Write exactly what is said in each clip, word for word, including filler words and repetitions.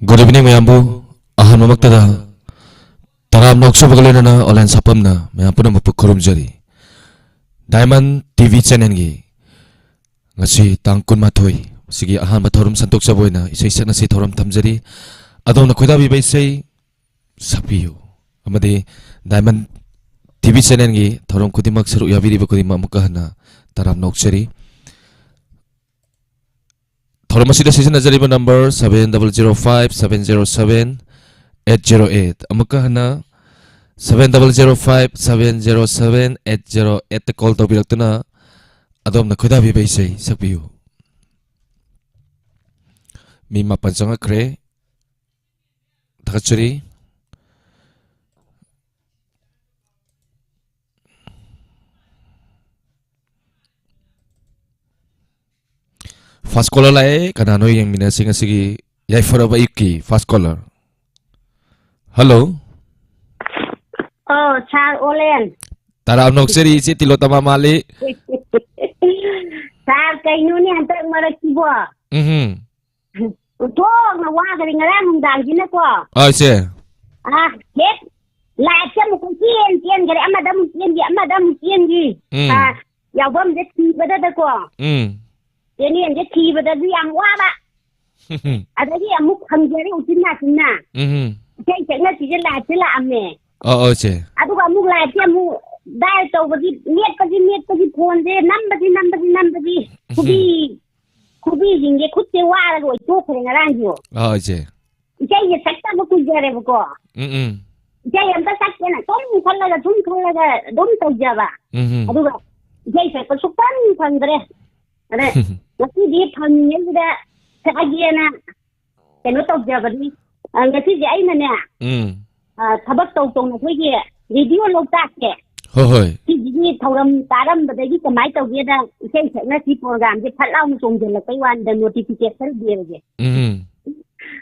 Good evening ꯃꯌꯥꯝꯕꯨ꯫ ꯑꯍꯥꯟꯕꯃꯛꯇꯗ ꯇꯔꯥꯝꯅ ꯑꯣꯛꯆꯕꯒ ꯂꯣꯏꯅꯅ online ꯁꯥꯐꯝꯅ ꯃꯌꯥꯝ ꯄꯨꯝꯅꯃꯛꯄꯨ ꯈꯨꯔꯨꯝꯖꯔꯤ꯫ Diamond T V channelꯒꯤ ꯉꯁꯤ ꯇꯥꯡ ꯀꯨꯟꯃꯥꯊꯣꯏ, ꯃꯁꯤꯒꯤ ꯑꯍꯥꯟꯕ ꯊꯧꯔꯝ ꯁꯟꯗꯣꯛꯆꯕ ꯑꯣꯏꯅ ꯏꯁꯩ ꯁꯛꯅꯁꯤ ꯊꯧꯔꯝ ꯊꯝꯖꯔꯤ꯫ ꯑꯗꯣꯝꯅ ꯈꯣꯏꯗꯥꯕꯤꯕ ꯏꯁꯩ ꯁꯛꯄꯤꯌꯨ꯫ ꯑꯃꯗꯤ Diamond T V channelꯒꯤ ꯊꯧꯔꯝ ꯈꯨꯗꯤꯡꯃꯛ ꯁꯔꯨꯛ ꯌꯥꯕꯤꯔꯤꯕ ꯈꯨꯗꯤꯡꯃꯛ ꯑꯃꯨꯛꯀ ꯍꯟꯅ ꯇꯔꯥꯝꯅ ꯑꯣꯛꯆꯔꯤ꯫ ꯊꯧꯔꯝ ꯑꯁꯤꯗ ꯁꯤꯖꯤꯟꯅꯖꯔꯤꯕ number seven double zero five seven zero seven eight zero eight꯫ ꯑꯃꯨꯛꯀ ꯍꯟꯅ seven double zero five seven zero seven eight zero eightꯇ call ꯇꯧꯕꯤꯔꯛꯇꯨꯅ ꯑꯗꯣꯝꯅ ꯈꯣꯏꯗꯥꯕꯤꯕ ꯏꯁꯩ ꯁꯛꯄꯤꯌꯨ꯫ ꯃꯤ ꯃꯥꯄꯟ ꯆꯪꯉꯛꯈ꯭ꯔꯦ꯫ ꯊꯥꯒꯠꯆꯔꯤ꯫ First caller ꯂꯥꯛꯑꯦ꯫ ꯀꯅꯥꯅꯣ ꯌꯦꯡꯃꯤꯟꯅꯁꯤ ꯉꯁꯤꯒꯤ ꯌꯥꯏꯐꯔꯕ ꯑꯌꯨꯛꯀꯤ first caller꯫ Hello꯫ ꯑꯣ, sir ꯑꯣꯂꯦꯟ꯫ ꯇꯔꯥꯝꯅ ꯑꯣꯛꯆꯔꯤ ꯏꯆꯦ ꯇꯤꯂꯣꯇꯃꯥ ꯃꯥꯜꯂꯤ꯫ Sir, ꯀꯩꯅꯣꯅꯦ ꯍꯟꯗꯛ ꯃꯔꯛꯁꯤꯕꯣ? ꯎꯝꯍꯨꯝ꯫ ꯑꯣꯟꯊꯣꯛꯅ ꯋꯥꯈꯔꯦ ꯉꯔꯥꯡ ꯅꯨꯡꯗꯥꯡꯁꯤꯅꯀꯣ꯫ ꯑꯥ, ꯏꯆꯦ꯫ ꯑꯥ, ꯍꯦꯛ liveꯁꯦ ꯑꯃꯨꯛ ꯀꯣꯏꯆꯦꯟ ꯆꯦꯟꯈꯔꯦ, ꯑꯃꯗ ꯑꯃꯨꯛ ꯆꯦꯟꯈꯤ, ꯑꯃꯗ ꯑꯃꯨꯛ ꯆꯦꯟꯈꯤ꯫ ꯎꯝ꯫ ꯑꯥ, ꯌꯥꯎꯐꯝꯁꯦ ꯊꯤꯕꯗꯗꯀꯣ꯫ ꯎꯝ꯫ Channelꯁꯦ ꯊꯤꯕꯗꯁꯨ ꯌꯥꯝ ꯋꯥꯕ꯫ ꯑꯗꯒꯤ ꯑꯃꯨꯛ ꯐꯪꯖꯔꯦ ꯎꯆꯤꯟ ꯅꯥꯆꯤꯟꯅ꯫ ꯎꯝ꯫ ꯏꯁꯩ ꯁꯛꯅꯁꯤꯁꯦ liveꯁꯦ ꯂꯥꯛꯑꯝꯃꯦ꯫ ꯑꯣ, ꯑꯣ, ꯏꯆꯦ꯫ ꯑꯗꯨꯒ ꯑꯃꯨꯛ liveꯁꯦ ꯑꯃꯨꯛ dial ꯇꯧꯕꯒꯤ, ꯃꯦꯠꯄꯒꯤ, ꯃꯦꯠꯄꯒꯤ, phoneꯁꯦ ꯅꯝꯕꯒꯤ, ꯅꯝꯕꯒꯤ, ꯅꯝꯕꯒꯤ, ꯎꯝ꯫ ꯈꯨꯕꯤ, ꯈꯨꯕꯤꯁꯤꯡꯁꯦ, ꯈꯨꯠꯁꯦ ꯋꯥꯔꯒ ꯑꯣꯏꯊꯣꯛꯈ꯭ꯔꯦ ꯉꯔꯥꯡꯁꯨ꯫ ꯑꯣ, ꯏꯆꯦ꯫ ꯏꯁꯩꯁꯦ ꯁꯛꯇꯕ ꯀꯨꯏꯖꯔꯦꯕꯀꯣ꯫ ꯎꯝ, ꯎꯝ꯫ ꯏꯁꯩ ꯑꯝꯇ ꯁꯛꯀꯦꯅ ꯁꯨꯝ ꯈꯜꯂꯒ, ꯁꯨꯝ ꯈꯜꯂꯒ ꯑꯗꯨꯝ ꯇꯧꯖꯕ꯫ ꯎꯝ, ꯎꯝ꯫ ꯑꯗꯨꯒ ꯏꯁꯩ ꯁꯛꯄ ꯁꯨꯛꯐꯪ ꯐꯪꯗ꯭ꯔꯦ꯫ ꯑꯗ ꯉꯁꯤꯗꯤ ꯐꯪꯉꯤꯉꯩꯁꯤꯗ ꯁꯛꯑꯒꯦꯅ ꯀꯩꯅꯣ ꯇꯧꯖꯕꯅꯤ꯫ ꯑ, ꯉꯁꯤꯁꯦ ꯑꯩꯅꯅꯦ, ꯎꯝ꯫ ꯑ, ꯊꯕꯛ ꯇꯧ ꯇꯧꯅ ꯑꯩꯈꯣꯏꯒꯤ Radio ꯂꯣꯛꯇꯥꯛꯁꯦ, ꯍꯣꯏ, ꯍꯣꯏ꯫ ꯁꯤꯁꯤꯒꯤ ꯊꯧꯔꯝ ꯇꯥꯔꯝꯕꯗꯒꯤ ꯀꯃꯥꯏꯅ ꯇꯧꯒꯦꯗ, ꯏꯁꯩ ꯁꯛꯅꯁꯤ programꯁꯦ ꯐꯠ ꯂꯥꯎꯅ ꯆꯣꯡꯁꯤꯜꯂꯛꯄꯩ ꯋꯥꯅꯤꯗ, notification ꯗꯦꯕꯁꯦ꯫ ꯎꯝ꯫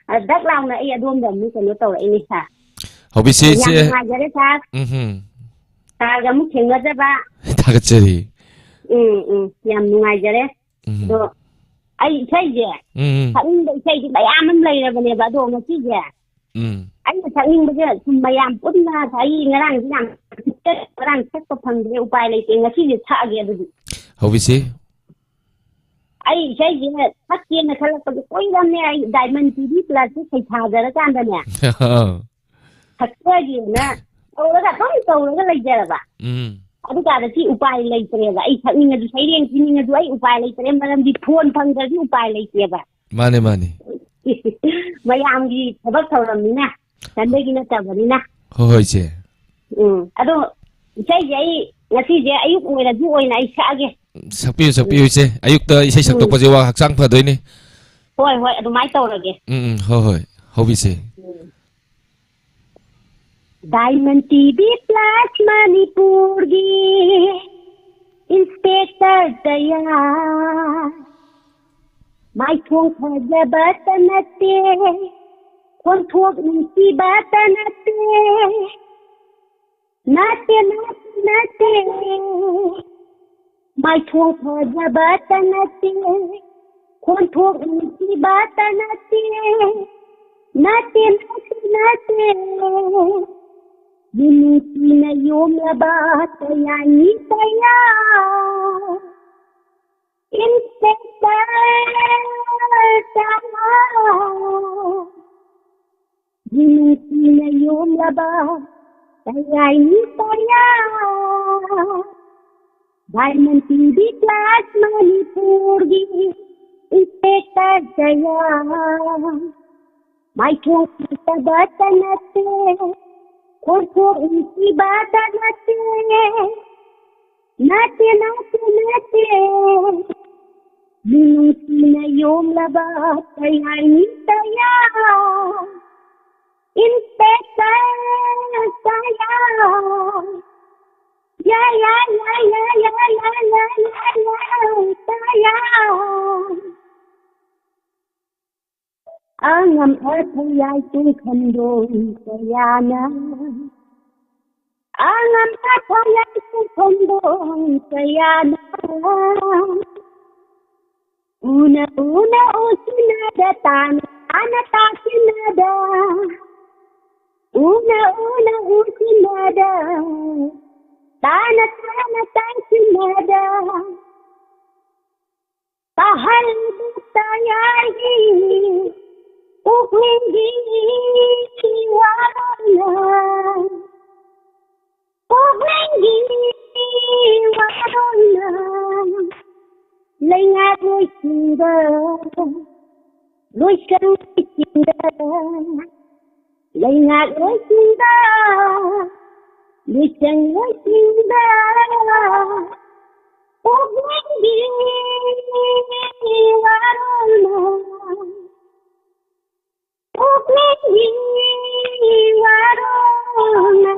ꯑ, ꯗꯛ ꯂꯥꯎꯅ ꯑꯩ ꯑꯗꯣꯝꯗ ꯑꯃꯨꯛ ꯀꯩꯅꯣ ꯇꯧꯔꯛꯏꯅꯤ, sir꯫ ꯍꯧꯕꯤꯁꯤ ꯌꯥꯝ ꯏꯆꯦ꯫ ꯅꯨꯡꯉꯥꯏꯖꯔꯦ, sir꯫ ꯎꯝ꯫ Sirꯒ ꯑꯃꯨꯛ ꯊꯦꯡꯅꯖꯕ꯫ ꯊꯥꯒꯠꯆꯔꯤ꯫ ꯎꯝ, ꯎꯝ, ꯌꯥꯝ ꯅꯨꯡꯉꯥꯏꯖꯔꯦ꯫ ꯎꯝ꯫ ꯑꯗꯣ ꯑꯩ ꯏꯁꯩꯁꯦ, ꯎꯝ, ꯎꯝ꯫ ꯁꯛꯅꯤꯡꯕ ꯏꯁꯩꯗꯤ ꯃꯌꯥꯝ ꯑꯃ ꯂꯩꯔꯕꯅꯦꯕ, ꯑꯗꯣ ꯉꯁꯤꯁꯦ ꯎꯝ꯫ ꯑꯩꯅ ꯁꯛꯅꯤꯡꯕꯁꯦ ꯁꯨꯝ ꯃꯌꯥꯝ ꯄꯨꯟꯅ, ꯑꯩ ꯉꯔꯥꯡꯁꯦ ꯌꯥꯝ, ꯉꯔꯥꯡ ꯁꯛꯄ ꯐꯪꯗ꯭ꯔꯦ, ꯎꯄꯥꯏ ꯂꯩꯇꯦ, ꯉꯁꯤꯁꯦ ꯁꯛꯑꯒꯦ ꯑꯗꯨꯗꯤ꯫ ꯍꯧꯕꯤꯁꯤ꯫ ꯑꯩ ꯏꯁꯩꯁꯦ ꯁꯛꯀꯦꯅ ꯈꯜꯂꯛꯄꯁꯦ ꯀꯨꯏꯔꯕꯅꯦ, ꯑꯩ Diamond ꯇꯤ ꯚꯤ Plus ꯁꯦ ꯁꯩꯊꯥꯖꯔꯀꯥꯟꯗꯅꯦ꯫ ꯁꯛꯆꯒꯦꯅ ꯇꯧꯔꯒ ꯑꯗꯨꯝ ꯇꯧꯔꯒ ꯂꯩꯖꯔꯕ꯫ ꯎꯝ꯫ ꯑꯗꯨꯀꯥꯟꯗ ꯁꯤ ꯎꯄꯥꯏ ꯂꯩꯇ꯭ꯔꯦꯕ꯫ ꯑꯩ ꯁꯛꯅꯤꯡꯉꯁꯨ, ꯁꯩꯔꯦꯡ ꯊꯤꯅꯤꯡꯉꯁꯨ ꯑꯩ ꯎꯄꯥꯏ ꯂꯩꯇ꯭ꯔꯦ, ꯃꯔꯝꯗꯤ phone ꯐꯪꯗ꯭ꯔꯗꯤ ꯎꯄꯥꯏ ꯂꯩꯇꯦꯕ꯫ ꯃꯥꯅꯦ, ꯃꯥꯅꯦ꯫ ꯃꯌꯥꯝꯒꯤ ꯊꯕꯛ ꯊꯧꯔꯝꯅꯤꯅ, ꯁꯟꯗꯒꯤ ꯅꯠꯇꯕꯅꯤꯅ꯫ ꯍꯣꯏ, ꯍꯣꯏ, ꯏꯆꯦ꯫ ꯎꯝ, ꯑꯗꯣ ꯏꯁꯩꯁꯦ ꯑꯩ ꯉꯁꯤꯁꯦ ꯑꯌꯨꯛ ꯑꯣꯏꯔꯁꯨ ꯑꯣꯏꯅ ꯑꯩ ꯁꯛꯑꯒꯦ꯫ ꯁꯛꯄꯤꯌꯨ, ꯁꯛꯄꯤꯌꯨ, ꯎꯝ꯫ ꯏꯆꯦ꯫ ꯑꯌꯨꯛꯇ ꯏꯁꯩ ꯎꯝ꯫ ꯁꯛꯇꯣꯛꯄꯁꯦ ꯋꯥ ꯍꯛꯆꯥꯡ ꯐꯗꯣꯏꯅꯤ꯫ ꯍꯣꯏ, ꯍꯣꯏ, ꯑꯗꯨꯃꯥꯏꯅ ꯇꯧꯔꯒꯦ꯫ ꯎꯝ, ꯎꯝ, ꯍꯣꯏ, ꯍꯣꯏ꯫ ꯍꯧꯕꯤꯁꯦ꯫ ꯎꯝ꯫ Diamond ꯇꯤ ꯚꯤ Plus ꯃꯅꯤꯄꯨꯔꯒꯤ Inspector ꯇꯌꯥ꯫ ꯃꯥꯏꯊꯣꯡ ꯐꯖꯕꯇ ꯅꯠꯇꯦ, ꯈꯣꯟꯊꯣꯛ ꯅꯨꯡꯁꯤꯕꯇ ꯅꯠꯇꯦ, ꯅꯠꯇꯦ, ꯅꯠꯇꯦ, ꯅꯠꯇꯦ꯫ ꯃꯥꯏꯊꯣꯡ ꯐꯖꯕꯇ ꯅꯠꯇꯦ, ꯈꯣꯟꯊꯣꯛ ꯅꯨꯡꯁꯤꯕꯇ ꯅꯠꯇꯦ, ꯅꯠꯇꯦ, ꯅꯠꯇꯦ, ꯅꯠꯇꯦ꯫ ꯃꯤꯅꯨꯡꯁꯤꯅ ꯌꯣꯝꯂꯕ ꯇꯌꯥꯏꯅꯤ ꯇꯌꯥ꯫ Inspector ꯇꯌꯥ꯫ ꯅꯨꯡꯁꯤꯅ ꯌꯣꯝꯂꯕ ꯇꯌꯥꯏꯅꯤ ꯇꯌꯥ꯫ Diamond ꯇꯤ ꯚꯤ Plus ꯃꯅꯤꯄꯨꯔꯒꯤ Inspector ꯇꯌꯥ꯫ ꯃꯥꯏꯊꯣꯡ ꯐꯖꯕꯇ ꯅꯠꯇꯦ, ꯈꯣꯟꯊꯣꯛ ꯅꯨꯡꯁꯤꯕꯇ ꯅꯠꯇꯦ, ꯅꯠꯇꯦ, ꯅꯠꯇꯦ, ꯅꯠꯇꯦ꯫ ꯃꯤꯅꯨꯡꯁꯤꯅ ꯌꯣꯝꯂꯕ ꯇꯌꯥꯏꯅꯤ ꯇꯌꯥ꯫ Inspector ꯇꯌꯥ꯫ ꯌꯥ, ꯌꯥ, ꯌꯥ, ꯇꯌꯥ꯫ ꯑꯉꯝ ꯑꯊꯧ ꯌꯥꯏ ꯆꯤꯡꯈꯣꯡꯗꯣꯡ ꯀꯌꯥꯅ꯫ ꯑꯉꯝ ꯑꯊꯧ ꯌꯥꯏ ꯆꯤꯡꯈꯣꯡꯗꯣꯡ ꯀꯌꯥꯅ꯫ ꯎꯅ ꯎꯅ ꯎꯁꯤꯟꯅꯗ, ꯇꯥꯅ ꯇꯥꯅ ꯇꯥꯁꯤꯟꯅꯗ, ꯎꯅ ꯎꯅ ꯎꯁꯤꯟꯅꯗ, ꯇꯥꯅ ꯇꯥꯅ ꯇꯥꯁꯤꯟꯅꯗ, ꯇꯥꯍꯜꯕ ꯇꯌꯥꯏꯒꯤ ꯄꯨꯛꯅꯤꯡꯒꯤ ꯋꯥꯔꯣꯜꯅ, ꯄꯨꯛꯅꯤꯡꯒꯤ ꯋꯥꯔꯣꯜꯅ, ꯂꯩꯉꯥꯛꯂꯣꯏꯁꯤꯡꯗ, ꯂꯣꯏꯁꯪꯁꯤꯡꯗ, ꯂꯩꯉꯥꯛꯂꯣꯏꯁꯤꯡꯗ, ꯂꯣꯏꯁꯪꯂꯣꯏꯁꯤꯡꯗ, ꯄꯨꯛꯅꯤꯡꯒꯤ ꯋꯥꯔꯣꯜꯅ, ꯄꯨꯛꯅꯤꯡꯒꯤ ꯋꯥꯔꯣꯜꯅ꯫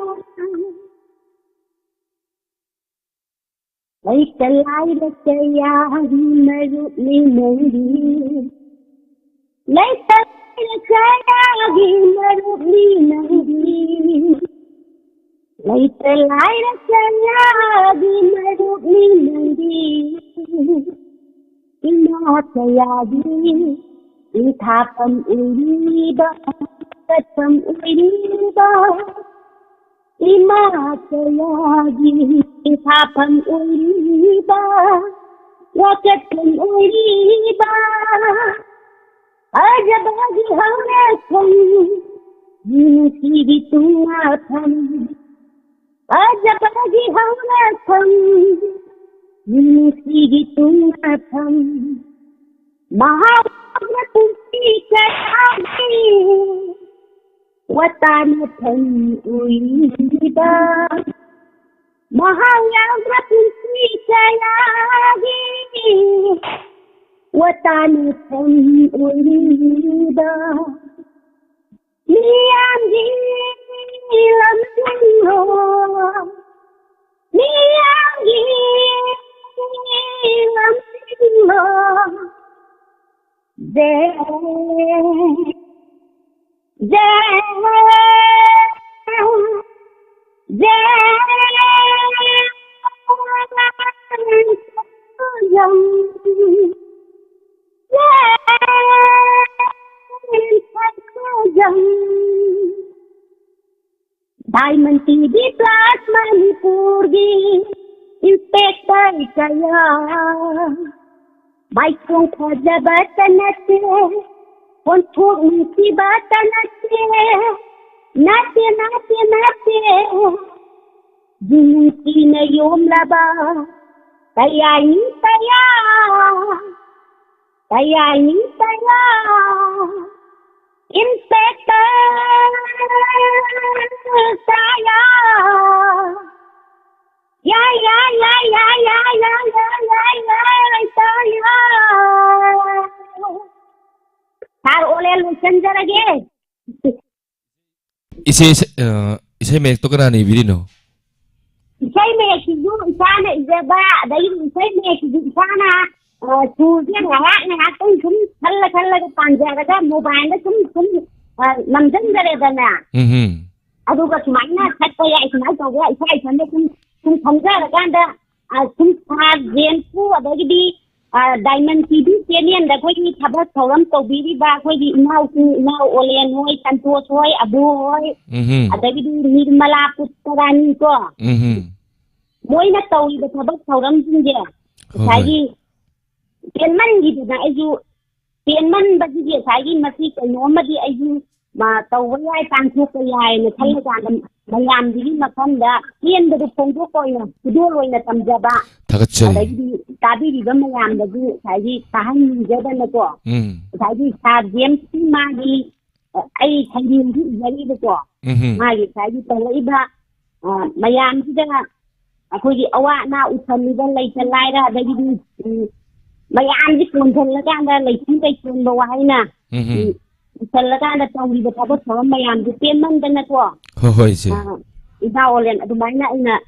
ꯂꯩꯇ ꯂꯥꯏꯔ ꯀꯌꯥꯒꯤ ꯃꯔꯨꯞꯅꯤ ꯅꯪꯗꯤ, ꯂꯩꯇ ꯂꯥꯏꯔ ꯀꯌꯥꯒꯤ ꯃꯔꯨꯞꯅꯤ ꯅꯪꯗꯤ, ꯂꯩꯇ ꯂꯥꯏꯔ ꯀꯌꯥꯒꯤ ꯃꯔꯨꯞꯅꯤ ꯅꯪꯗꯤ꯫ ꯏꯃꯥ ꯀꯌꯥꯒꯤ ꯏꯟꯊꯥꯐꯝ ꯑꯣꯏꯔꯤꯕ, ꯀꯠꯐꯝ ꯑꯣꯏꯔꯤꯕ, ꯏꯃꯥ ꯀꯌꯥꯒꯤ ꯏꯟꯊꯥꯐꯝ ꯑꯣꯏꯔꯤꯕ, ꯋꯥꯀꯠꯐꯝ ꯑꯣꯏꯔꯤꯕ, ꯐꯖꯕꯒꯤ ꯍꯧꯔꯛꯐꯝ, ꯅꯨꯡꯁꯤꯒꯤ ꯇꯨꯡꯉꯥꯐꯝ, ꯐꯖꯕꯒꯤ ꯍꯧꯔꯛꯐꯝ, ꯅꯨꯡꯁꯤꯒꯤ ꯇꯨꯡꯉꯥꯐꯝ, ꯃꯍꯥꯎ ꯌꯥꯎꯕ ꯄꯨꯟꯁꯤ ꯀꯌꯥꯒꯤ ꯋꯥꯇꯥꯅꯐꯝ ꯑꯣꯏꯔꯤꯕ, ꯃꯍꯥꯎ ꯌꯥꯎꯕ ꯄꯨꯟꯁꯤ ꯀꯌꯥꯒꯤ ꯋꯥꯇꯥꯅꯐꯝ ꯑꯣꯏꯔꯤꯕ, ꯃꯤꯌꯥꯝꯒꯤ ꯂꯝꯖꯤꯡꯂꯣ, ꯃꯤꯌꯥꯝꯒꯤ ꯂꯝꯖꯤꯡꯂꯣ꯫ ꯖꯦ, ꯖꯦ, ꯖꯦ꯫ ꯗꯥꯏꯃꯟ ꯇꯤ ꯚꯤ ꯄ꯭ꯂꯁ ꯃꯅꯤꯄꯨꯔꯒꯤ ꯏꯟꯁꯄꯦꯛꯇꯔ ꯀꯌꯥ, ꯃꯥꯏꯊꯣꯡ ꯐꯖꯕꯇ ꯅꯠꯇꯦ, ꯑꯣꯟꯊꯣꯛ ꯅꯨꯡꯁꯤꯕꯇ ꯅꯠꯇꯦ, ꯅꯠꯇꯦ, ꯅꯠꯇꯦ, ꯅꯠꯇꯦ, ꯅꯨꯡꯁꯤꯅ ꯌꯣꯝꯂꯕ ꯇꯌꯥꯏꯅꯤ ꯇꯌꯥ, ꯇꯌꯥꯏꯅꯤ ꯇꯌꯥ, ꯏꯟꯁꯄꯦꯛꯇꯔ ꯇꯌꯥ꯫ ꯌꯥꯏ, ꯌꯥꯏ, ꯌꯥꯏ, ꯇꯌꯥ꯫ ꯁꯥꯔ ꯑꯣꯂꯦꯟ ꯂꯣꯏꯁꯤꯟꯖꯔꯒꯦ꯫ ꯏꯆꯦ, ꯏꯁꯩ, ꯑ, ꯏꯁꯩ ꯃꯌꯦꯛꯇꯣ ꯀꯅꯥꯅ ꯏꯕꯤꯔꯤꯅꯣ? ꯏꯁꯩ ꯃꯌꯦꯛꯁꯤꯁꯨ ꯏꯁꯥꯅ ꯏꯖꯕ, ꯑꯗꯒꯤ ꯏꯁꯩ ꯃꯌꯦꯛꯁꯤꯁꯨ ꯏꯁꯥꯅ, ꯑ, ꯁꯨꯔꯁꯦ ꯉꯥꯏꯍꯥꯛ ꯉꯥꯏꯍꯥꯛꯇꯪ ꯁꯨꯝ ꯈꯜꯂ ꯈꯜꯂꯒ ꯄꯥꯟꯖꯔꯒ ꯃꯣꯕꯥꯏꯜꯗ ꯁꯨꯝ ꯁꯨꯝ, ꯑ, ꯅꯝꯖꯟꯖꯔꯦꯗꯅ꯫ ꯎꯝ ꯍꯨꯝ꯫ ꯑꯗꯨꯒ ꯁꯨꯃꯥꯏꯅ ꯁꯛꯄ ꯌꯥꯏ, ꯁꯨꯃꯥꯏꯅ ꯇꯧꯕ ꯌꯥꯏ, ꯏꯁꯥ ꯏꯊꯟꯗ ꯁꯨꯝ ꯁꯨꯝ ꯈꯟꯖꯔꯀꯥꯟꯗ, ꯑ, ꯁꯨꯝ ꯁꯥꯔ ꯖꯦꯝꯁꯄꯨ, ꯑꯗꯒꯤꯗꯤ, ꯑ, ꯗꯥꯏꯃꯟ ꯇꯤ ꯚꯤ ꯆꯦꯅꯦꯜꯗ ꯑꯩꯈꯣꯏꯒꯤ ꯊꯕꯛ ꯊꯧꯔꯝ ꯇꯧꯕꯤꯔꯤꯕ ꯑꯩꯈꯣꯏꯒꯤ ꯏꯅꯥꯎꯁꯤꯡ, ꯏꯅꯥꯎ ꯑꯣꯂꯦꯟ ꯍꯣꯏ, ꯁꯟꯇꯣꯁ ꯍꯣꯏ, ꯑꯕꯨ ꯍꯣꯏ, ꯎꯝ ꯍꯨꯝ꯫ ꯑꯗꯒꯤꯗꯤ ꯅꯤꯔꯃꯂꯥ ꯄꯨꯠꯇꯔꯥꯅꯤ ꯀꯣ, ꯎꯝ ꯍꯨꯝ꯫ ꯃꯣꯏꯅ ꯇꯧꯔꯤꯕ ꯊꯕꯛ ꯊꯧꯔꯝꯁꯤꯡꯁꯦ ꯍꯣꯏ, ꯍꯣꯏ꯫ ꯉꯁꯥꯏꯒꯤ ꯄꯦꯟꯃꯟꯈꯤꯗꯅ ꯑꯩꯁꯨ, ꯄꯦꯟꯃꯟꯕꯒꯤ ꯉꯁꯥꯏꯒꯤ ꯃꯁꯤ ꯀꯩꯅꯣꯝꯃꯗꯤ ꯑꯩꯁꯨ, ꯃꯥ, ꯇꯧꯕ ꯌꯥꯏ, ꯄꯥꯡꯊꯣꯛꯄ ꯌꯥꯏꯅ ꯈꯜꯂꯀꯥꯟꯗ ꯃꯌꯥꯝꯗꯨꯒꯤ ꯃꯐꯝꯗ ꯄꯦꯟꯕꯗꯨ ꯐꯣꯡꯗꯣꯛꯄ ꯑꯣꯏꯅ ꯈꯨꯗꯣꯜ ꯑꯣꯏꯅ ꯇꯝꯖꯕ꯫ ꯊꯥꯒꯠꯆꯔꯤ꯫ ꯑꯗꯒꯤꯗꯤ ꯇꯥꯕꯤꯔꯤꯕ ꯃꯌꯥꯝꯗꯁꯨ ꯉꯁꯥꯏꯒꯤ ꯇꯥꯍꯟꯅꯤꯡꯖꯗꯅꯀꯣ, ꯎꯝ꯫ ꯉꯁꯥꯏꯒꯤ ꯁꯥꯔ ꯖꯦꯝꯁꯀꯤ ꯃꯥꯒꯤ, ꯑ, ꯑꯩ ꯁꯩꯔꯦꯡꯁꯨ ꯏꯖꯔꯤꯕꯀꯣ, ꯎꯝ ꯍꯨꯝ꯫ ꯃꯥꯒꯤ ꯉꯁꯥꯏꯒꯤ ꯇꯧꯔꯛꯏꯕ, ꯑ, ꯃꯌꯥꯝꯁꯤꯗ ꯑꯩꯈꯣꯏꯒꯤ ꯑꯋꯥ ꯑꯅꯥ ꯎꯠꯐꯝꯂꯤꯕ ꯂꯩꯇ ꯂꯥꯏꯔ, ꯑꯗꯒꯤꯗꯤ, ꯎꯝ, ꯃꯌꯥꯝꯁꯤ ꯀꯣꯟꯁꯤꯜꯂꯀꯥꯟꯗ ꯂꯩꯊꯤ ꯂꯩꯁꯣꯟꯕ ꯋꯥꯍꯩꯅ, ꯎꯝ ꯍꯨꯝ꯫ ꯎꯝ, ꯏꯁꯜꯂꯀꯥꯟꯗ ꯇꯧꯔꯤꯕ ꯊꯕꯛ ꯊꯧꯔꯝ ꯃꯌꯥꯝꯗꯨ ꯄꯦꯟꯃꯟꯗꯅꯀꯣ꯫ ꯍꯣꯏ, ꯍꯣꯏ, ꯏꯆꯦ꯫ ꯑ, ꯏꯆꯥ ꯑꯣꯂꯦꯟ ꯑꯗꯨꯃꯥꯏꯅ ꯑꯩꯅ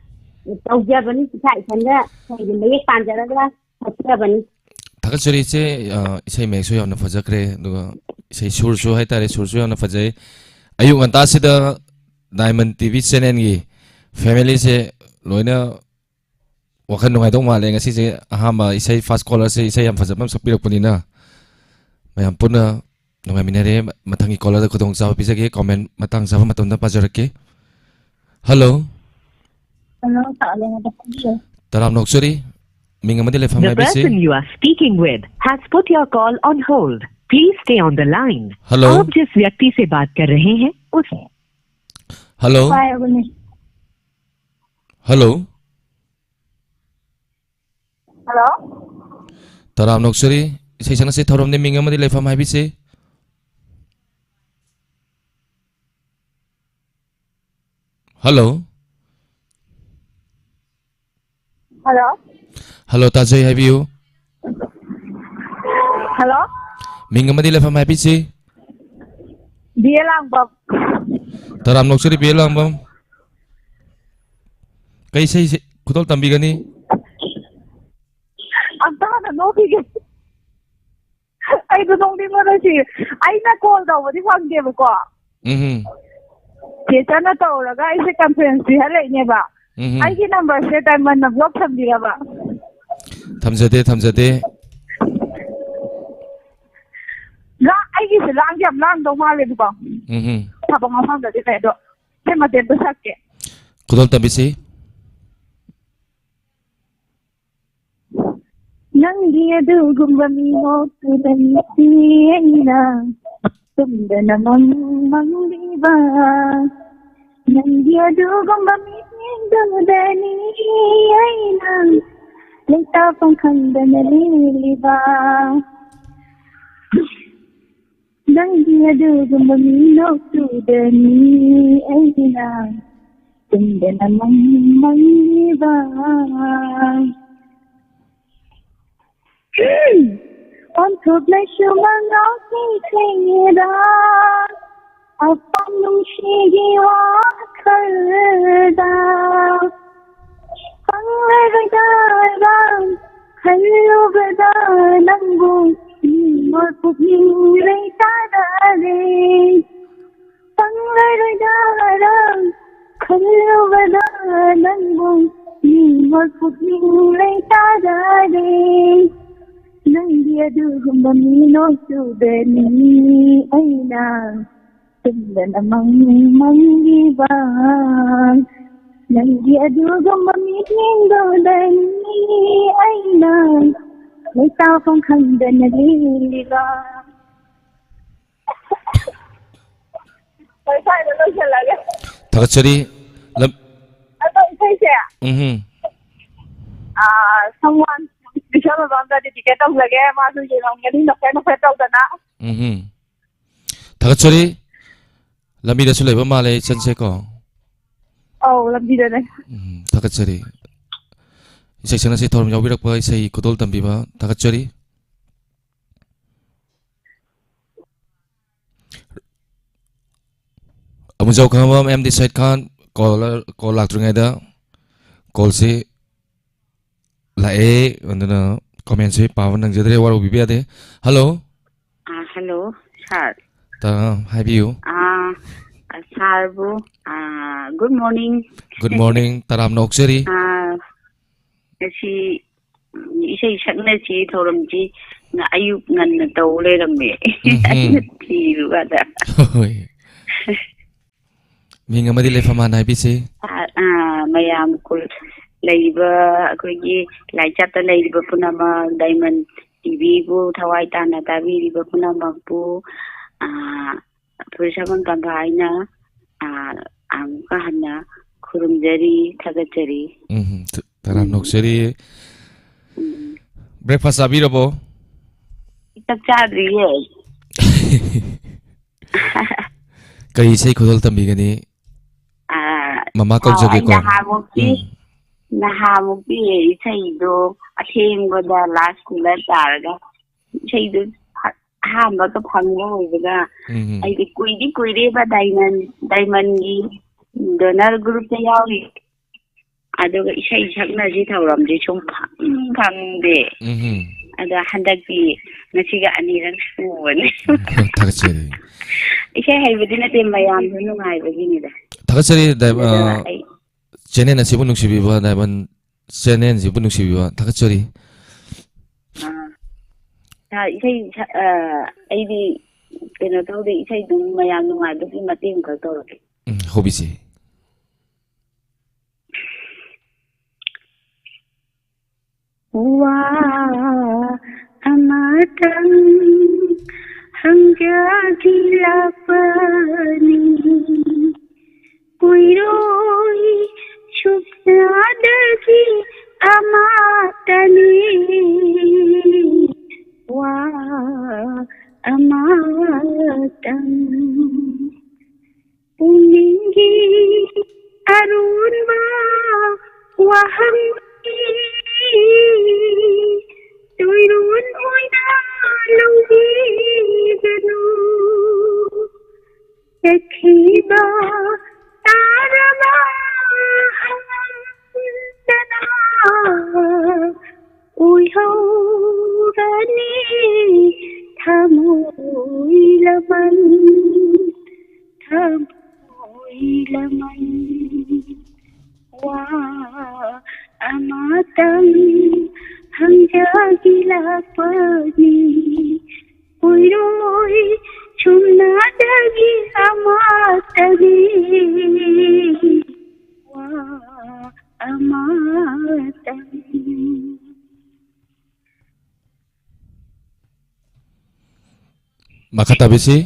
ꯇꯧꯖꯕꯅꯤ, ꯏꯁꯥ ꯏꯊꯟꯗ ꯏꯁꯩꯒꯤ ꯃꯌꯦꯛ ꯄꯥꯟꯖꯔꯒ ꯁꯛꯆꯕꯅꯤ꯫ ꯊꯥꯒꯠꯆꯔꯤ, ꯏꯆꯦ꯫ ꯑ, ꯏꯁꯩ ꯃꯌꯦꯛꯁꯨ ꯌꯥꯝꯅ ꯐꯖꯈ꯭ꯔꯦ, ꯑꯗꯨꯒ ꯏꯁꯩ ꯁꯨꯔꯁꯨ ꯍꯥꯏꯇꯥꯔꯦ, ꯁꯨꯔꯁꯨ ꯌꯥꯝꯅ ꯐꯖꯩ꯫ ꯑꯌꯨꯛ ꯉꯟꯇꯥꯁꯤꯗ ꯗꯥꯏꯃꯟ ꯇꯤ ꯚꯤ ꯆꯦꯅꯦꯜꯒꯤ ꯐꯦꯃꯤꯂꯤꯁꯦ ꯂꯣꯏꯅ ꯋꯥꯈꯜ ꯅꯨꯡꯉꯥꯏꯗꯧ ꯃꯥꯜꯂꯦ꯫ ꯉꯁꯤꯁꯦ ꯑꯍꯥꯟꯕ ꯏꯁꯩ, ꯐꯥꯔꯁ ꯀꯣꯂꯔꯁꯦ ꯏꯁꯩ ꯌꯥꯝ ꯐꯖꯕ ꯑꯃ ꯁꯛꯄꯤꯔꯛꯄꯅꯤꯅ꯫ ꯃꯌꯥꯝ ꯄꯨꯟꯅ ꯅꯨꯡꯉꯥꯏꯃꯤꯟꯅꯔꯦ꯫ ꯃꯊꯪꯒꯤ ꯀꯣꯂꯔꯗ ꯈꯨꯗꯣꯡꯆꯥꯕ ꯄꯤꯖꯒꯦ꯫ ꯀꯣꯃꯦꯟ ꯃꯇꯥꯡ ꯆꯥꯕ ꯃꯇꯝꯗ ꯄꯥꯖꯔꯛꯀꯦ꯫ ꯍꯜꯂꯣ꯫ ꯍꯜꯂꯣ, ꯇꯥꯂꯦ꯫ ꯇꯔꯥꯝꯅ ꯑꯣꯛꯆꯔꯤ꯫ ꯃꯤꯡ ꯑꯃꯗꯤ ꯂꯩꯐꯝ The ꯍꯥꯏꯕꯤꯁꯤ꯫ Person you are speaking with has put your call on hold. Please stay on the line. Hello. आप जिस व्यक्ति से बात कर रहे हैं, उस ꯍꯜꯂꯣ꯫ ꯄꯥꯏꯔꯕꯅꯦ꯫ ꯍꯜꯂꯣ꯫ ꯍꯜꯂꯣ꯫ ꯇꯔꯥꯝꯅ ꯑꯣꯛꯆꯔꯤ꯫ ꯏꯁꯩ ꯁꯛꯅꯁꯤ ꯊꯧꯔꯝꯅꯤ, ꯃꯤꯡ ꯑꯃꯗꯤ ꯂꯩꯐꯝ ꯍꯥꯏꯕꯤꯁꯤ꯫ ꯍꯜꯂꯣ꯫ ꯍꯜꯂꯣ꯫ ꯍꯜꯂꯣ, ꯇꯥꯖꯩ, ꯍꯥꯏꯕꯤꯌꯨ꯫ ꯍꯜꯂꯣ꯫ ꯃꯤꯡ ꯑꯃꯗꯤ ꯂꯩꯐꯝ ꯍꯥꯏꯕꯤꯁꯤ꯫ B A ꯂꯥꯡꯕꯝ꯫ ꯇꯔꯥꯝꯅ ꯑꯣꯛꯆꯔꯤ, ꯕꯤ ꯑꯦ ꯂꯥꯡꯕꯝ꯫ ꯀꯩ ꯏꯁꯩ ꯁꯤ-, ꯈꯨꯗꯣꯜ ꯇꯝꯕꯤꯒꯅꯤ? ꯑꯝꯇ ꯍꯥꯟꯅ ꯅꯣꯛꯈꯤꯒꯦ꯫ ꯑꯩꯗꯣ ꯅꯣꯛꯅꯤꯡꯕꯅ ꯁꯤꯔꯦ꯫ ꯑꯩꯅ ꯀꯣꯜ ꯇꯧꯕꯗꯤ ꯐꯪꯗꯦꯕꯀꯣ꯫ ꯎꯝ꯫ ꯆꯦꯆꯟꯅ ꯇꯧꯔꯒ ꯑꯩꯁꯦ ꯀꯟꯐ꯭ꯔꯦꯟꯁ ꯄꯤꯍꯜꯂꯛꯏꯅꯦꯕ꯫ ꯎꯝ꯫ ꯑꯩꯒꯤ ꯅꯝꯕꯔꯁꯦ ꯗꯥꯏꯃꯟꯅ ꯕ꯭ꯂꯣꯛ ꯊꯝꯕꯤꯔꯕ꯫ ꯊꯝꯖꯗꯦ, ꯊꯝꯖꯗꯦ꯫ ꯂꯥ-, ꯑꯩꯒꯤꯁꯦ ꯂꯥꯡꯗꯤ ꯌꯥꯝ ꯂꯥꯡꯗꯧ ꯃꯥꯜꯂꯦꯕꯀꯣ꯫ ꯎꯝ꯫ ꯊꯕꯛ ꯃꯐꯝꯗꯗꯤ ꯂꯩ, ꯑꯗꯣ ꯁꯤ ꯃꯇꯦꯛꯇꯣ ꯁꯛꯀꯦ꯫ ꯈꯨꯗꯣꯜ ꯇꯝꯕꯤꯁꯤ꯫ ꯅꯪꯒꯤ ꯑꯗꯨꯒꯨꯝꯕ ꯃꯤꯅꯣꯛꯇꯨꯗ ꯅꯨꯡꯁꯤ ꯑꯩꯅ ꯇꯨꯝꯗꯅ ꯃꯪ ꯃꯪꯂꯤꯕ꯫ ꯅꯪꯒꯤ ꯑꯗꯨꯒꯨꯝꯕ ꯃꯤꯁꯤꯡꯗꯨꯗꯅꯤ ꯑꯩꯅ ꯂꯩꯇꯥꯐꯝ ꯈꯪꯗꯅ ꯂꯦꯜꯂꯤꯕ꯫ ꯅꯪꯒꯤ ꯑꯗꯨꯒꯨꯝꯕ ꯃꯤꯅꯣꯛꯇꯨꯗꯅꯤ ꯑꯩꯅ ꯇꯨꯝꯗꯅ ꯃꯪ ꯃꯪꯂꯤꯕ꯫ ꯑꯣꯟꯊꯣꯛꯅꯁꯨ ꯃꯉꯥꯎ ꯊꯦꯡꯊꯩꯌꯦꯗ, ꯑꯄꯥꯝ ꯅꯨꯡꯁꯤꯒꯤ ꯋꯥꯈꯜꯗ꯫ ꯈꯪꯂꯔꯣꯏꯗ ꯈꯜꯂꯨꯕꯗ ꯅꯪꯕꯨ ꯅꯤꯡꯕ ꯄꯨꯛꯅꯤꯡ ꯂꯩꯇꯥꯗꯔꯦ꯫ ꯈꯪꯂꯔꯣꯏꯗ ꯈꯜꯂꯨꯕꯗ ꯅꯪꯕꯨ ꯅꯤꯡꯕ ꯄꯨꯛꯅꯤꯡ ꯂꯩꯇꯥꯗꯔꯦ꯫ ꯅꯪꯒꯤ ꯑꯗꯨꯒꯨꯝꯕ ꯃꯤ ꯅꯣꯡꯆꯨꯗꯅꯤ ꯑꯩꯅ ꯇꯨꯝꯗꯅ ꯃꯪ ꯃꯪꯂꯤꯕ꯫ ꯅꯪꯒꯤ ꯑꯗꯨꯒꯨꯝꯕ ꯃꯤꯠꯌꯦꯡꯗꯨꯗꯅꯤ ꯑꯩꯅ ꯂꯩꯇꯥꯐꯝ ꯈꯪꯗꯅ ꯂꯦꯜꯂꯤꯕ꯫ ꯍꯣꯏ, ꯁ꯭ꯋꯥꯏꯗ ꯂꯣꯏꯁꯤꯜꯂꯒꯦ꯫ ꯊꯥꯒꯠꯆꯔꯤ꯫ ꯂꯝ- ꯑꯗꯣ ꯏꯁꯩꯁꯦ, ꯎꯝꯍꯨꯝ꯫ ꯑꯥ, someone special ꯑꯣꯏꯕ ꯑꯝꯗ dedicate ꯇꯧꯖꯒꯦ꯫ ꯃꯥꯁꯨ ꯌꯦꯡꯉꯝꯒꯅꯤ, ꯅꯣꯛꯐꯦꯠ ꯅꯣꯛꯐꯦꯠ ꯇꯧꯗꯅ꯫ ꯎꯝꯍꯨꯝ꯫ ꯊꯥꯒꯠꯆꯔꯤ꯫ ꯂꯝꯕꯤꯗꯁꯨ ꯂꯩꯕ ꯃꯥꯜꯂꯦ, ꯏꯆꯟꯁꯦꯀꯣ꯫ ꯑꯧ, ꯂꯝꯕꯤꯗꯅꯦ꯫ ꯎꯝ, ꯊꯥꯒꯠꯆꯔꯤ꯫ ꯏꯁꯩ ꯁꯛꯅꯁꯤ ꯊꯧꯔꯝ ꯌꯥꯎꯕꯤꯔꯛꯄ, ꯏꯁꯩ ꯈꯨꯗꯣꯜ ꯇꯝꯕꯤꯕ ꯊꯥꯒꯠꯆꯔꯤ꯫ ꯑꯃꯨꯖꯥꯎ ꯈꯥꯡꯕꯝ ꯑꯦꯝ ꯗꯤ ꯁꯩꯗ ꯈꯥꯟ, ꯀꯣꯂꯔ, ꯀꯣꯜ ꯂꯥꯛꯇ꯭ꯔꯤꯉꯩꯗ ꯀꯣꯜꯁꯤ ꯂꯥꯛꯑꯦ, ꯑꯗꯨꯅ ꯀꯣꯃꯦꯟꯁꯤ ꯄꯥꯕ ꯅꯪꯖꯗ꯭ꯔꯦ, ꯋꯥꯔꯧꯕꯤꯕ ꯌꯥꯗꯦ꯫ ꯍꯜꯂꯣ꯫ ꯑꯥ, ꯍꯜꯂꯣ, ꯁꯥꯔ꯫ ꯇꯥ-, ꯍꯥꯏꯕꯤꯌꯨ꯫ ꯑꯥ, ꯁꯥꯔꯕꯨ, ꯑꯥ, ꯒꯨꯗ ꯃꯣꯔꯅꯤꯡ꯫ ꯒꯨꯗ ꯃꯣꯔꯅꯤꯡ, ꯇꯔꯥꯝꯅ ꯑꯣꯛꯆꯔꯤ꯫ ꯑꯥ, ꯉꯁꯤ ꯏꯁꯩ ꯁꯛꯅꯁꯤ ꯊꯧꯔꯝꯁꯤ ꯉ-, ꯑꯌꯨꯛ ꯉꯟꯅ ꯇꯧ ꯂꯩꯔꯝꯃꯦ꯫ ꯎꯝꯍꯨꯝ꯫ ꯑꯩꯅ ꯊꯤꯔꯨꯕꯗ꯫ ꯍꯣꯏ꯫ ꯃꯤꯡ ꯑꯃꯗꯤ ꯂꯩꯐꯝ ꯍꯥꯟꯅ ꯍꯥꯏꯕꯤꯁꯤ꯫ ꯑꯥ, ꯑꯥ, ꯃꯌꯥꯝ ꯀꯨꯜ-, ꯂꯩꯔꯤꯕ ꯑꯩꯈꯣꯏꯒꯤ ꯂꯥꯏꯆꯠꯇ ꯂꯩꯔꯤꯕ ꯄꯨꯝꯅꯃꯛ, ꯗꯥꯏꯃꯟ ꯇꯤꯚꯤꯕꯨ ꯊꯋꯥꯏ ꯇꯥꯅ ꯇꯥꯕꯤꯔꯤꯕ ꯄꯨꯝꯅꯃꯛꯄꯨ, ꯑꯥ, ꯐꯨꯔꯨꯁꯥꯕꯝ ꯇꯝꯐꯥ ꯍꯥꯏꯅ, ꯑꯥ, ꯑꯃꯨꯛꯀ ꯍꯟꯅ ꯈꯨꯔꯨꯝꯖꯔꯤ, ꯊꯥꯒꯠꯆꯔꯤ꯫ ꯎꯝ, ꯊ-, ꯇꯔꯥꯝ ꯎꯝ꯫ ꯅꯣꯛꯆꯔꯤ꯫ ꯎꯝ꯫ ꯕ꯭ꯔꯦꯛꯐꯥꯁ ꯆꯥꯕꯤꯔꯕꯣ? ꯆꯥꯛ ꯆꯥꯗ꯭ꯔꯤꯌꯦ꯫ ꯀꯔꯤ ꯏꯁꯩ ꯈꯨꯗꯣꯜ ꯇꯝꯕꯤꯒꯅꯤ? ꯑꯥ, ꯃꯃꯥ ꯑꯥꯎ, ꯑꯩ ꯀꯧꯖꯒꯦꯀꯣ꯫ ꯅꯍꯥꯟꯃꯨꯛꯇꯤ, ꯎꯝ꯫ ꯅꯍꯥꯟꯃꯨꯛꯇꯤ ꯏꯁꯩꯗꯣ ꯑꯊꯦꯡꯕꯗ ꯂꯥꯁ ꯀꯨꯂꯔ ꯇꯥꯔꯒ ꯏꯁꯩꯗꯣ ꯑꯍꯥꯟꯕꯒ ꯐꯪꯕ ꯑꯣꯏꯕꯗ ꯎꯝ꯫ ꯑꯩꯗꯤ ꯀꯨꯏꯗꯤ ꯀꯨꯏꯔꯦꯕ ꯗꯥꯏꯃꯟ, ꯗꯥꯏꯃꯟꯒꯤ ꯗꯣꯅꯔ ꯒ꯭ꯔꯨꯞꯇ ꯌꯥꯎꯔꯤ꯫ ꯑꯗꯨꯒ ꯏꯁꯩ ꯁꯛꯅꯁꯤ ꯊꯧꯔꯝꯁꯤ ꯁꯨꯝ ꯐꯪ-, ꯐꯪꯗꯦ꯫ ꯎꯝꯍꯨꯝ꯫ ꯑꯗ ꯍꯟꯗꯛꯇꯤ ꯉꯁꯤꯒ ꯑꯅꯤꯔꯛ ꯁꯨꯕꯅꯦ꯫ ꯎꯝ, ꯊꯥꯒꯠꯆꯔꯤ꯫ ꯏꯁꯩ ꯍꯩꯕꯗꯤ ꯅꯠꯇꯦ, ꯃꯌꯥꯝꯁꯨ ꯅꯨꯡꯉꯥꯏꯕꯒꯤꯅꯤꯗ꯫ ꯊꯥꯒꯠꯆꯔꯤ, ꯗꯥꯏ-, ꯑꯗꯨꯒ ꯑ, ꯑꯩ ꯆꯦꯅꯦꯜ ꯑꯁꯤꯕꯨ ꯅꯨꯡꯁꯤꯕꯤꯕ, ꯗꯥꯏꯃꯟ ꯆꯦꯅꯦꯜꯁꯤꯕꯨ ꯅꯨꯡꯁꯤꯕꯤꯕ ꯊꯥꯒꯠꯆꯔꯤ꯫ ꯑꯥ꯫ ꯏꯁꯩ ꯁ-, ꯑ, ꯑꯩꯗꯤ ꯀꯩꯅꯣ ꯇꯧꯗꯦ, ꯏꯁꯩꯗꯨꯝ ꯃꯌꯥꯝ ꯅꯨꯡꯉꯥꯏꯕꯒꯤ ꯃꯇꯦꯛ ꯑꯃꯈꯛ ꯇꯧꯔꯛꯀꯦ꯫ ꯎꯝ, ꯍꯧꯕꯤꯁꯦ꯫ ꯋꯥ ꯑꯃꯇꯪ ꯍꯪꯖꯒꯦ ꯂꯥꯛꯄꯅꯤ, ꯀꯨꯏꯔꯣꯏ ꯁꯨꯞꯅꯗꯒꯤ ꯑꯃꯇꯅꯤ꯫ ꯋꯥ ꯑꯃꯇꯪ, ꯄꯨꯛꯅꯤꯡꯒꯤ ꯑꯔꯨꯟꯕ ꯋꯥꯍꯪ ꯇꯨꯏꯔꯣꯟ ꯑꯣꯏꯅ ꯂꯧꯕꯤꯒꯅꯨ꯫ ꯆꯠꯈꯤꯕ ꯇꯥꯔꯕ ꯍꯟꯗꯅ ꯑꯣꯏꯍꯧꯔꯅꯤ ꯊꯃꯣꯏ ꯂꯃꯟ, ꯊꯃꯣꯏ ꯂꯃꯟ꯫ ꯋꯥ ꯑꯃꯇꯪ ꯍꯪꯖꯒꯦ ꯂꯥꯛꯄꯅꯤ, ꯀꯨꯏꯔꯣꯏ ꯁꯨꯞꯅꯗꯒꯤ ꯑꯃꯇꯅꯤ꯫ ꯋꯥ ꯑꯃꯇꯪ꯫ ꯃꯈꯥ ꯇꯥꯕꯤꯁꯤ꯫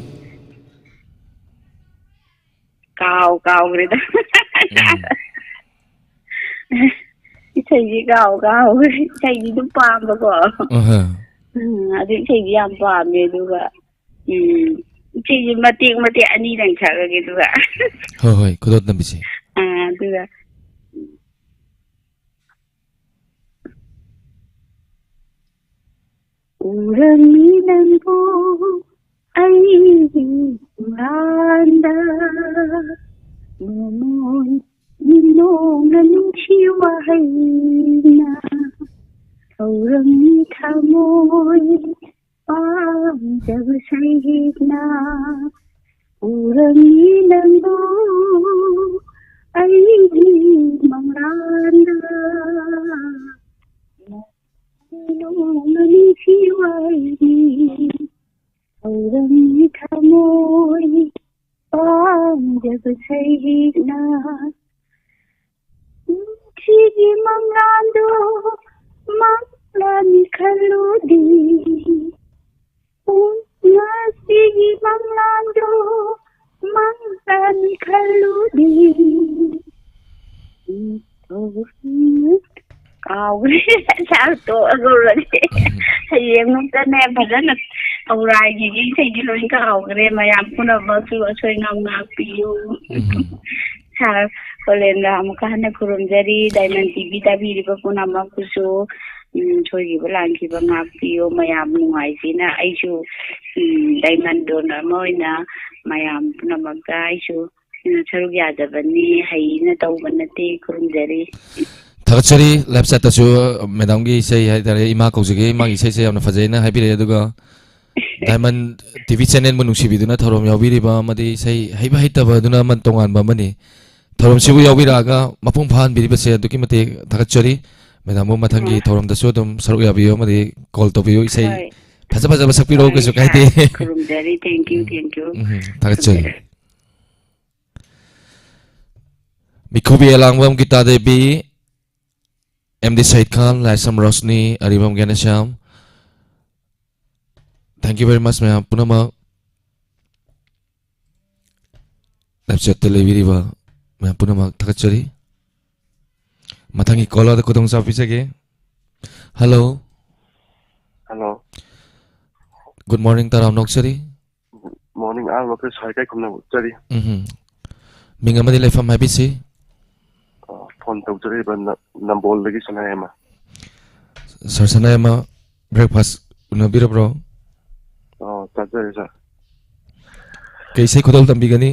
ꯀꯥꯎ, ꯀꯥꯎꯈ꯭ꯔꯦꯗ꯫ ꯎꯝ꯫ ꯏꯁꯩꯁꯤ ꯀꯥꯎ, ꯀꯥꯎꯈ꯭ꯔꯦ꯫ ꯏꯁꯩꯗꯤ ꯑꯗꯨꯝ ꯄꯥꯝꯕꯀꯣ꯫ ꯑꯍ꯫ ꯎꯝ, ꯑꯗꯨ ꯏꯁꯩꯗꯤ ꯌꯥꯝ ꯄꯥꯝꯃꯦ꯫ ꯑꯗꯨꯒ, ꯎꯝ, ꯏꯁꯩꯁꯦ ꯃꯇꯦꯛ ꯃꯇꯦꯛ ꯑꯅꯤꯗꯪ ꯁꯛꯂꯒꯦ, ꯑꯗꯨꯒ꯫ ꯍꯣꯏ, ꯍꯣꯏ, ꯈꯨꯗꯣꯜ ꯇꯝꯕꯤꯁꯦ꯫ ꯑꯥ, ꯑꯗꯨꯒ, ꯎꯔꯝꯃꯤ ꯅꯪꯕꯨ ꯑꯩꯒꯤ ꯃꯪꯂꯥꯟꯗ, ꯅꯣꯡꯃꯣꯟ ꯅꯣꯡꯅ ꯅꯨꯡꯁꯤ ꯋꯥꯍꯩꯅ ꯊꯧꯔꯝꯃꯤ ꯊꯃꯣꯏ ꯄꯥꯝꯖꯕ ꯁꯩꯍꯦꯛꯅ꯫ ꯎꯔꯝꯃꯤ ꯅꯪꯕꯨ ꯑꯩꯒꯤ ꯃꯪꯂꯥꯟꯗ, ꯅꯣꯡꯃꯣꯟ ꯊꯤꯋꯥꯏꯅꯤ꯫ ꯊꯧꯔꯝꯒꯤ ꯊꯃꯣꯏ ꯄꯥꯝꯖꯕ ꯁꯩꯍꯦꯛꯅ ꯁꯤꯒꯤ ꯃꯪꯂꯥꯟꯗꯣ ꯃꯪꯂꯥꯟꯅꯤ ꯈꯜꯂꯨꯗꯦ꯫ ꯉꯁꯤꯒꯤ ꯃꯪꯂꯥꯟꯗꯣ ꯃꯪꯂꯥꯟꯅꯤ ꯈꯜꯂꯨꯗꯦ꯫ ꯀꯥꯎꯈ꯭ꯔꯦ꯫ ꯁꯥꯔ ꯇꯣꯛꯑꯒꯨꯔꯒꯦ꯫ ꯍꯌꯦꯡꯃꯨꯛꯇꯅꯦ ꯐꯖꯅ ꯍꯧꯔꯥꯏꯒꯤꯒꯦ꯫ ꯏꯁꯩꯗꯤ ꯂꯣꯏ ꯀꯥꯎꯈ꯭ꯔꯦ꯫ ꯃꯌꯥꯝ ꯄꯨꯝꯅꯃꯛꯁꯨ ꯑꯁꯣꯏ ꯑꯉꯥꯝ ꯉꯥꯛꯄꯤꯌꯨ꯫ ꯎꯝ꯫ ꯁꯥꯔ ꯍꯣꯂꯦꯟꯗ ꯑꯃꯨꯛꯀ ꯍꯟꯅ ꯈꯨꯔꯨꯝꯖꯔꯤ꯫ ꯗꯥꯏꯃꯟ ꯇꯤ ꯚꯤ ꯇꯥꯕꯤꯔꯤꯕ ꯄꯨꯝꯅꯃꯛꯄꯨꯁꯨ, ꯎꯝ, ꯁꯣꯏꯈꯤꯕ ꯂꯥꯟꯈꯤꯕ ꯉꯥꯛꯄꯤꯌꯨ꯫ ꯃꯌꯥꯝ ꯅꯨꯡꯉꯥꯏꯁꯤꯅ ꯑꯩꯁꯨ, ꯎꯝ, ꯗꯥꯏꯃꯟ ꯗꯣꯟ ꯑꯃ ꯑꯣꯏꯅ ꯃꯌꯥꯝ ꯄꯨꯝꯅꯃꯛꯇ ꯑꯩꯁꯨ, ꯎꯝ, ꯁꯔꯨꯛ ꯌꯥꯖꯕꯅꯤ꯫ ꯍꯩꯅ ꯇꯧꯕ ꯅꯠꯇꯦ꯫ ꯈꯨꯔꯨꯝꯖꯔꯤ꯫ ꯊꯥꯒꯠꯆꯔꯤ꯫ ꯂꯥꯏꯐ ꯆꯥꯠꯇꯁꯨ ꯃꯦꯗꯥꯝꯒꯤ ꯏꯁꯩ ꯍꯥꯏꯇꯥꯔꯦ, ꯏꯃꯥ ꯀꯧꯖꯒꯦ, ꯏꯃꯥꯒꯤ ꯏꯁꯩꯁꯦ ꯌꯥꯝꯅ ꯐꯖꯩꯅ ꯍꯥꯏꯕꯤꯔꯛꯑꯦ꯫ ꯑꯗꯨꯒ ꯗꯥꯏꯃꯟ ꯇꯤ ꯚꯤ ꯆꯦꯅꯦꯜꯕꯨ ꯅꯨꯡꯁꯤꯕꯤꯗꯨꯅ ꯊꯧꯔꯝ ꯌꯥꯎꯕꯤꯔꯤꯕ ꯑꯃꯗꯤ ꯏꯁꯩ ꯍꯩꯕ ꯍꯩꯇꯕ ꯑꯗꯨꯅ ꯑꯃ ꯇꯣꯉꯥꯟꯕ ꯑꯃꯅꯤ꯫ ꯊꯧꯔꯝꯁꯤꯕꯨ ꯌꯥꯎꯕꯤꯔꯛꯑꯒ ꯃꯄꯨꯡ ꯐꯥꯍꯟꯕꯤꯔꯤꯕꯁꯦ ꯑꯗꯨꯛꯀꯤ ꯃꯇꯤꯛ ꯊꯥꯒꯠꯆꯔꯤ꯫ ꯃꯦꯗꯥꯝꯕꯨ ꯃꯊꯪꯒꯤ ꯎꯝ꯫ ꯊꯧꯔꯝꯗꯁꯨ ꯑꯗꯨꯝ ꯁꯔꯨꯛ ꯌꯥꯕꯤꯌꯨ ꯑꯃꯗꯤ ꯀꯣꯜ ꯇꯧꯕꯤꯌꯨ꯫ ꯏꯁꯩ ꯍꯣꯏ꯫ ꯐꯖ ꯐꯖꯕ ꯁꯛꯄꯤꯔꯛꯎ, ꯍꯣꯏ, ꯀꯩꯁꯨ ꯁꯥꯔ꯫ ꯀꯥꯏꯗꯦ꯫ ꯈꯨꯔꯨꯝꯖꯔꯤ꯫ Thank you, um. Thank you꯫ ꯎꯝ, ꯊꯥꯒꯠꯆꯔꯤ꯫ ꯈꯨꯔꯨꯝꯖꯔꯤ꯫ ꯃꯤꯈꯨꯕꯤ Elangbam Gita Devi, M D Shahid Khan, Laisram Roshni, Aribam Gyaneshyam, thank you very much ꯃꯌꯥꯝ ꯄꯨꯝꯅꯃꯛ꯫ ꯂꯥꯏꯐ ꯆꯦꯠꯇ ꯂꯩꯕꯤꯔꯤꯕ ꯃꯌꯥꯝ ꯄꯨꯝꯅꯃꯛ ꯊꯥꯒꯠꯆꯔꯤ꯫ ꯃꯊꯪꯒꯤ ꯀꯣꯂꯔꯗ ꯈꯨꯗꯣꯡꯆꯥꯕ ꯄꯤꯖꯒꯦ꯫ ꯍꯜꯂꯣ꯫ ꯍꯜꯂꯣ꯫ ꯒꯨꯗ ꯃꯣꯔꯅꯤꯡ, ꯇꯔꯥꯝꯅ ꯑꯣꯛꯆꯔꯤ꯫ ꯃꯣꯔꯅꯤꯡ꯫ ꯑꯍꯥꯟꯕ ꯑꯩꯈꯣꯏ ꯁꯥꯔ ꯏꯀꯥꯏ ꯈꯨꯝꯅꯕ ꯎꯠꯆꯔꯤ꯫ ꯎꯝꯍꯨꯝ꯫ ꯃꯤꯡ ꯑꯃꯗꯤ ꯂꯩꯐꯝ ꯍꯥꯏꯕꯤꯁꯤ꯫ ꯑ, ꯐꯣꯟ ꯇꯧꯖꯔꯛꯏꯕ ꯅ-, ꯅꯝꯕꯣꯜꯗꯒꯤ ꯁꯅꯥꯌꯥꯏꯃ꯫ ꯁꯥꯔ ꯁꯅꯥꯌꯥꯏꯃ, ꯕ꯭ꯔꯦꯛꯐꯥꯁ ꯎꯅꯕꯤꯔꯕ꯭ꯔꯣ? ꯑ, ꯆꯥꯖꯔꯦ, ꯁꯥꯔ꯫ ꯀꯩ ꯏꯁꯩ ꯈꯨꯗꯣꯜ ꯇꯝꯕꯤꯒꯅꯤ?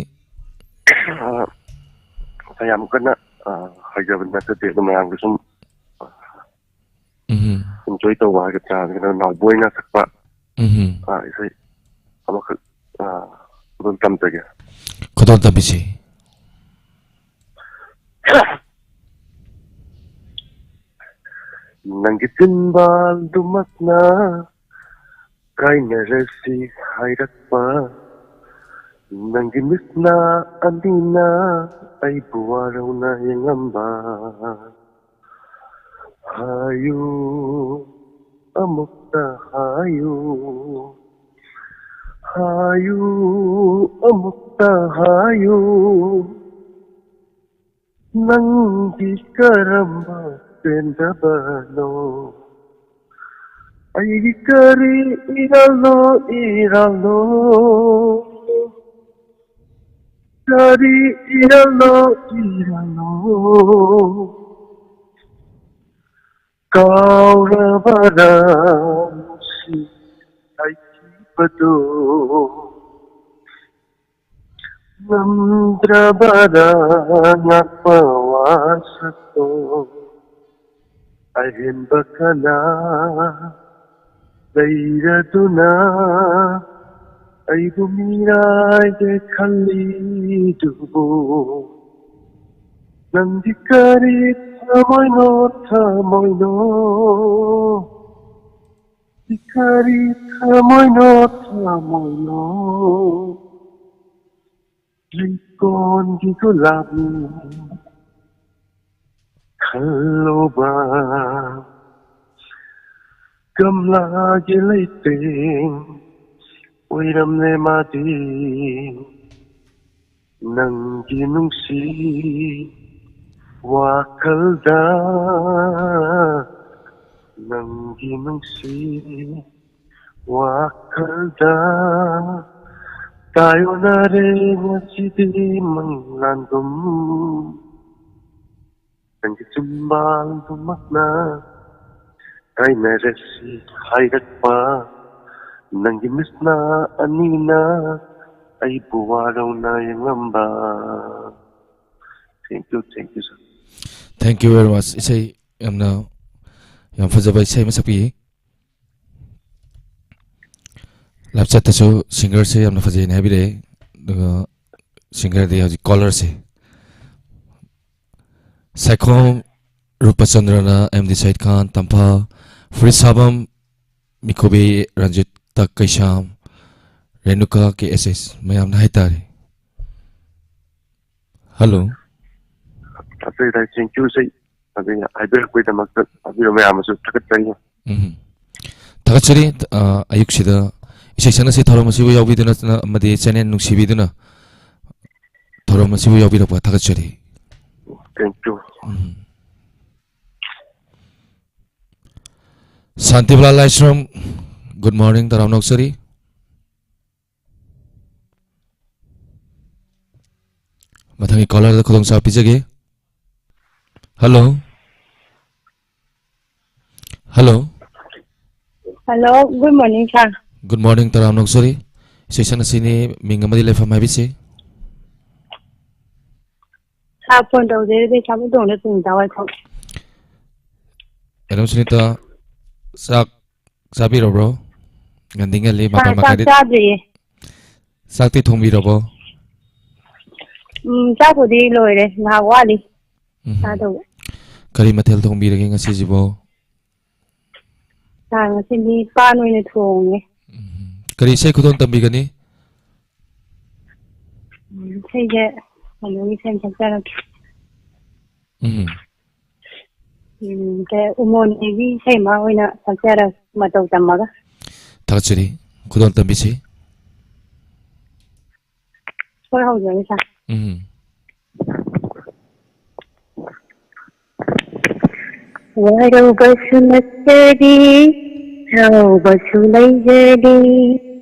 ꯑ, ꯌꯥꯝ ꯀꯟꯅ, ꯑ, ꯍꯩꯖꯕ ꯅꯠꯆꯗꯦ, ꯑꯗꯣ ꯃꯌꯥꯝꯒꯤ ꯁꯨꯝ ꯎꯝꯍꯨꯝ꯫ ꯏꯟꯖꯣꯏ ꯇꯧꯕ ꯍꯥꯏꯒꯗ꯭ꯔꯥ, ꯑꯗꯨꯒ ꯅꯥꯎꯕꯣꯏꯅ ꯁꯛꯄ, ꯎꯝꯍꯨꯝ꯫ ꯑ, ꯏꯁꯩ ꯑꯃꯈꯛ, ꯑ, ꯑꯗꯨꯝ ꯇꯝꯖꯒꯦ꯫ ꯈꯨꯗꯣꯜ ꯇꯝꯕꯤꯁꯤ꯫ ꯅꯪꯒꯤ ꯆꯤꯟꯕꯥꯜꯗꯨꯃꯛꯅ ꯀꯥꯏꯅꯔꯁꯤ ꯍꯥꯏꯔꯛꯄ, ꯅꯪꯒꯤ ꯃꯤꯠꯅ ꯑꯅꯤꯅ ꯑꯩꯕꯨ ꯋꯥꯔꯧꯅ ꯌꯦꯡꯉꯝꯕ꯫ ꯍꯥꯏꯌꯨ, ꯑꯃꯨꯛꯇ ꯍꯥꯏꯌꯨ, ꯍꯥꯏꯌꯨ, ꯑꯃꯨꯛꯇ ꯍꯥꯏꯌꯨ, ꯅꯪꯗꯤ ꯀꯔꯝꯕ ꯄꯦꯟꯗꯕꯅꯣ? ꯑꯩꯒꯤ ꯀꯔꯤ ꯏꯔꯥꯜꯅꯣ, ꯏꯔꯥꯜꯅꯣ? ꯀꯔꯤ ꯏꯔꯥꯜꯅꯣ, ꯏꯔꯥꯜꯅꯣ? ꯀꯥꯎꯔꯕꯔꯥ ꯅꯨꯡꯁꯤ ꯍꯥꯏꯈꯤꯕꯗꯣ? ꯉꯝꯗ꯭ꯔꯕꯔꯥ ꯉꯥꯛꯄ ꯋꯥꯁꯛꯇꯣ? ꯑꯍꯦꯟꯕ ꯀꯅꯥ ꯂꯩꯔꯗꯨꯅ ꯑꯩꯕꯨ ꯃꯤꯔꯥꯏꯒꯦ ꯈꯜꯂꯤꯗꯨꯕꯨ? ꯅꯪꯗꯤ ꯀꯔꯤ ꯊꯃꯣꯏꯅꯣ, ꯊꯃꯣꯏꯅꯣ? ꯀꯔꯤ ꯊꯃꯣꯏꯅꯣ, ꯊꯃꯣꯏꯅꯣ? ꯂꯩꯀꯣꯟꯒꯤ ꯒꯨꯂꯥꯞ ꯈꯜꯂꯨꯕ, ꯒꯝꯂꯥꯒꯤ ꯂꯩꯇꯦꯡ ꯑꯣꯏꯔꯝꯂꯦ ꯃꯥꯗꯤ꯫ ꯅꯪꯒꯤ ꯅꯨꯡꯁꯤ ꯋꯥꯈꯜꯗ, ꯅꯪꯒꯤ ꯅꯨꯡꯁꯤ ꯋꯥꯈꯜꯗ ꯇꯥꯏꯌꯣꯟꯅꯔꯦ ꯉꯁꯤꯗꯤ ꯃꯪꯂꯥꯟꯒꯨꯝ꯫ ꯅꯪꯒꯤ ꯆꯤꯟꯕꯥꯜꯗꯨꯃꯛꯅ ꯀꯥꯏꯅꯔꯁꯤ ꯍꯥꯏꯔꯛꯄ, ꯅꯪꯒꯤ ꯃꯤꯠꯅ ꯑꯅꯤꯅ ꯑꯩꯕꯨ ꯋꯥꯔꯧꯅ ꯌꯦꯡꯂꯝꯕ꯫ Thank you, thank you, sir. Thank you very much. ꯏꯁꯩ ꯌꯥꯝꯅ, ꯌꯥꯝ ꯐꯖꯕ ꯏꯁꯩ ꯑꯃ ꯁꯛꯄꯤꯌꯦ꯫ ꯂꯥꯞꯆꯠꯇꯁꯨ ꯁꯤꯡꯒꯔꯁꯦ ꯌꯥꯝꯅ ꯐꯖꯩꯅ ꯍꯥꯏꯕꯤꯔꯛꯑꯦ꯫ ꯑꯗꯨꯒ ꯁꯤꯡꯒꯔꯗꯤ ꯍꯧꯖꯤꯛ ꯀꯣꯂꯔꯁꯦ ꯁꯥꯏꯈꯣꯝ ꯔꯨꯄꯆꯟꯗ꯭ꯔꯅ ꯑꯦꯝ ꯗꯤ ꯁꯩꯠ ꯈꯥꯟ, ꯇꯝꯐꯥ, ꯐꯨꯔꯤꯠ ꯁꯥꯕꯝ, ꯃꯤꯈꯣꯕꯤ ꯔꯟꯖꯤꯠꯇ ꯀꯩꯁꯥꯝ, ꯔꯦꯅꯨꯀꯥ ꯀꯦ ꯑꯦꯁ ꯑꯦꯁ ꯃꯌꯥꯝꯅ ꯍꯥꯏꯇꯥꯔꯦ꯫ ꯍꯜꯂꯣ꯫ ꯇꯥꯛꯄꯤꯔꯤꯕ ꯆꯦꯡꯆꯨ ꯏꯁꯩ ꯑꯗꯨꯅ ꯍꯥꯏꯕꯤꯔꯛꯄꯒꯤꯗꯃꯛꯇ ꯇꯥꯕꯤꯕ ꯃꯌꯥꯝ ꯑꯃꯁꯨ ꯊꯥꯒꯠꯆꯔꯤ꯫ ꯎꯝ꯫ ꯊꯥꯒꯠꯆꯔꯤ꯫ ꯑ, ꯑꯌꯨꯛꯁꯤꯗ ꯏꯁꯩ ꯁꯛꯅꯁꯤ ꯊꯧꯔꯝ ꯑꯁꯤꯕꯨ ꯌꯥꯎꯕꯤꯗꯨꯅ ꯑꯃꯗꯤ ꯆꯦꯅꯦꯜ ꯅꯨꯡꯁꯤꯕꯤꯗꯨꯅ ꯊꯧꯔꯝ ꯑꯁꯤꯕꯨ ꯌꯥꯎꯕꯤꯔꯛꯄ ꯊꯥꯒꯠꯆꯔꯤ꯫ Thank you꯫ Um. Shantibala Laishram, good morning, ꯇꯔꯥꯝꯅ ꯑꯣꯛꯆꯔꯤ꯫ ꯃꯊꯪꯒꯤ ꯀꯣꯂꯔꯗ ꯈꯨꯗꯣꯡꯆꯥꯕ ꯄꯤꯖꯒꯦ꯫ Hello. Hello. Hello, good morning, sir꯫ Good morning, ꯇꯔꯥꯝꯅ ꯑꯣꯛꯆꯔꯤ꯫ ꯏꯁꯩ ꯁꯛꯅꯁꯤꯅꯤ, ꯃꯤꯡ ꯑꯃꯗꯤ ꯂꯩꯐꯝ ꯍꯥꯏꯕꯤꯁꯤ꯫ Sir, ꯐꯣꯟ ꯇꯧꯖꯔꯤꯁꯦ ꯁꯥꯃꯨꯇꯣꯡꯗ ꯁꯨꯅꯤꯇꯥ ꯋꯥꯏꯈꯣꯝ꯫ ꯑꯦꯂꯣ ꯁꯨꯅꯤꯇꯥ, ꯆꯥꯛ ꯆꯥꯕꯤꯔꯕ꯭ꯔꯣ? ꯉꯟꯗꯤ ꯉꯜꯂꯤ, ꯃꯥꯄꯜ ꯆꯥꯛ ꯃꯈꯥꯏꯗꯤ꯫ ꯆꯥꯗ꯭ꯔꯤꯌꯦ꯫ ꯆꯥꯛꯇꯤ ꯊꯣꯡꯕꯤꯔꯕꯣ? ꯎꯝ, ꯆꯥꯛꯄꯨꯗꯤ ꯂꯣꯏꯔꯦ, ꯉꯥꯏꯍꯥꯛ ꯋꯥꯠꯂꯤ ꯎꯝ꯫ ꯆꯥꯗꯧꯕ꯫ ꯀꯔꯤ ꯃꯊꯦꯜ ꯊꯣꯡꯕꯤꯔꯒꯦ ꯉꯁꯤꯁꯤꯕꯣ? ꯆꯥꯛ ꯉꯁꯤꯗꯤ ꯄꯥꯟ ꯑꯣꯏꯅ ꯊꯣꯡꯉꯦ꯫ ꯎꯝ꯫ ꯀꯔꯤ ꯏꯁꯩ ꯈꯨꯗꯣꯜ ꯇꯝꯕꯤꯒꯅꯤ? ꯎꯝ, ꯏꯁꯩꯁꯦ ꯀꯩꯅꯣꯒꯤ ꯏꯁꯩ ꯁꯛꯆꯔꯛꯀꯦ꯫ ꯎꯝ꯫ ꯎꯝ, ꯀꯩ, ꯎꯃꯣꯟꯒꯤ ꯏꯁꯩ ꯑꯃ ꯑꯣꯏꯅ ꯁꯛꯆꯔꯛꯀꯦ, ꯃꯇꯧ ꯇꯝꯃꯒ꯫ ꯊꯥꯒꯠꯆꯔꯤ꯫ ꯈꯨꯗꯣꯜ ꯇꯝꯕꯤꯁꯤ꯫ ꯍꯣꯏ, ꯍꯧꯖꯔꯒꯦ, sir꯫ ꯎꯝ꯫ ꯋꯥꯔꯧꯕꯁꯨ ꯅꯠꯇꯔꯤ, ꯁꯥꯎꯕꯁꯨ ꯂꯩꯖꯔꯤ꯫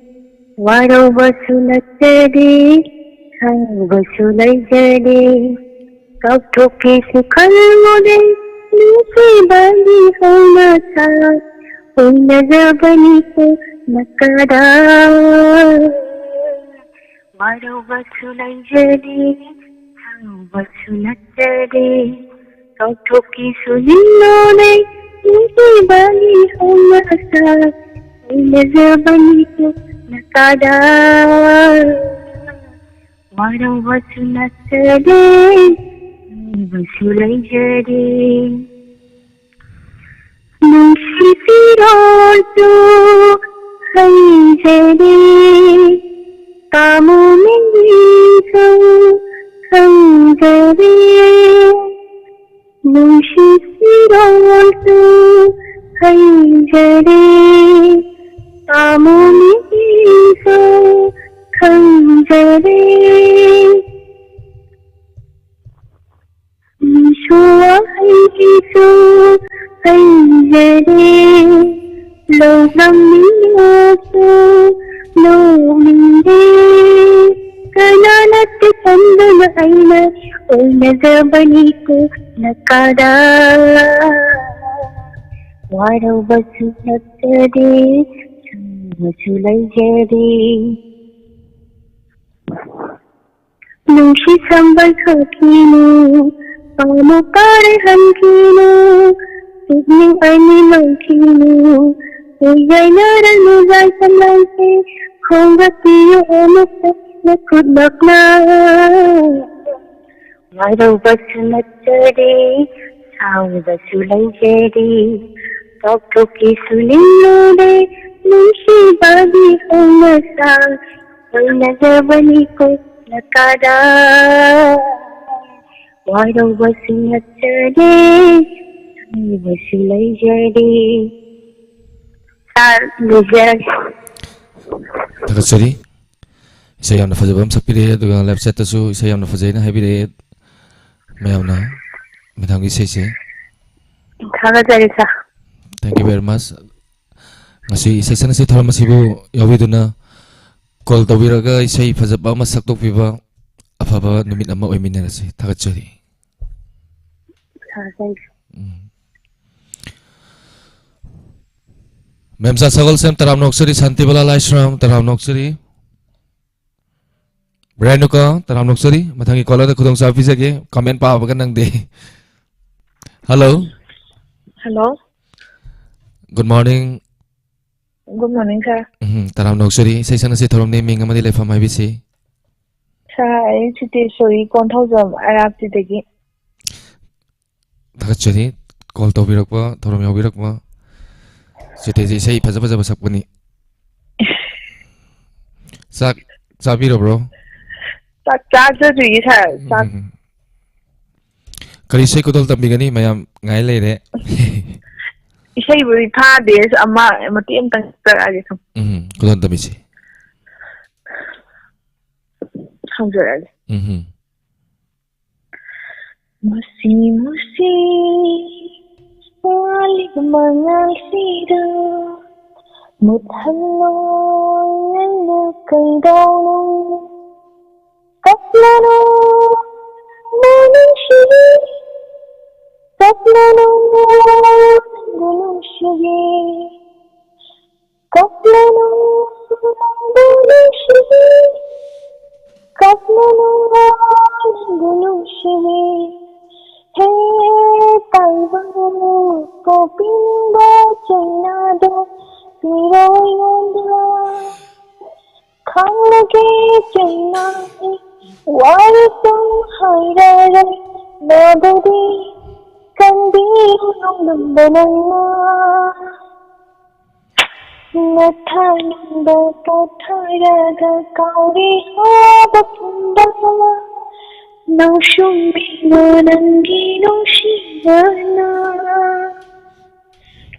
ꯋꯥꯔꯧꯕꯁꯨ ꯅꯠꯇꯔꯤ, ꯁꯥꯎꯕꯁꯨ ꯂꯩꯖꯔꯤ꯫ ꯀꯥꯎꯊꯣꯛꯀꯦꯁꯨ ꯈꯜꯂꯨꯔꯦ, ꯅꯨꯡꯁꯤꯕꯒꯤ ꯍꯧꯅꯁꯥ ꯍꯣꯡꯅꯖꯕꯅꯤꯀꯣ ꯅꯀꯥꯗ꯫ ꯋꯥꯔꯧꯕꯁꯨ ꯂꯩꯖꯔꯤ, ꯁꯥꯎꯕꯁꯨ ꯅꯠꯆꯔꯤ, ꯀꯥꯎꯊꯣꯛꯀꯦꯁꯨ ꯅꯤꯡꯂꯨꯔꯦ, ꯅꯨꯡꯁꯤꯕꯒꯤ ꯍꯧꯅꯁꯥ ꯍꯣꯡꯅꯖꯕꯅꯤꯀꯣ ꯅꯀꯥꯗ꯫ ꯋꯥꯔꯧꯕꯁꯨ ꯅꯠꯆꯔꯤ, ꯏꯕꯁꯨ ꯂꯩꯖꯔꯦ, ꯅꯨꯡꯁꯤ ꯐꯤꯔꯣꯜꯁꯨ ꯍꯩꯖꯔꯦ, ꯄꯥꯝꯃꯨ ꯃꯤꯁꯨ ꯈꯪꯖꯔꯦ, ꯅꯨꯡꯁꯤ ꯐꯤꯔꯣꯜꯁꯨ ꯍꯩꯖꯔꯦ, ꯄꯥꯝꯃꯨ ꯃꯤꯁꯨ ꯈꯪꯖꯔꯦ꯫ ꯃꯤꯁꯨ ꯋꯥꯍꯩꯁꯨ ꯍꯩꯖꯔꯦ, ꯂꯧꯅꯝ ꯃꯤꯅꯁꯨ ꯅꯣꯛꯅꯤꯡꯉꯦ꯫ ꯀꯅꯥꯅ ꯇꯤꯛꯍꯟꯗꯨꯅ ꯑꯩꯅ ꯑꯣꯏꯅꯖꯕꯅꯤꯀꯣ ꯅꯀꯥꯗ꯫ ꯋꯥꯔꯧꯕꯁꯨ ꯅꯠꯇꯔꯦ, ꯁꯥꯎꯕꯁꯨ ꯂꯩꯖꯔꯦ꯫ ꯅꯨꯡꯁꯤ ꯁꯝꯕꯜ ꯈꯥꯛꯈꯤꯅꯨ, ꯄꯥꯎꯃꯨ ꯄꯥꯔꯦ ꯍꯟꯈꯤꯅꯨ, ꯄꯨꯛꯅꯤꯡ ꯑꯅꯤ ꯃꯥꯡꯈꯤꯅꯨ, ꯌꯥꯏꯅꯔꯅꯨ ꯌꯥꯏꯐꯝ ꯂꯩꯇꯦ, ꯈꯣꯡꯒꯠꯄꯤꯌꯨ ꯑꯃꯨꯛꯇ ꯅꯈꯨꯠꯃꯛꯅ꯫ ꯋꯥꯔꯧꯕꯁꯨ ꯅꯠꯇꯔꯦ, ꯁꯥꯎꯕꯁꯨ ꯂꯩꯖꯔꯦ, ꯀꯥꯎꯊꯣꯛꯀꯦꯁꯨ ꯅꯤꯡꯂꯨꯔꯦ, ꯅꯨꯡꯁꯤꯕꯒꯤ ꯍꯧꯅꯁꯥ ꯍꯣꯏꯅꯖꯕꯅꯤꯀꯣ ꯅꯀꯥꯗ꯫ ꯋꯥꯔꯧꯕꯁꯨ ꯅꯠꯇꯔꯦ, ꯁꯥꯎꯕꯁꯨ ꯂꯩꯖꯔꯦ꯫ ꯁꯥꯔ, ꯂꯣꯏꯖꯔꯒꯦ꯫ ꯊꯥꯒꯠꯆꯔꯤ꯫ ꯏꯁꯩ ꯌꯥꯝꯅ ꯐꯖꯕ ꯑꯃ ꯁꯛꯄꯤꯔꯛꯑꯦ, ꯑꯗꯨꯒ ꯂꯥꯏꯞ ꯆꯦꯠꯇꯁꯨ ꯏꯁꯩ ꯌꯥꯝꯅ ꯐꯖꯩꯅ ꯍꯥꯏꯕꯤꯔꯛꯑꯦ ꯃꯌꯥꯝꯅ꯫ ꯃꯦꯗꯥꯝꯒꯤ ꯏꯁꯩꯁꯦ꯫ ꯊꯥꯒꯠꯆꯔꯤ, ꯁꯥꯔ꯫ Thank you very much꯫ ꯉꯁꯤ ꯏꯁꯩ ꯁꯛꯅꯁꯤ ꯊꯧꯔꯝ ꯑꯁꯤꯕꯨ ꯌꯥꯎꯕꯤꯗꯨꯅ ꯀꯣꯜ ꯇꯧꯕꯤꯔꯒ ꯏꯁꯩ ꯐꯖꯕ ꯑꯃ ꯁꯛꯇꯣꯛꯄꯤꯕ, ꯑꯐꯕ ꯅꯨꯃꯤꯠ ꯑꯃ ꯑꯣꯏꯃꯤꯟꯅꯔꯁꯤ꯫ ꯊꯥꯒꯠꯆꯔꯤ꯫ ꯁꯥꯔ, thank you꯫ ꯎꯝ꯫ ꯃꯦꯝꯆꯥ ꯁꯒꯣꯜꯁꯦꯝ, ꯇꯔꯥꯝꯅ ꯑꯣꯛꯆꯔꯤ꯫ ꯁꯥꯟꯇꯤꯕꯂꯥ ꯂꯥꯏꯁ꯭ꯔꯝ, ꯇꯔꯥꯝꯅ ꯑꯣꯛꯆꯔꯤ꯫ ꯔꯦꯅꯨꯀꯥ, ꯇꯔꯥꯝꯅ ꯑꯣꯛꯆꯔꯤ꯫ ꯃꯊꯪꯒꯤ ꯀꯣꯂꯔꯗ ꯈꯨꯗꯣꯡꯆꯥꯕ ꯄꯤꯖꯒꯦ꯫ ꯀꯃꯦꯟ ꯄꯥꯕꯒ ꯅꯪꯗꯦ꯫ Hello. Hello. Good morning. Good morning, sir. ꯎꯝ, ꯇꯔꯥꯝꯅ ꯑꯣꯛꯆꯔꯤ꯫ ꯏꯁꯩ ꯁꯛꯅꯁꯤ ꯊꯧꯔꯝꯅꯤ, ꯃꯤꯡ ꯑꯃꯗꯤ ꯂꯩꯐꯝ ꯍꯥꯏꯕꯤꯁꯤ꯫ ꯁꯥꯔ, ꯑꯩ ꯁꯤꯇꯦꯁꯣꯔꯤ ꯀꯣꯟꯊꯧꯖꯝ ꯑꯔꯥꯞꯇꯤꯗꯒꯤ꯫ ꯊꯥꯒꯠꯆꯔꯤ꯫ ꯀꯣꯜ ꯇꯧꯕꯤꯔꯛꯄ, ꯊꯧꯔꯝ ꯌꯥꯎꯕꯤꯔꯛꯄ꯫ ꯆꯦꯇꯦꯁꯦ ꯏꯁꯩ ꯐꯖ ꯐꯖꯕ ꯁꯛꯄꯅꯤ꯫ ꯆꯥꯛ ꯆꯥꯕꯤꯔꯕ꯭ꯔꯣ? ꯆꯥꯛ ꯆꯥꯖꯗ꯭ꯔꯤꯌꯦ, ꯁꯥꯔ꯫ ꯆꯥꯛ ꯎꯝ꯫ ꯀꯔꯤ ꯏꯁꯩ ꯈꯨꯗꯣꯜ ꯇꯝꯕꯤꯒꯅꯤ? ꯃꯌꯥꯝ ꯉꯥꯏ ꯂꯩꯔꯦ꯫ ꯏꯁꯩꯕꯨꯗꯤ ꯊꯥꯗꯦ, ꯑꯃ ꯃꯇꯦꯛ ꯑꯃꯇꯪ ꯆꯠꯂꯛꯑꯒꯦ ꯁꯨꯝ꯫ ꯎꯝ, ꯈꯨꯗꯣꯜ ꯇꯝꯕꯤꯁꯤ꯫ ꯍꯧꯖꯔꯛꯑꯒꯦ꯫ ꯎꯝ꯫ ꯃꯁꯤ ꯃꯁꯤ ꯋꯥꯠꯂꯤꯕ ꯃꯉꯥꯜꯁꯤꯗ ꯃꯨꯠꯍꯜꯂꯣ ꯅꯪꯅ ꯀꯩꯗꯧꯅꯣ? ꯀꯞꯂꯅꯨ ꯅꯪꯕꯨ ꯅꯨꯡꯁꯤꯕꯤ, ꯀꯞꯂꯅꯨ ꯅꯪꯕꯨ ꯅꯨꯡꯁꯤꯕꯤ, ꯀꯞꯂꯅꯨ ꯅꯪꯕꯨ ꯅꯨꯡꯁꯤꯕꯤ, ꯀꯞꯂꯅꯨ ꯅꯪꯕꯨ ꯅꯨꯡꯁꯤꯕꯤ꯫ ꯍꯦ ꯇꯥꯏꯕꯪ ꯄꯣꯛꯄꯤꯅꯤꯡꯕ ꯆꯩꯅꯥꯗꯣ ꯄꯤꯔꯣ ꯑꯩꯉꯣꯟꯗ꯫ ꯈꯥꯡꯂꯒꯦ ꯆꯩꯅꯥꯒꯤ ꯋꯥꯔꯤꯁꯨ ꯍꯥꯏꯔꯔꯣꯏ ꯃꯗꯨꯗꯤ ꯀꯟꯕꯤꯌꯨ ꯅꯣꯡꯗꯝꯕ ꯅꯪꯅ꯫ ꯅꯊꯥꯅꯤꯡꯕ ꯄꯣꯊꯥꯔꯒ ꯀꯥꯎꯔꯦ ꯍꯥꯏꯕ ꯄꯨꯝꯕ ꯅꯧꯁꯨꯝꯕꯤꯅ ꯅꯪꯒꯤ ꯅꯨꯡꯁꯤꯕꯅ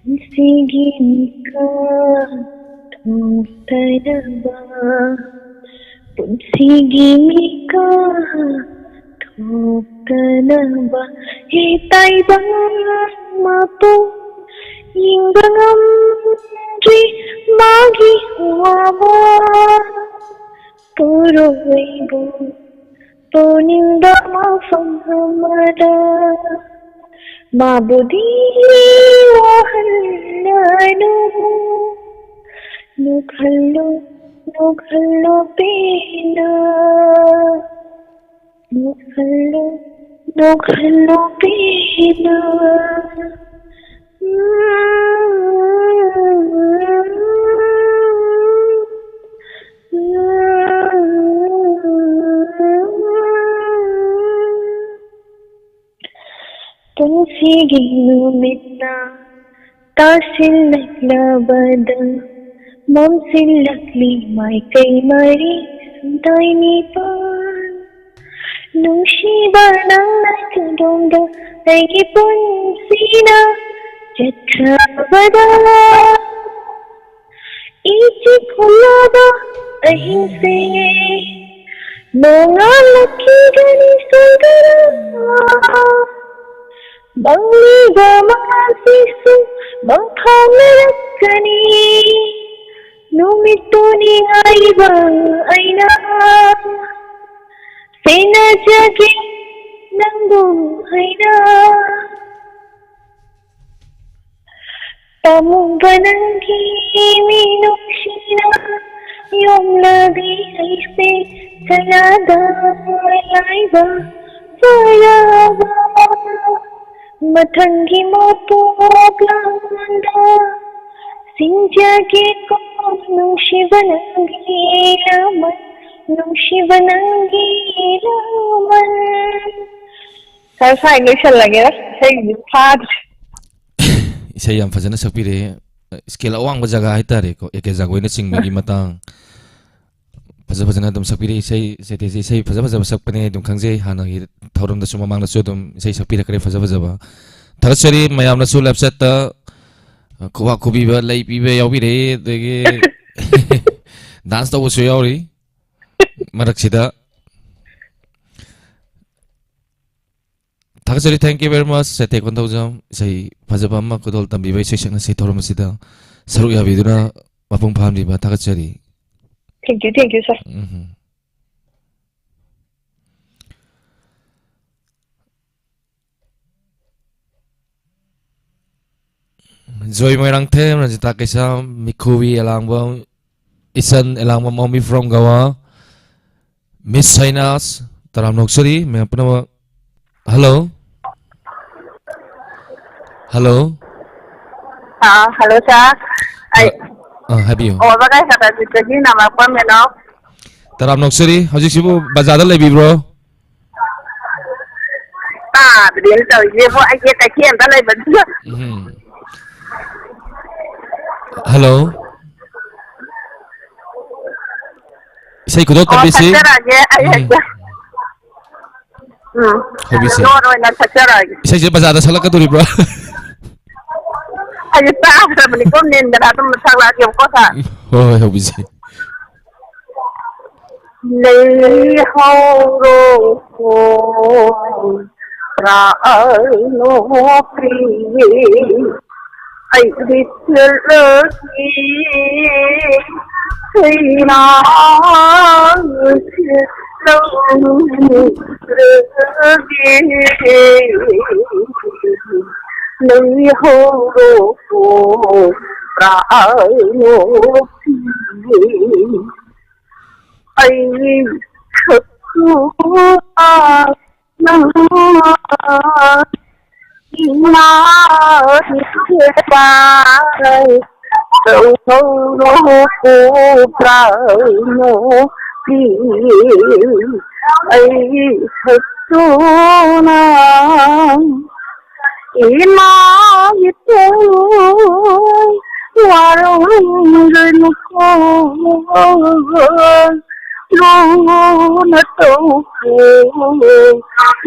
ꯄꯨꯟꯁꯤꯒꯤ ꯃꯤꯀꯞ ꯊꯣꯛꯇꯅꯕ, ꯄꯨꯟꯁꯤꯒꯤ ꯃꯤꯀꯞ ꯊꯣꯛꯇꯅꯕ, ꯍꯦ ꯇꯥꯏꯕꯪ ꯃꯄꯨ ꯌꯦꯡꯕ ꯉꯝꯗ꯭ꯔꯤ ꯃꯥꯒꯤ ꯑꯋꯥꯕ꯫ ꯄꯨꯔꯣꯏꯕꯨ ꯄꯨꯅꯤꯡꯕ ꯃꯐꯝ ꯑꯃꯗ ꯃꯥꯕꯨꯗꯤ ꯋꯥꯍꯜꯂꯅꯨ꯫ ꯅꯣꯛꯍꯜꯂꯣ, ꯅꯣꯛꯍꯜꯂꯣ ꯄꯦꯟꯅ꯫ ꯅꯣꯛꯍꯜꯂꯣ, ꯅꯣꯛꯍꯜꯂꯣ ꯄꯦꯟꯅ꯫ ꯑꯩꯒꯤ ꯅꯨꯃꯤꯠꯅ ꯇꯥꯁꯤꯜꯂꯛꯂꯕꯗ ꯃꯝꯁꯤꯜꯂꯛꯂꯤ ꯃꯥꯏꯀꯩ ꯃꯔꯤ ꯁꯨꯝꯗꯣꯏ ꯅꯤꯄꯥꯜ꯫ ꯅꯨꯡꯁꯤꯕ ꯅꯪꯅ ꯀꯗꯣꯝꯗ ꯑꯩꯒꯤ ꯄꯨꯟꯁꯤꯅ ꯆꯠꯈ꯭ꯔꯕꯗ ꯏꯆꯤꯛ ꯈꯨꯜꯂꯕ ꯑꯍꯤꯡꯁꯦ ꯅꯣꯡꯉꯥꯜꯂꯛꯈꯤꯒꯅꯤ ꯁꯣꯏꯗꯅ꯫ ꯃꯪꯂꯤꯕ ꯃꯉꯥꯜꯁꯤꯁꯨ ꯃꯪꯐꯥꯎꯅꯔꯛꯀꯅꯤ꯫ ꯅꯨꯃꯤꯠꯇꯨ ꯅꯤꯡꯉꯥꯏꯕ ꯑꯩꯅ ꯁꯦꯟꯅꯖꯒꯦ ꯅꯪꯕꯨ ꯑꯩꯅ꯫ ꯄꯥꯝꯃꯨꯕ ꯅꯪꯒꯤ ꯃꯤꯅꯨꯡꯁꯤꯅ ꯌꯣꯝꯂꯕꯤ ꯑꯩꯁꯦ ꯀꯌꯥꯗ ꯂꯥꯏꯕ ꯐꯔꯕ꯫ ꯃꯊꯪꯒꯤ ꯃꯄꯣꯛꯂꯝꯗ ꯁꯤꯡꯖꯒꯦꯀꯣ ꯅꯨꯡꯁꯤꯕ ꯅꯪꯒꯤ ꯂꯃꯟ, ꯅꯨꯡꯁꯤꯕ ꯅꯪꯒꯤ ꯂꯃꯟ꯫ ꯁꯥꯔ, ꯁ꯭ꯋꯥꯏ ꯂꯣꯏꯁꯜꯂꯒꯦꯗ, ꯏꯁꯩꯁꯤ ꯐꯥꯗ꯭ꯔꯦ꯫ ꯏꯁꯩ ꯌꯥꯝ ꯐꯖꯅ ꯁꯛꯄꯤꯔꯛꯑꯦ꯫ ꯁ꯭ꯀꯦꯜ ꯑꯋꯥꯡꯕ ꯖꯒꯥ ꯍꯥꯏꯇꯥꯔꯦꯀꯣ, ꯑꯦ ꯀꯦ ꯖꯥꯒꯣꯏꯅ ꯆꯤꯡꯕꯒꯤ ꯃꯇꯥꯡ꯫ ꯐꯖ ꯐꯖꯅ ꯑꯗꯨꯝ ꯁꯛꯄꯤꯔꯛꯏ ꯏꯁꯩ꯫ ꯆꯦꯇꯦꯁꯤ ꯏꯁꯩ ꯐꯖ ꯐꯖꯕ ꯁꯛꯄꯅꯦ ꯑꯗꯨꯝ ꯈꯪꯖꯩ꯫ ꯍꯥꯟꯅꯒꯤ ꯊꯧꯔꯝꯗꯁꯨ, ꯃꯃꯥꯡꯗꯁꯨ ꯑꯗꯨꯝ ꯏꯁꯩ ꯁꯛꯄꯤꯔꯛꯈ꯭ꯔꯦ ꯐꯖ ꯐꯖꯕ꯫ ꯊꯥꯒꯠꯆꯔꯤ꯫ ꯃꯌꯥꯝꯅꯁꯨ live chat-ꯇ, ꯑ, ꯈꯨꯕꯥꯛ ꯈꯨꯕꯤꯕ, ꯂꯩ ꯄꯤꯕ ꯌꯥꯎꯕꯤꯔꯛꯏ, ꯑꯗꯒꯤ dance ꯇꯧꯕꯁꯨ ꯌꯥꯎꯔꯤ ꯃꯔꯛꯁꯤꯗ꯫ ꯊꯥꯒꯠꯆꯔꯤ, thank you very much, ꯆꯦꯇꯦ Konthoujam. ꯏꯁꯩ ꯐꯖꯕ ꯑꯃ ꯈꯨꯗꯣꯜ ꯇꯝꯕꯤꯕ ꯏꯁꯩ ꯁꯛꯅꯁꯤ ꯊꯧꯔꯝ ꯑꯁꯤꯗ ꯁꯔꯨꯛ ꯌꯥꯕꯤꯗꯨꯅ ꯃꯄꯨꯡ ꯐꯥꯍꯟꯕꯤꯕ ꯊꯥꯒꯠꯆꯔꯤ꯫ Thank you, thank you, sir. ꯎꯝ꯫ ꯖꯣꯏ ꯃꯣꯏꯔꯥꯡꯊꯦꯝ, ꯔꯟꯖꯤꯇꯥ ꯀꯩꯁꯥꯝ, ꯃꯤꯈꯨꯕꯤ ꯑꯦꯂꯥꯡꯕꯝ, ꯏꯆꯟ ꯑꯦꯂꯥꯡꯕꯝ ꯑꯣꯃꯤ from Goa, Miss ꯁꯩꯅꯥꯁ, ꯇꯔꯥꯝꯅ ꯑꯣꯛꯆꯔꯤ ꯃꯌꯥꯝ ꯄꯨꯝꯅꯃꯛ꯫ Hello? Hello? ꯑꯥ, hello, sir. ꯑꯩ ꯑ, ꯑ, ꯍꯥꯏꯕꯤꯌꯨ꯫ ꯑꯣ, ꯕꯒꯥꯏ ꯁꯥꯇ꯭ꯔ ꯁꯤꯠꯇꯒꯤ ꯅꯝꯂꯛꯄ ꯃꯦꯅꯥꯎ꯫ ꯇꯔꯥꯝꯅ ꯑꯣꯛꯆꯔꯤ꯫ ꯍꯧꯖꯤꯛꯁꯤꯕꯨ ꯕꯖꯥꯔꯗ ꯂꯩꯕꯤꯕ꯭ꯔꯣ? ꯇꯥꯗ꯭ꯔꯦꯅ ꯇꯧꯔꯤꯁꯦ꯫ ꯏꯕꯣ, ꯑꯩꯁꯦ ꯀꯩꯊꯦꯜꯗ ꯂꯩꯕꯗꯨꯗ꯫ ꯎꯝ꯫ ꯍꯜꯂꯣ꯫ ꯏꯁꯩ ꯈꯨꯗꯣꯜ ꯑꯣ, ꯇꯝꯕꯤꯁꯤ꯫ ꯁꯛꯆꯔꯛꯑꯒꯦ꯫ ꯑꯩ ꯎꯝ꯫ ꯍꯦꯛꯇ ꯎꯝ꯫ ꯍꯧꯕꯤꯁꯦ꯫ ꯂꯣꯟ ꯑꯣꯏꯅ ꯁꯛꯆꯔꯛꯑꯒꯦ꯫ ꯏꯁꯩꯁꯦ ꯕꯖꯥꯔꯗ ꯁꯛꯂꯛꯀꯗꯣꯔꯤꯕ꯭ꯔꯣ? ꯑꯩꯁꯦ ꯇꯥꯗ꯭ꯔꯕꯅꯤꯀꯣ, ꯃꯦꯟꯗꯅ ꯑꯗꯨꯝ ꯁꯛꯂꯛꯑꯒꯦꯕꯀꯣ, ꯁꯥꯔ꯫ ꯍꯣꯏ, ꯍꯣꯏ, ꯍꯧꯕꯤꯁꯦ꯫ ꯂꯩꯍꯧꯔꯣ ꯄ꯭ꯔꯥꯅꯣ ꯄ꯭ꯔꯤꯌꯦ, ꯑꯩꯗꯤ ꯆꯠꯂꯒꯦ ꯁꯩꯅꯥ ꯂꯧꯔꯒꯦ꯫ ꯂꯩꯍꯧꯔꯣ ꯄ꯭ꯔꯥꯅꯣ ꯄ꯭ꯔꯤꯌꯦ꯫ ꯑꯩ ꯁꯛꯇꯨꯅ ꯏꯃꯥꯒꯤ ꯁꯦꯕꯥ ꯇꯧꯍꯧꯔꯣ ꯄ꯭ꯔꯥꯅꯣ ꯄꯤꯌꯦ꯫ ꯑꯩ ꯁꯛꯇꯨꯅ ꯏꯃꯥ ꯏꯄꯦꯝ ꯋꯥꯔꯝꯒꯅꯨꯀꯣ, ꯂꯨꯅ ꯇꯧꯀꯣ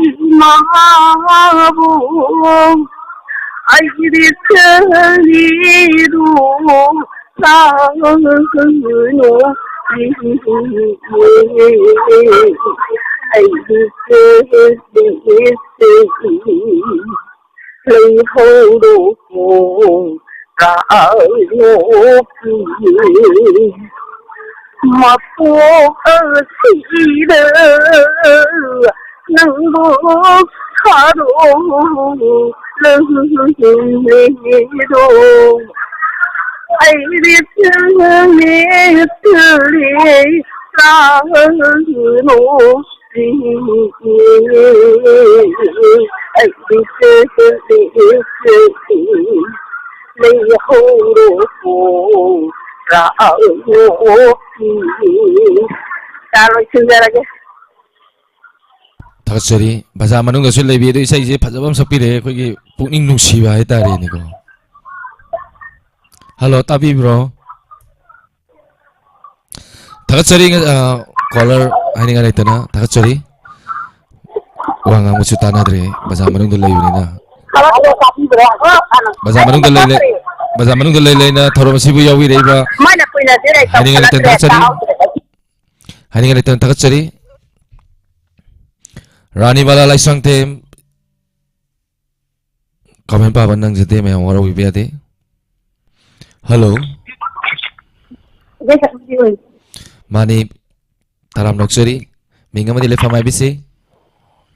ꯏꯃꯥꯕꯨ꯫ ꯑꯩꯗꯤ ꯆꯠꯂꯤꯔꯣ ꯆꯥꯒꯅꯨ꯫ ꯑꯩꯗꯤ ꯆꯠꯂꯤꯁꯦ ꯂꯩꯍꯧꯔꯣ ꯄ꯭ꯔꯥꯅꯣ ꯄꯤꯌꯦ꯫ ꯃꯄꯣꯛ ꯑꯁꯤꯗ ꯅꯪꯕꯨ ꯊꯥꯗꯣꯛꯂꯝꯂꯦꯗꯣ꯫ ꯑꯩꯗꯤ ꯆꯠꯂꯦ, ꯆꯠꯂꯦ, ꯆꯥꯒꯅꯨ꯫ ꯑꯩꯗꯤ ꯆꯠꯂꯦ, ꯆꯠꯂꯦ, ꯂꯩꯍꯧꯔꯣ ꯄ꯭ꯔꯥꯅꯣ ꯄꯤꯌꯦ꯫ ꯁꯥꯔ, ꯂꯣꯏꯁꯤꯟꯖꯔꯒꯦ꯫ ꯊꯥꯒꯠꯆꯔꯤ꯫ ꯕꯖꯥꯔ ꯃꯅꯨꯡꯗꯁꯨ ꯂꯩꯕꯤ ꯑꯗꯨ ꯏꯁꯩꯁꯦ ꯐꯖꯕ ꯑꯃ ꯁꯛꯄꯤꯔꯛꯑꯦ, ꯑꯩꯈꯣꯏꯒꯤ ꯄꯨꯛꯅꯤꯡ ꯅꯨꯡꯁꯤꯕ ꯍꯥꯏꯇꯥꯔꯦꯅꯦꯀꯣ꯫ ꯍꯜꯂꯣ, ꯇꯥꯕꯤꯕ꯭ꯔꯣ? ꯊꯥꯒꯠꯆꯔꯤ꯫ ꯑ, ꯀꯣꯂꯔ ꯍꯥꯏꯅꯤꯡꯉꯥꯏ ꯂꯩꯇꯅ ꯊꯥꯒꯠꯆꯔꯤ꯫ ꯋꯥ ꯉꯥꯡꯕꯁꯨ ꯇꯥꯟꯅꯗ꯭ꯔꯦ, ꯕꯖꯥꯔ ꯃꯅꯨꯡꯗ ꯂꯩꯕꯅꯤꯅ꯫ ꯕꯖꯥꯔ ꯃꯅꯨꯡꯗ ꯂꯩ ꯂꯩ-, ꯕꯖꯥꯔ ꯃꯅꯨꯡꯗ ꯂꯩ ꯂꯩꯅ ꯊꯧꯔꯝ ꯑꯁꯤꯕꯨ ꯌꯥꯎꯕꯤꯔꯛꯏꯕ ꯍꯥꯏꯅꯤꯡꯉꯥꯏ ꯂꯩꯇꯅ ꯊꯥꯒꯠꯆꯔꯤ꯫ ꯍꯥꯏꯅꯤꯡꯉꯥꯏ ꯂꯩꯇꯅ ꯊꯥꯒꯠꯆꯔꯤ꯫ ꯔꯥꯅꯤꯕꯥꯂꯥ ꯂꯥꯏꯁ꯭ꯔꯝꯊꯦꯝ꯫ ꯀꯃꯦꯟ ꯄꯥꯕ ꯅꯪꯖꯗꯦ, ꯃꯌꯥꯝ ꯋꯥꯔꯧꯕꯤꯕ ꯌꯥꯗꯦ꯫ ꯍꯜꯂꯣ꯫ ꯃꯥꯅꯤ, ꯇꯔꯥꯝꯅ ꯑꯣꯛꯆꯔꯤ꯫ ꯃꯤꯡ ꯑꯃꯗꯤ ꯂꯩꯐꯝ ꯍꯥꯏꯕꯤꯁꯤ꯫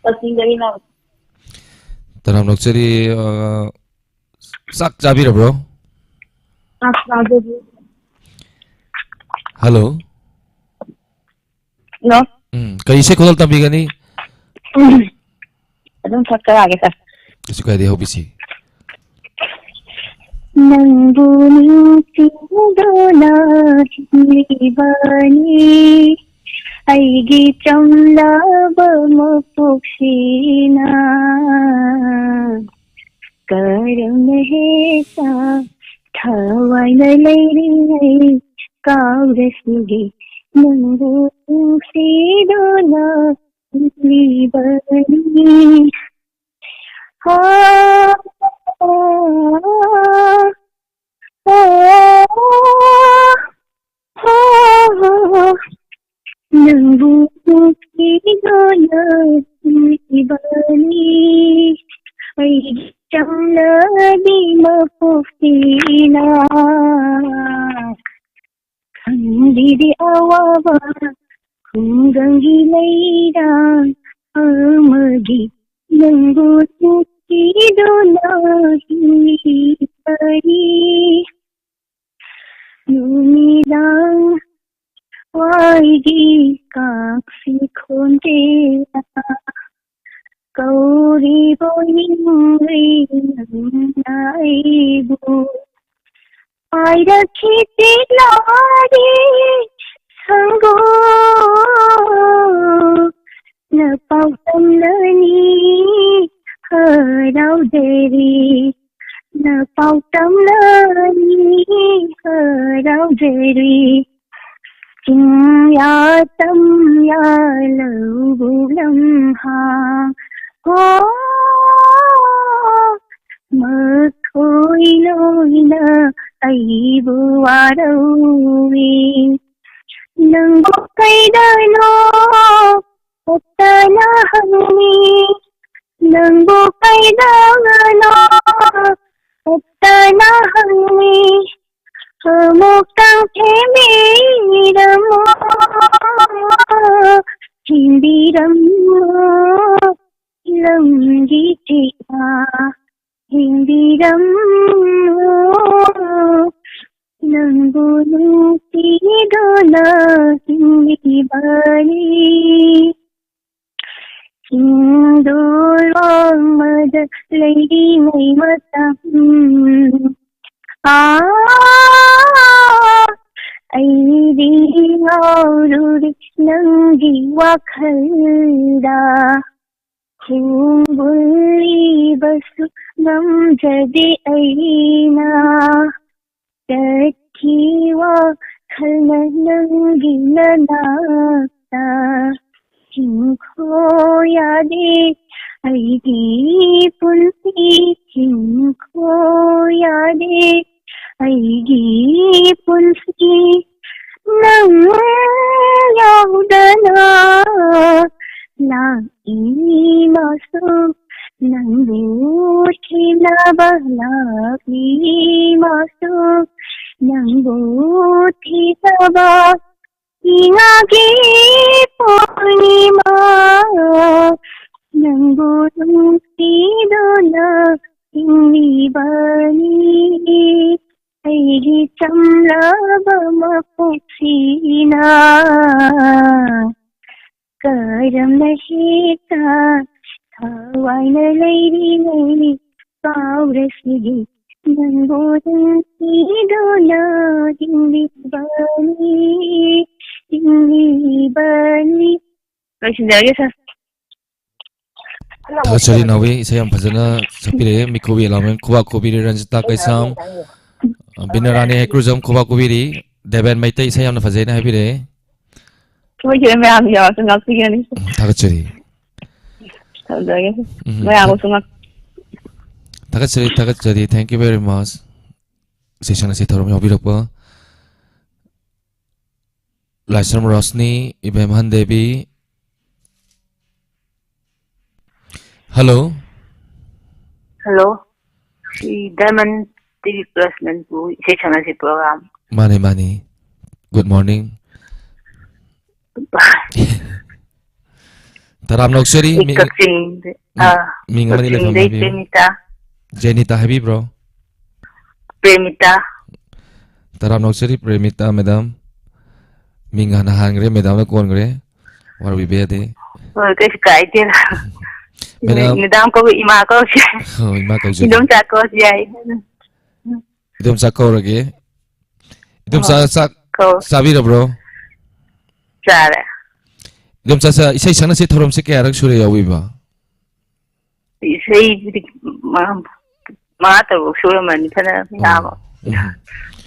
ꯀꯛꯆꯤꯡꯗꯒꯤꯅ꯫ ꯇꯔꯥꯝꯅ ꯑꯣꯛꯆꯔꯤ꯫ ꯑ, ꯆꯥꯛ ꯆꯥꯕꯤꯔꯕ꯭ꯔꯣ? ꯆꯥꯛ ꯆꯥꯖꯗ꯭ꯔꯤ꯫ ꯍꯜꯂꯣ꯫ ꯍꯜꯂꯣ꯫ ꯎꯝ, ꯀꯔꯤ ꯏꯁꯩ ꯈꯨꯗꯣꯜ ꯇꯝꯕꯤꯒꯅꯤ? ꯎꯝ꯫ ꯑꯗꯨꯝ ꯁꯛꯆꯔꯛꯑꯒꯦ, ꯁꯥꯔ꯫ ꯀꯩꯁꯨ ꯀꯥꯏꯗꯦ, ꯍꯧꯕꯤꯁꯤ꯫ ꯅꯪꯕꯨ ꯅꯨꯡꯁꯤꯗꯨꯅ ꯍꯤꯡꯂꯤꯕꯅꯤ ꯑꯩꯒꯤ ꯆꯝꯂꯕ ꯃꯄꯣꯛꯁꯤꯅ꯫ ꯀꯔꯝꯅ ꯍꯦꯛꯇ ꯊꯋꯥꯏꯅ ꯂꯩꯔꯤꯉꯩ ꯀꯥꯎꯔꯁꯤꯒꯦ ꯅꯪꯕꯨ ꯅꯨꯡꯁꯤꯗꯨꯅ ꯍꯤꯡꯂꯤꯕꯅꯤ꯫ ꯍꯥ, ꯍꯥ, ꯍꯥ, ꯍꯥ, ꯍꯥ, ꯅꯪꯕꯨ ꯅꯨꯡꯁꯤꯗꯨꯅ ꯍꯤꯡꯂꯤꯕꯅꯤ ꯑꯩꯒꯤ ꯆꯝꯂꯕꯤ ꯃꯄꯣꯛꯁꯤꯅ꯫ ꯈꯪꯕꯤꯗꯦ ꯑꯋꯥꯕ ꯈꯨꯡꯒꯪꯒꯤ ꯂꯩꯔꯥꯡ ꯑꯃꯒꯤ ꯅꯪꯕꯨ ꯅꯨꯡꯁꯤꯗꯨꯅ ꯍꯤꯡꯂꯤꯕꯅꯤ꯫ ꯅꯨꯃꯤꯗꯥꯡ ꯋꯥꯏꯒꯤ ꯀꯥꯡꯁꯤ ꯈꯣꯟꯖꯦꯜꯅ ꯀꯧꯔꯤꯕ ꯅꯤꯡꯂꯤ ꯅꯪꯅ ꯑꯩꯕꯨ꯫ ꯄꯥꯏꯔꯛꯈꯤ ꯆꯤꯛꯂꯥꯒꯤ ꯁꯪꯒꯣꯝ ꯅꯄꯥꯎ ꯇꯝꯂꯅꯤ ꯍꯔꯥꯎꯖꯔꯤ, ꯅꯄꯥꯎ ꯇꯝꯂꯅꯤ ꯍꯔꯥꯎꯖꯔꯤ꯫ ꯆꯤꯡꯌꯥ ꯇꯝꯌꯥ ꯂꯧꯕꯨꯛ ꯂꯝꯍꯥꯡ, ꯍꯣ, ꯃꯈꯣꯏ ꯂꯣꯏꯅ ꯑꯩꯕꯨ ꯋꯥꯔꯧꯏ꯫ ꯅꯪꯕꯨ ꯀꯩꯗꯅꯣ ꯍꯦꯛꯇꯅ ꯍꯪꯉꯤ, ꯅꯪꯕꯨ ꯀꯩꯗꯧꯔꯅꯣ ꯍꯦꯛꯇꯅ ꯍꯪꯉꯤ꯫ ꯑꯃꯨꯛꯇꯪ ꯊꯦꯝꯕꯤꯔꯝꯃꯣ, ꯊꯦꯝꯕꯤꯔꯝꯃꯣ, ꯂꯝꯒꯤ ꯆꯦꯛꯅ ꯊꯦꯝꯕꯤꯔꯝꯃꯣ꯫ ꯅꯪꯕꯨ ꯅꯨꯡꯁꯤꯗꯨꯅ ꯍꯤꯡꯂꯤꯕꯅꯤ꯫ ꯆꯤꯡꯗꯣꯜ ꯋꯥꯡꯃꯗ ꯂꯩꯔꯤꯉꯩ ꯃꯇꯝ, ꯑꯥ, ꯑꯩꯗꯤ ꯉꯥꯎꯔꯨꯔꯦ ꯅꯪꯒꯤ ꯋꯥꯈꯜꯗ꯫ ꯈꯣꯡꯒꯨꯜꯂꯤꯕꯁꯨ ꯉꯝꯖꯗꯦ ꯑꯩꯅ꯫ ꯆꯠꯈꯤ ꯋꯥꯈꯜꯅ ꯅꯪꯒꯤ ꯅꯅꯥꯛꯇ꯫ ꯍꯤꯡꯈꯣ ꯌꯥꯗꯦ ꯑꯩꯒꯤ ꯄꯨꯟꯁꯤ, ꯍꯤꯡꯈꯣ ꯌꯥꯗꯦ ꯑꯩꯒꯤ ꯄꯨꯟꯁꯤ꯫ ꯅꯪ ꯌꯥꯎꯗꯅ ꯂꯥꯛꯏ ꯃꯥꯁꯨ, ꯅꯪꯕꯨ ꯊꯤꯅꯕ ꯂꯥꯛꯂꯤ ꯃꯥꯁꯨ, ꯅꯪꯕꯨ ꯊꯤꯅꯕ꯫ ꯏꯉꯥꯒꯤ ꯄꯨꯔꯅꯤꯃꯥ, ꯅꯪꯕꯨ ꯅꯨꯡꯁꯤꯗꯨꯅ ꯍꯤꯡꯂꯤꯕꯅꯤ꯫ ꯑꯩꯒꯤ ꯆꯝꯂꯕ ꯃꯄꯣꯛꯁꯤꯅ ꯀꯔꯝꯅ ꯍꯦꯛꯇ ꯊꯋꯥꯏꯅ ꯂꯩꯔꯤꯉꯩ ꯀꯥꯎꯔꯁꯤꯒꯦ, ꯅꯪꯕꯨ ꯅꯨꯡꯁꯤꯗꯨꯅ ꯍꯤꯡꯂꯤꯕꯅꯤ, ꯍꯤꯡꯂꯤꯕꯅꯤ꯫ ꯂꯣꯏꯁꯤꯟꯖꯔꯒꯦ, ꯁꯥꯔ꯫ ꯊꯥꯒꯠꯆꯔꯤ ꯅꯥꯎꯕꯤ, ꯏꯁꯩ ꯌꯥꯝ ꯐꯖꯅ ꯁꯛꯄꯤꯔꯛꯑꯦ꯫ ꯃꯤꯀꯨꯕꯤ ꯑꯦꯂꯥꯃꯦꯟ ꯈꯨꯕꯥꯛ ꯈꯨꯕꯤꯔꯤ, ꯔꯟꯖꯤꯇꯥ ꯀꯩꯁꯥꯝ, ꯑ, ꯕꯤꯅꯔꯥꯅꯤ ꯍꯩꯀ꯭ꯔꯨꯖꯝ ꯈꯨꯕꯥꯛ ꯈꯨꯕꯤꯔꯤ, ꯗꯦꯕꯦꯟ ꯃꯩꯇꯩ ꯏꯁꯩ ꯌꯥꯝꯅ ꯐꯖꯩꯅ ꯍꯥꯏꯕꯤꯔꯛꯑꯦ꯫ ꯊꯣꯏꯈꯤꯕ ꯃꯌꯥꯝ ꯌꯥꯎꯔꯁꯨ ꯉꯥꯛꯄꯤꯒꯅꯤ꯫ ꯎꯝ, ꯊꯥꯒꯠꯆꯔꯤ꯫ ꯊꯝꯖꯔꯒꯦ꯫ ꯎꯝ, ꯃꯌꯥꯝꯕꯨꯁꯨ ꯉꯥꯛ- ꯊꯥꯒꯠꯆꯔꯤ, ꯊꯥꯒꯠꯆꯔꯤ꯫ Thank you very much꯫ ꯏꯁꯩ ꯁꯛꯅꯁꯤ ꯊꯧꯔꯝ ꯌꯥꯎꯕꯤꯔꯛꯄ ꯂꯥꯏꯁ꯭ꯔꯝ ꯔꯣꯁꯅꯤ, ꯏꯕꯦꯝꯍꯟ ꯗꯦꯕꯤ꯫ ꯍꯜꯂꯣ꯫ ꯍꯜꯂꯣ꯫ ꯁꯤ Diamond T V Plus Manipur ꯏꯁꯩ ꯁꯛꯅꯁꯤ program꯫ ꯃꯥꯅꯤ, ꯃꯥꯅꯤ꯫ Good morning꯫ ꯇꯔꯥꯝꯅ ꯑꯣꯛꯆꯔꯤ꯫ ꯑꯩ ꯃꯤ-, ꯀꯛꯆꯤꯡꯗ-, ꯃꯤ-, ꯑꯥ, ꯃꯤꯡ ꯑꯃꯅꯤ ꯂꯩꯐꯝ ꯀꯛꯆꯤꯡꯗꯩ ꯍꯥꯏꯕꯤꯌꯨ꯫ ꯄ꯭ꯔꯦꯃꯤꯇꯥ꯫ ꯖꯦꯅꯤꯇꯥ ꯍꯥꯏꯕꯤꯕ꯭ꯔꯣ? ꯄ꯭ꯔꯦꯃꯤꯇꯥ꯫ ꯇꯔꯥꯝꯅ ꯑꯣꯛꯆꯔꯤ ꯄ꯭ꯔꯦꯃꯤꯇꯥ ꯃꯦꯗꯥꯝ꯫ ꯃꯤꯡ ꯍꯥꯟꯅ ꯍꯥꯟꯈ꯭ꯔꯦ, ꯃꯦꯗꯥꯝꯅ ꯀꯣꯟꯈ꯭ꯔꯦ꯫ ꯋꯥꯔꯧꯕꯤꯕ ꯌꯥꯗꯦ꯫ ꯍꯣꯏ, ꯀꯩꯁꯨ ꯀꯥꯏꯗꯦꯗ꯫ ꯃꯦꯗꯥꯝ꯫ ꯃꯦꯗꯥꯝ ꯀꯧꯕ ꯏꯃꯥ ꯀꯧꯁꯦ꯫ ꯍꯣꯏ, ꯏꯃꯥ ꯀꯧꯖꯒꯦ꯫ ꯏꯗꯣꯝꯆꯥ ꯀꯧꯔꯁꯨ ꯌꯥꯏ꯫ ꯏꯗꯣꯝꯆꯥ ꯀꯧꯔꯒꯦ꯫ ꯏꯗꯣꯝꯆꯥ, ꯍꯣꯏ, ꯆꯥꯛ ꯀꯧ-, ꯆꯥꯕꯤꯔꯕ꯭ꯔꯣ? ꯆꯥꯔꯦ꯫ ꯏꯗꯣꯝꯆꯥ, ꯆꯥ-, ꯏꯁꯩ ꯁꯛꯅꯁꯦ ꯊꯧꯔꯝꯁꯦ ꯀꯌꯥꯔꯛ ꯁꯨꯔꯦ ꯌꯥꯎꯕꯤꯕ? ꯏꯁꯩꯕꯨꯗꯤ ꯃꯥ-, ꯃꯉꯥ ꯇꯔꯨꯛ ꯁꯨꯔꯝꯃꯅꯤ, ꯐꯅ ꯑꯣ, ꯌꯥꯝꯕ꯫ ꯎꯝ꯫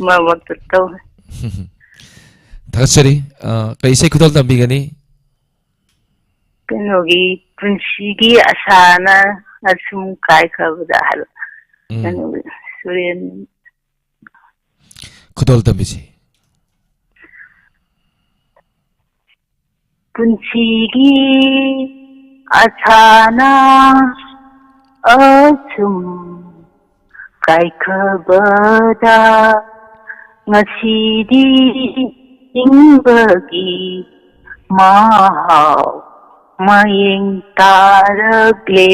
ꯃꯔꯛ ꯃꯔꯛꯇ ꯇꯧꯋꯦ꯫ ꯊꯥꯒꯠꯆꯔꯤ꯫ ꯑ, ꯀꯩ ꯏꯁꯩ ꯈꯨꯗꯣꯜ ꯇꯝꯕꯤꯒꯅꯤ? ꯀꯩꯅꯣꯒꯤ, ꯄꯨꯟꯁꯤꯒꯤ ꯑꯁꯥꯅ ꯑꯁꯨꯝ ꯀꯥꯏꯈ꯭ꯔꯕꯗ ꯍꯥꯏꯕ꯫ ꯎꯝ꯫ ꯀꯩꯅꯣꯒꯤ, ꯁꯨꯔꯦꯟ꯫ ꯈꯨꯗꯣꯜ ꯇꯝꯕꯤꯁꯤ꯫ ꯄꯨꯟꯁꯤꯒꯤ ꯑꯁꯥꯅ ꯑꯁꯨꯝ ꯀꯥꯏꯈ꯭ꯔꯕꯗ, ꯉꯁꯤꯗꯤ ꯍꯤꯡꯕꯒꯤ ꯃꯍꯥꯎ ꯃꯌꯦꯡ ꯇꯥꯔꯛꯂꯦ꯫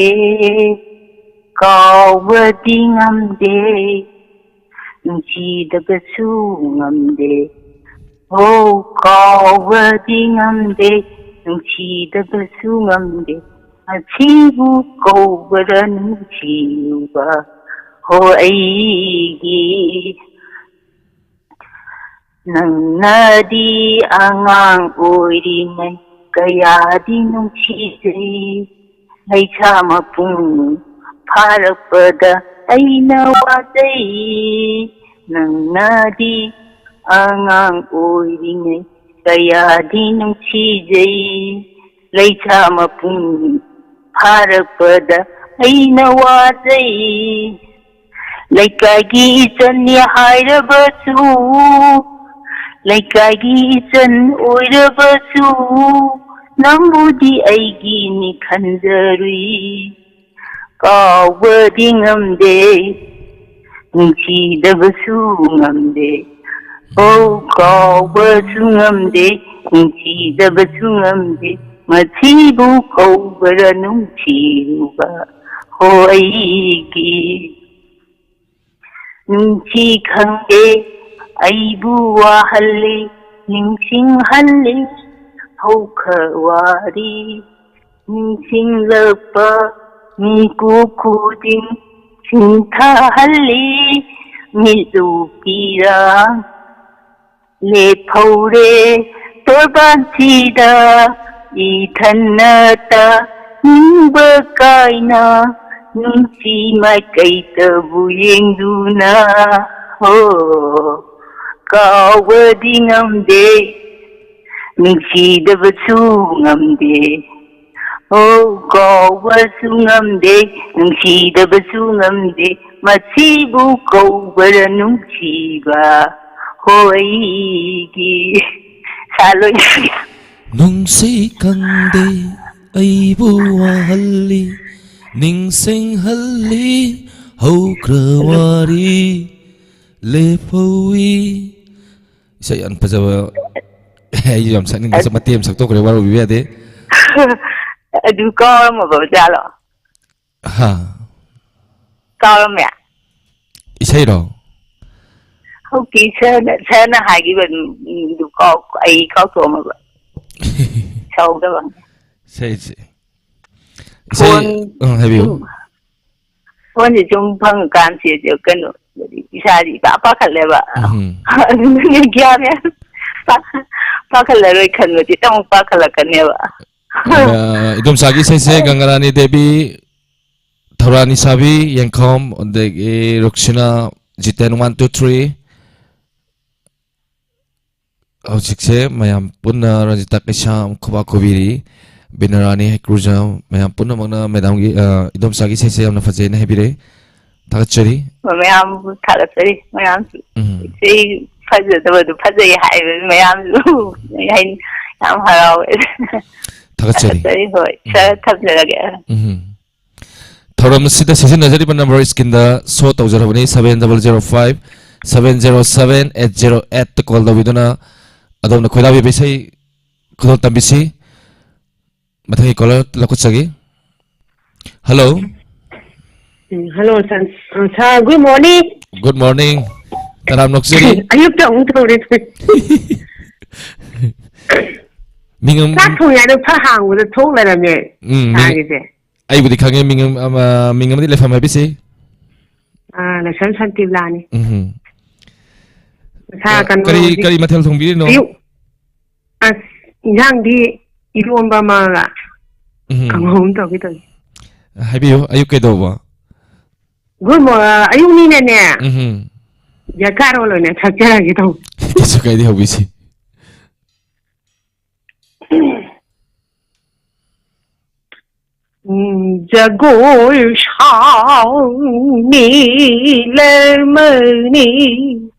ꯀꯥꯎꯕꯗꯤ ꯉꯝꯗꯦ, ꯅꯨꯡꯁꯤꯗꯕꯁꯨ ꯉꯝꯗꯦ꯫ ꯍꯣ, ꯀꯥꯎꯕꯗꯤ ꯉꯝꯗꯦ, ꯅꯨꯡꯁꯤꯗꯕꯁꯨ ꯉꯝꯗꯦ꯫ ꯑꯁꯤꯕꯨ ꯀꯧꯕꯔ ꯅꯨꯡꯁꯤꯕ? ꯍꯣ, ꯑꯩꯒꯤ ꯅꯪꯅꯗꯤ ꯑꯉꯥꯡ ꯑꯣꯏꯔꯤꯉꯩ ꯀꯌꯥꯗꯤ ꯅꯨꯡꯁꯤꯖꯩ꯫ ꯂꯩꯁꯥ ꯃꯄꯨꯡ ꯐꯥꯔꯛꯄꯗ ꯑꯩꯅ ꯋꯥꯖꯩ, ꯅꯪꯅꯗꯤ ꯑꯉꯥꯡ ꯑꯣꯏꯔꯤꯉꯩ ꯀꯌꯥꯗꯤ ꯅꯨꯡꯁꯤꯖꯩ꯫ ꯂꯩꯁꯥ ꯃꯄꯨꯡ ꯐꯥꯔꯛꯄꯗ ꯑꯩꯅ ꯋꯥꯖꯩ, ꯂꯩꯀꯥꯏꯒꯤ ꯏꯆꯟꯅꯤ ꯍꯥꯏꯔꯕꯁꯨ, ꯂꯩꯀꯥꯏꯒꯤ ꯏꯆꯟ ꯑꯣꯏꯔꯕꯁꯨ, ꯅꯪꯕꯨꯗꯤ ꯑꯩꯒꯤꯅꯤ ꯈꯟꯖꯔꯨꯏ꯫ ꯀꯥꯎꯕꯗꯤ ꯉꯝꯗꯦ, ꯅꯨꯡꯁꯤꯗꯕꯁꯨ ꯉꯝꯗꯦ꯫ ꯑꯧ, ꯀꯥꯎꯕꯁꯨ ꯉꯝꯗꯦ, ꯅꯨꯡꯁꯤꯗꯕꯁꯨ ꯉꯝꯗꯦ꯫ ꯃꯁꯤꯕꯨ ꯀꯧꯕꯔ ꯅꯨꯡꯁꯤꯔꯨꯕ? ꯍꯣ ꯑꯩꯒꯤ ꯅꯨꯡꯁꯤ ꯈꯪꯗꯦ, ꯑꯩꯕꯨ ꯋꯥꯍꯜꯂꯤ, ꯅꯤꯡꯁꯤꯡꯍꯜꯂꯤ ꯍꯧꯈ꯭ꯔ ꯋꯥꯔꯤ꯫ ꯅꯤꯡꯁꯤꯡꯂꯛꯄ ꯃꯤꯀꯨꯞ ꯈꯨꯗꯤꯡ ꯁꯤꯡꯊꯍꯜꯂꯤ꯫ ꯃꯤꯠꯂꯨ ꯄꯤꯔꯥꯡ ꯂꯦꯞꯍꯧꯔꯦ ꯇꯣꯔꯕꯥꯟꯁꯤꯗ, ꯏꯊꯟꯅꯇ ꯅꯤꯡꯕ ꯀꯥꯏꯅ ꯅꯨꯡꯁꯤ ꯃꯥꯏꯀꯩꯇꯕꯨ ꯌꯦꯡꯗꯨꯅ꯫ ꯍꯣ, ꯀꯥꯎꯕꯗꯤ ꯉꯝꯗꯦ, ꯅꯨꯡꯁꯤꯗꯕꯁꯨ ꯉꯝꯗꯦ꯫ ꯑꯣ, ꯀꯥꯎꯕꯁꯨ ꯉꯝꯗꯦ, ꯅꯨꯡꯁꯤꯗꯕꯁꯨ ꯉꯝꯗꯦ, ꯃꯁꯤꯕꯨ ꯀꯧꯕꯔ ꯅꯨꯡꯁꯤꯕ? ꯍꯣꯏꯒꯤ ꯁꯥ ꯂꯣꯏ꯫ ꯅꯨꯡꯁꯤ ꯈꯪꯗꯦ, ꯑꯩꯕꯨ ꯋꯥꯍꯜꯂꯤ, ꯅꯤꯡꯁꯤꯡꯍꯜꯂꯤ ꯍꯧꯈ꯭ꯔ ꯋꯥꯔꯤ꯫ ꯂꯦꯞꯍꯧꯏ꯫ ꯏꯁꯩ ꯌꯥꯝ ꯐꯖꯕ꯫ ꯑꯩꯁꯨ ꯌꯥꯝ ꯁꯛꯅꯤꯡꯉꯦ꯫ ꯃꯇꯦꯛ ꯑꯃ ꯁꯛꯇꯣꯛꯈ꯭ꯔꯦ, ꯋꯥꯔꯧꯕꯤꯕ ꯌꯥꯗꯦ꯫ ꯑꯗꯨ ꯀꯥꯎꯔꯝꯃꯕ ꯖꯥꯠꯂꯣ? ꯍꯥ? ꯀꯥꯎꯔꯝꯃꯦ? ꯏꯁꯩꯔꯣ? ꯍꯧꯖꯤꯛꯀꯤ ꯁꯔꯅ, ꯁꯔꯅ ꯍꯥꯏꯈꯤꯕꯗꯨ ꯀꯥꯎ-, ꯑꯩ ꯀꯥꯎꯊꯣꯛꯑꯝꯃꯕ꯫ ꯁꯧꯗꯕ꯫ ꯏꯁꯩꯁꯦ꯫ ꯏꯁꯩ, ꯐꯣꯟ ꯑꯪ, ꯍꯥꯏꯕꯤꯌꯨ꯫ ꯁꯨꯝ, ꯐꯣꯟꯁꯦ ꯁꯨꯝ ꯐꯪꯉꯀꯥꯟꯁꯤꯗ ꯀꯩꯅꯣ, ꯏꯁꯥꯁꯤ ꯏꯄꯥ ꯄꯥꯈꯠꯂꯦꯕ꯫ ꯎꯝ꯫ ꯑꯗꯨꯅꯅꯦ ꯒ꯭ꯌꯥꯟ ꯃꯦꯟ ꯄꯥ-, ꯄꯥꯈꯠꯂꯔꯣꯏ ꯈꯟꯕꯁꯤ ꯑꯃꯨꯛ ꯄꯥꯈꯠꯂꯛꯀꯅꯦꯕ꯫ ꯑ, ꯏꯗꯣꯝꯆꯥꯒꯤ ꯏꯁꯩꯁꯦ ꯒꯪꯒꯥꯔꯥꯅꯤ ꯗꯦꯕꯤ, ꯊꯧꯔꯥꯅꯤ ꯁꯥꯕꯤ, ꯌꯦꯡꯈꯣꯝ, ꯑꯗꯒꯤ ꯔꯨꯛꯁꯤꯅꯥ, ꯖꯤꯇꯦꯟ one two three꯫ ꯍꯧꯖꯤꯛꯁꯦ ꯃꯌꯥꯝ ꯄꯨꯟꯅ ꯔꯟꯖꯤꯇꯥ ꯀꯩꯁꯥꯝ, ꯈꯨꯕꯥꯛ ꯈꯨꯕꯤꯔꯤ, ꯕꯤꯅꯔꯥꯅꯤ ꯍꯩꯀ꯭ꯔꯨꯖꯝ, ꯃꯌꯥꯝ ꯄꯨꯝꯅꯃꯛꯅ ꯃꯦꯗꯥꯝꯒꯤ, ꯑ, ꯏꯗꯣꯝꯆꯥꯒꯤ ꯏꯁꯩꯁꯦ ꯌꯥꯝꯅ ꯐꯖꯩꯅ ꯍꯥꯏꯕꯤꯔꯛꯏ꯫ ꯊꯥꯒꯠꯆꯔꯤ꯫ ꯃꯌꯥꯝꯕꯨ ꯊꯥꯒꯠꯆꯔꯤ꯫ ꯃꯌꯥꯝꯁꯨ ꯎꯝ꯫ ꯏꯁꯩ ꯐꯖꯗꯕꯗꯨ ꯐꯖꯩ ꯍꯥꯏꯕ ꯃꯌꯥꯝꯁꯨ ꯌꯥꯝ ꯍꯔꯥꯎꯋꯦ꯫ ꯊꯥꯒꯠꯆꯔꯤ꯫ ꯊꯥꯒꯠꯆꯔꯤ, ꯍꯣꯏ꯫ ꯎꯝ꯫ ꯁꯥꯔ, ꯊꯝꯖꯔꯒꯦ꯫ ꯎꯝ꯫ ꯊꯧꯔꯝ ꯑꯁꯤꯗ ꯁꯤꯖꯤꯟꯅꯖꯔꯤꯕ ꯅꯝꯕꯔ ꯁ꯭ꯀ꯭ꯔꯤꯟꯗ ꯁꯣ ꯇꯧꯖꯔꯕꯅꯤ, seven double zero five seven zero seven eight zero eight ꯇ ꯀꯣꯜ ꯇꯧꯕꯤꯗꯨꯅ ꯑꯗꯣꯝꯅ ꯈꯣꯏꯗꯥꯕꯤꯕ ꯏꯁꯩ ꯈꯨꯗꯣꯜ ꯇꯝꯕꯤꯁꯤ꯫ ꯃꯊꯪꯒꯤ ꯀꯣꯂꯔ ꯂꯧꯈꯠꯆꯒꯦ꯫ ꯍꯜꯂꯣ꯫ ꯎꯝ, ꯍꯜꯂꯣ, ꯁꯥꯔ꯫ ꯑ, sir, good morning. Good morning. ꯇꯔꯥꯝ ꯅꯣꯛꯆꯔꯤ꯫ ꯑꯌꯨꯛꯇ ꯑꯃꯨꯛ ꯇꯧꯔꯦ꯫ ꯃꯤꯡ ꯑꯃ ꯆꯥꯛ ꯊꯣꯡꯉꯤꯉꯩꯗ ꯐꯛ ꯍꯥꯡꯕꯗ ꯊꯣꯛ ꯂꯩꯔꯝꯃꯦ, ꯎꯝ, ꯃꯤꯡ ꯁꯥꯔꯒꯤꯁꯦ꯫ ꯑꯩꯕꯨꯗꯤ ꯈꯪꯉꯦ, ꯃꯤꯡ ꯑꯃ, ꯑ, ꯃꯤꯡ ꯑꯃꯗꯤ ꯂꯩꯐꯝ ꯍꯥꯏꯕꯤꯁꯤ꯫ ꯑ, ꯂꯥꯏꯁ꯭ꯔꯝ ꯁꯥꯟꯇꯤꯕꯂꯥꯅꯤ꯫ ꯎꯝ꯫ ꯁꯥꯔ, ꯑ, ꯀꯔꯤ, ꯀꯩꯅꯣꯗꯤ ꯀꯔꯤ ꯃꯊꯦꯜ ꯊꯣꯡꯕꯤꯔꯤꯅꯣ? ꯑꯌꯨꯛ ꯑꯁ, ꯏꯟꯖꯥꯡꯗꯤ ꯏꯔꯣꯝꯕ ꯑꯃꯒ ꯎꯝ꯫ ꯀꯥꯡꯍꯧ ꯑꯃ ꯇꯧꯒꯦ ꯇꯧꯅꯤ꯫ ꯍꯥꯏꯕꯤꯌꯨ, ꯑꯌꯨꯛ ꯀꯩꯗꯧꯕ? ꯒꯨꯗ ꯃꯣ-, ꯑꯌꯨꯛꯅꯤꯅꯅꯦ, ꯎꯝ꯫ ꯖꯀꯥꯔꯣꯜ ꯑꯣꯏꯅ ꯊꯛꯆꯔꯒꯦ ꯇꯧꯕ꯫ ꯀꯩꯁꯨ ꯀꯥꯏꯗꯦ, ꯍꯧꯕꯤꯁꯤ꯫ ꯖꯒꯣꯏ ꯁꯥꯎꯅꯤ ꯂꯔꯃꯅꯤ,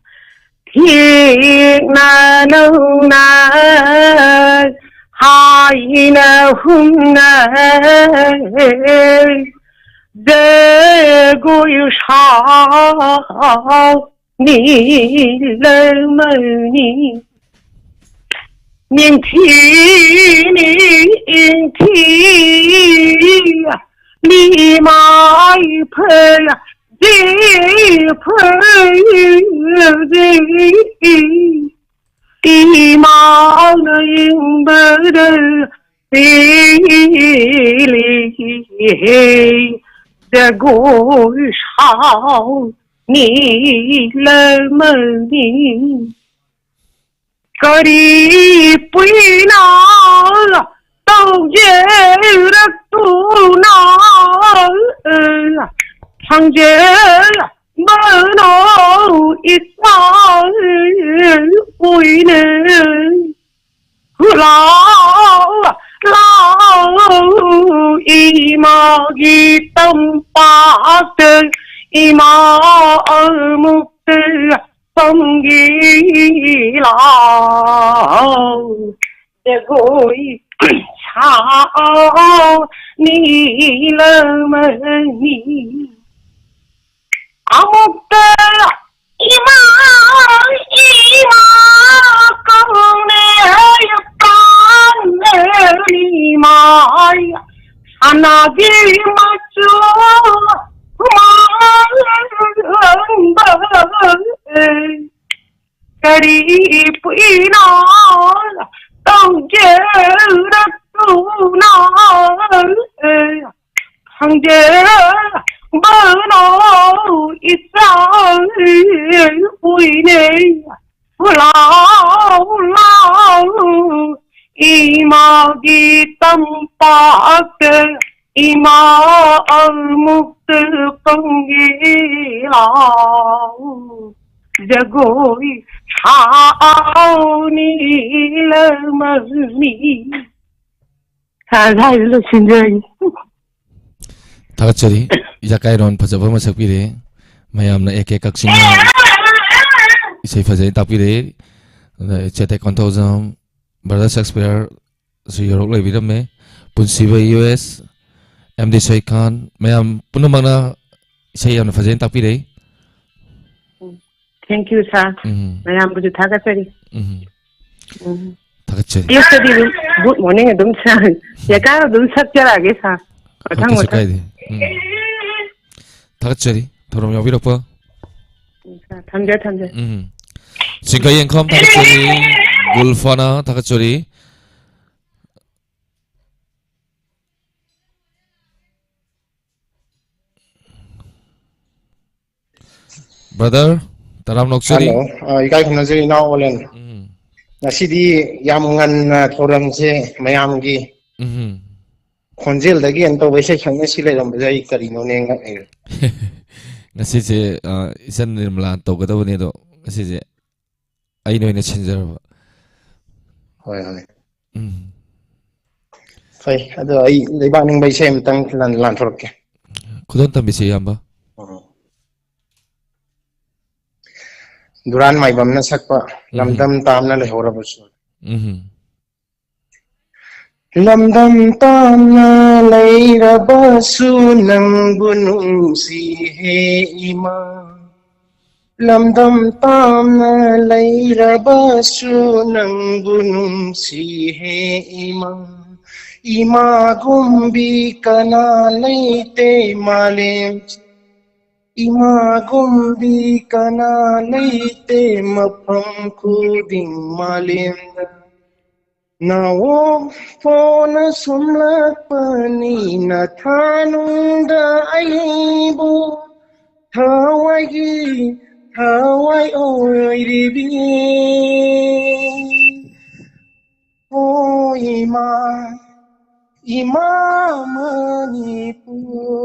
ꯊꯦꯛꯅ ꯂꯧꯅ ꯍꯥꯏꯅ ꯍꯨꯝꯅ, ꯖꯒꯣꯏ ꯁꯥꯎ ꯅꯤꯂꯃꯅꯤ, ꯅꯤꯡꯊꯤ ꯅꯤꯡꯊꯤ ꯅꯤꯃꯥꯏ ꯐ ꯖꯤ ꯐ ꯖꯤ ꯏꯃꯥꯅ ꯌꯦꯡꯕꯗ ꯄꯦꯜꯂꯤ꯫ ꯖꯒꯣꯏ ꯁꯥꯎ ꯅꯤꯂꯃꯅꯤ꯫ ꯀꯔꯤ ꯄꯨꯏꯅ ꯇꯧꯖꯔꯛꯇꯨꯅ ꯐꯪꯖꯕꯅꯣ ꯏꯆꯥ ꯑꯣꯏꯅ꯫ ꯂꯥꯎ, ꯂꯥꯎ, ꯏꯃꯥꯒꯤ ꯇꯝꯄꯥꯛꯇ ꯏꯃꯥ ꯑꯃꯨꯛꯇ ꯐꯪꯒꯦ ꯂꯥꯎ꯫ ꯖꯒꯣꯏ ꯁꯥꯎ ꯅꯤꯂꯃꯅꯤ꯫ ꯑꯃꯨꯛꯇ ꯏꯃꯥ, ꯏꯃꯥ ꯀꯧꯅꯦ ꯄ꯭ꯔꯥꯟꯅꯦ ꯏꯃꯥ꯫ ꯁꯅꯥꯒꯤ ꯃꯆꯨ ꯃꯥꯟꯕ ꯀꯔꯤ ꯄꯨꯏꯅꯣ ꯇꯧꯖꯔꯛꯇꯨꯅ ꯈꯪꯖꯕꯅꯣ ꯏꯆꯥ ꯑꯣꯏꯅ꯫ ꯂꯥꯎ, ꯂꯥꯎ, ꯏꯃꯥꯒꯤ ꯇꯝꯄꯥꯛꯇ ꯏꯃꯥ ꯑꯃꯨꯛꯇ ꯐꯪꯒꯦ ꯂꯥꯎ꯫ ꯖꯒꯣꯏ ꯁꯥꯎ ꯅꯤꯂꯃꯅꯤ꯫ ꯁꯥꯔ, ꯁ꯭ꯋꯥꯏꯗ ꯂꯣꯏꯁꯤꯟꯖꯔꯒꯦ꯫ ꯊꯥꯒꯠꯆꯔꯤ꯫ ꯌꯥꯀꯥꯏꯔꯣꯟ ꯐꯖꯕ ꯑꯃ ꯁꯛꯄꯤꯔꯦ꯫ ꯃꯌꯥꯝꯅ ꯑꯦ ꯀꯦ ꯀꯛꯆꯤꯡꯅ ꯏꯁꯩ ꯐꯖꯩ ꯇꯥꯛꯄꯤꯔꯦ꯫ ꯑꯗ ꯆꯦꯇꯦ ꯀꯣꯟꯊꯧꯖꯝ, ꯕ꯭ꯔꯗꯔ ꯁꯦꯛꯁꯄꯤꯌꯔꯁꯨ ꯌꯧꯔꯛ ꯂꯩꯕꯤꯔꯝꯃꯦ꯫ ꯄꯨꯟꯁꯤꯕ U S, M D Soikhan, ꯃꯌꯥꯝ ꯄꯨꯝꯅꯃꯛꯅ ꯏꯁꯩ ꯌꯥꯝꯅ ꯐꯖꯅ ꯇꯥꯛꯄꯤꯔꯛꯏ꯫ ꯎꯝ꯫ Thank you, sir꯫ ꯎꯝ꯫ ꯃꯌꯥꯝꯕꯨꯁꯨ ꯊꯥꯒꯠꯆꯔꯤ꯫ ꯎꯝ꯫ ꯎꯝ꯫ ꯊꯥꯒꯠꯆꯔꯤ꯫ ꯑꯌꯨꯛꯇꯗꯤ ꯑꯗꯨꯝ good morning ꯑꯗꯨꯝ, sir꯫ ꯌꯥꯀꯥꯏꯔꯣꯟ ꯑꯗꯨꯝ ꯁꯛꯆꯔꯛꯑꯒꯦ, sir꯫ ꯃꯊꯪ, ꯀꯩꯁꯨ ꯃꯊꯪ꯫ ꯀꯥꯏꯗꯦ꯫ ꯎꯝ꯫ ꯊꯥꯒꯠꯆꯔꯤ ꯊꯧꯔꯝ ꯌꯥꯎꯕꯤꯔꯛꯄ꯫ ꯎꯝ, sir꯫ ꯊꯝꯖꯔꯦ, ꯊꯝꯖꯔꯦ꯫ ꯎꯝ꯫ ꯆꯤꯡꯈꯩ ꯌꯦꯡꯈꯝ ꯊꯥꯒꯠꯆꯔꯤ꯫ ꯒꯨꯜꯐꯥꯅꯥ ꯊꯥꯒꯠꯆꯔꯤ꯫ ꯕ꯭ꯔꯗꯔ, ꯇꯔꯥꯝꯅ ꯑꯣꯛꯆꯔꯤ꯫ ꯍꯜꯂꯣ꯫ ꯑ, ꯏꯀꯥꯏ ꯈꯨꯝꯅꯖꯔꯤ, ꯏꯅꯥꯎ ꯑꯣꯂꯦꯟ꯫ ꯎꯝ꯫ ꯉꯁꯤꯗꯤ ꯌꯥꯝ ꯉꯟꯅ ꯊꯧꯔꯝꯁꯦ ꯃꯌꯥꯝꯒꯤ ꯎꯝ ꯈꯣꯟꯖꯦꯜꯗꯒꯤ ꯑꯩꯅ ꯇꯧꯕ ꯏꯁꯩ ꯁꯛꯅ ꯁꯤ ꯂꯩꯔꯝꯕꯁꯦ ꯑꯩ ꯀꯔꯤꯅꯣꯅꯦ ꯉꯛꯑꯦ꯫ ꯉꯁꯤꯁꯦ ꯑ, ꯏꯆꯟ ꯅꯤꯔꯃꯂꯥ ꯇꯧꯒꯗꯕꯅꯦ, ꯑꯗꯣ ꯉꯁꯤꯁꯦ ꯑꯩꯅ ꯑꯣꯏꯅ ꯁꯤꯟꯖꯔꯕ꯫ ꯍꯣꯏ ꯍꯣꯏ, ꯎꯝ ꯐꯩ꯫ ꯑꯗꯣ ꯑꯩ ꯂꯩꯕꯥꯛ ꯅꯤꯡꯕ ꯏꯁꯩ ꯑꯃꯇꯪ ꯂꯥꯟ- ꯂꯥꯟꯊꯣꯔꯛꯀꯦ꯫ ꯈꯨꯗꯣꯜ ꯇꯝꯕꯤꯁꯦ, ꯏꯌꯥꯝꯕ꯫ ꯗꯨꯔꯥꯟ ꯃꯥꯏꯕꯝꯅ ꯁꯛꯄ ꯂꯝꯗꯝ ꯇꯥꯝꯅ ꯂꯩꯍꯧꯔꯕꯁꯨ꯫ ꯎꯝ ꯂꯝꯗꯝ ꯇꯥꯝꯅ ꯂꯩꯔꯕꯁꯨ ꯅꯪꯕꯨ ꯅꯨꯡꯁꯤꯍꯦ ꯏꯃꯥ꯫ ꯂꯝꯗꯝ ꯇꯥꯝꯅ ꯂꯩꯔꯕꯁꯨ ꯅꯪꯕꯨ ꯅꯨꯡꯁꯤꯍꯦ ꯏꯃꯥ꯫ ꯏꯃꯥꯒꯨꯝꯕꯤ ꯀꯅꯥ ꯂꯩꯇꯦ ꯃꯥꯂꯦꯝ ꯏꯃꯥꯒꯨꯝꯕꯤ ꯀꯅꯥ ꯂꯩꯇꯦ ꯃꯐꯝ ꯈꯨꯗꯤꯡ ꯃꯥꯂꯦꯝꯗ꯫ ꯅꯥꯋꯣꯛ ꯐꯣꯅ ꯁꯨꯝꯂꯛꯄꯅꯤ ꯅꯊꯥꯅꯨꯡꯗ ꯑꯩꯕꯨ ꯊꯋꯥꯏꯒꯤ ꯊꯋꯥꯏ ꯑꯣꯏꯔꯤꯕꯤ꯫ ꯑꯣ ꯏꯃꯥ, ꯏꯃꯥ ꯃꯅꯤꯄꯨꯔ,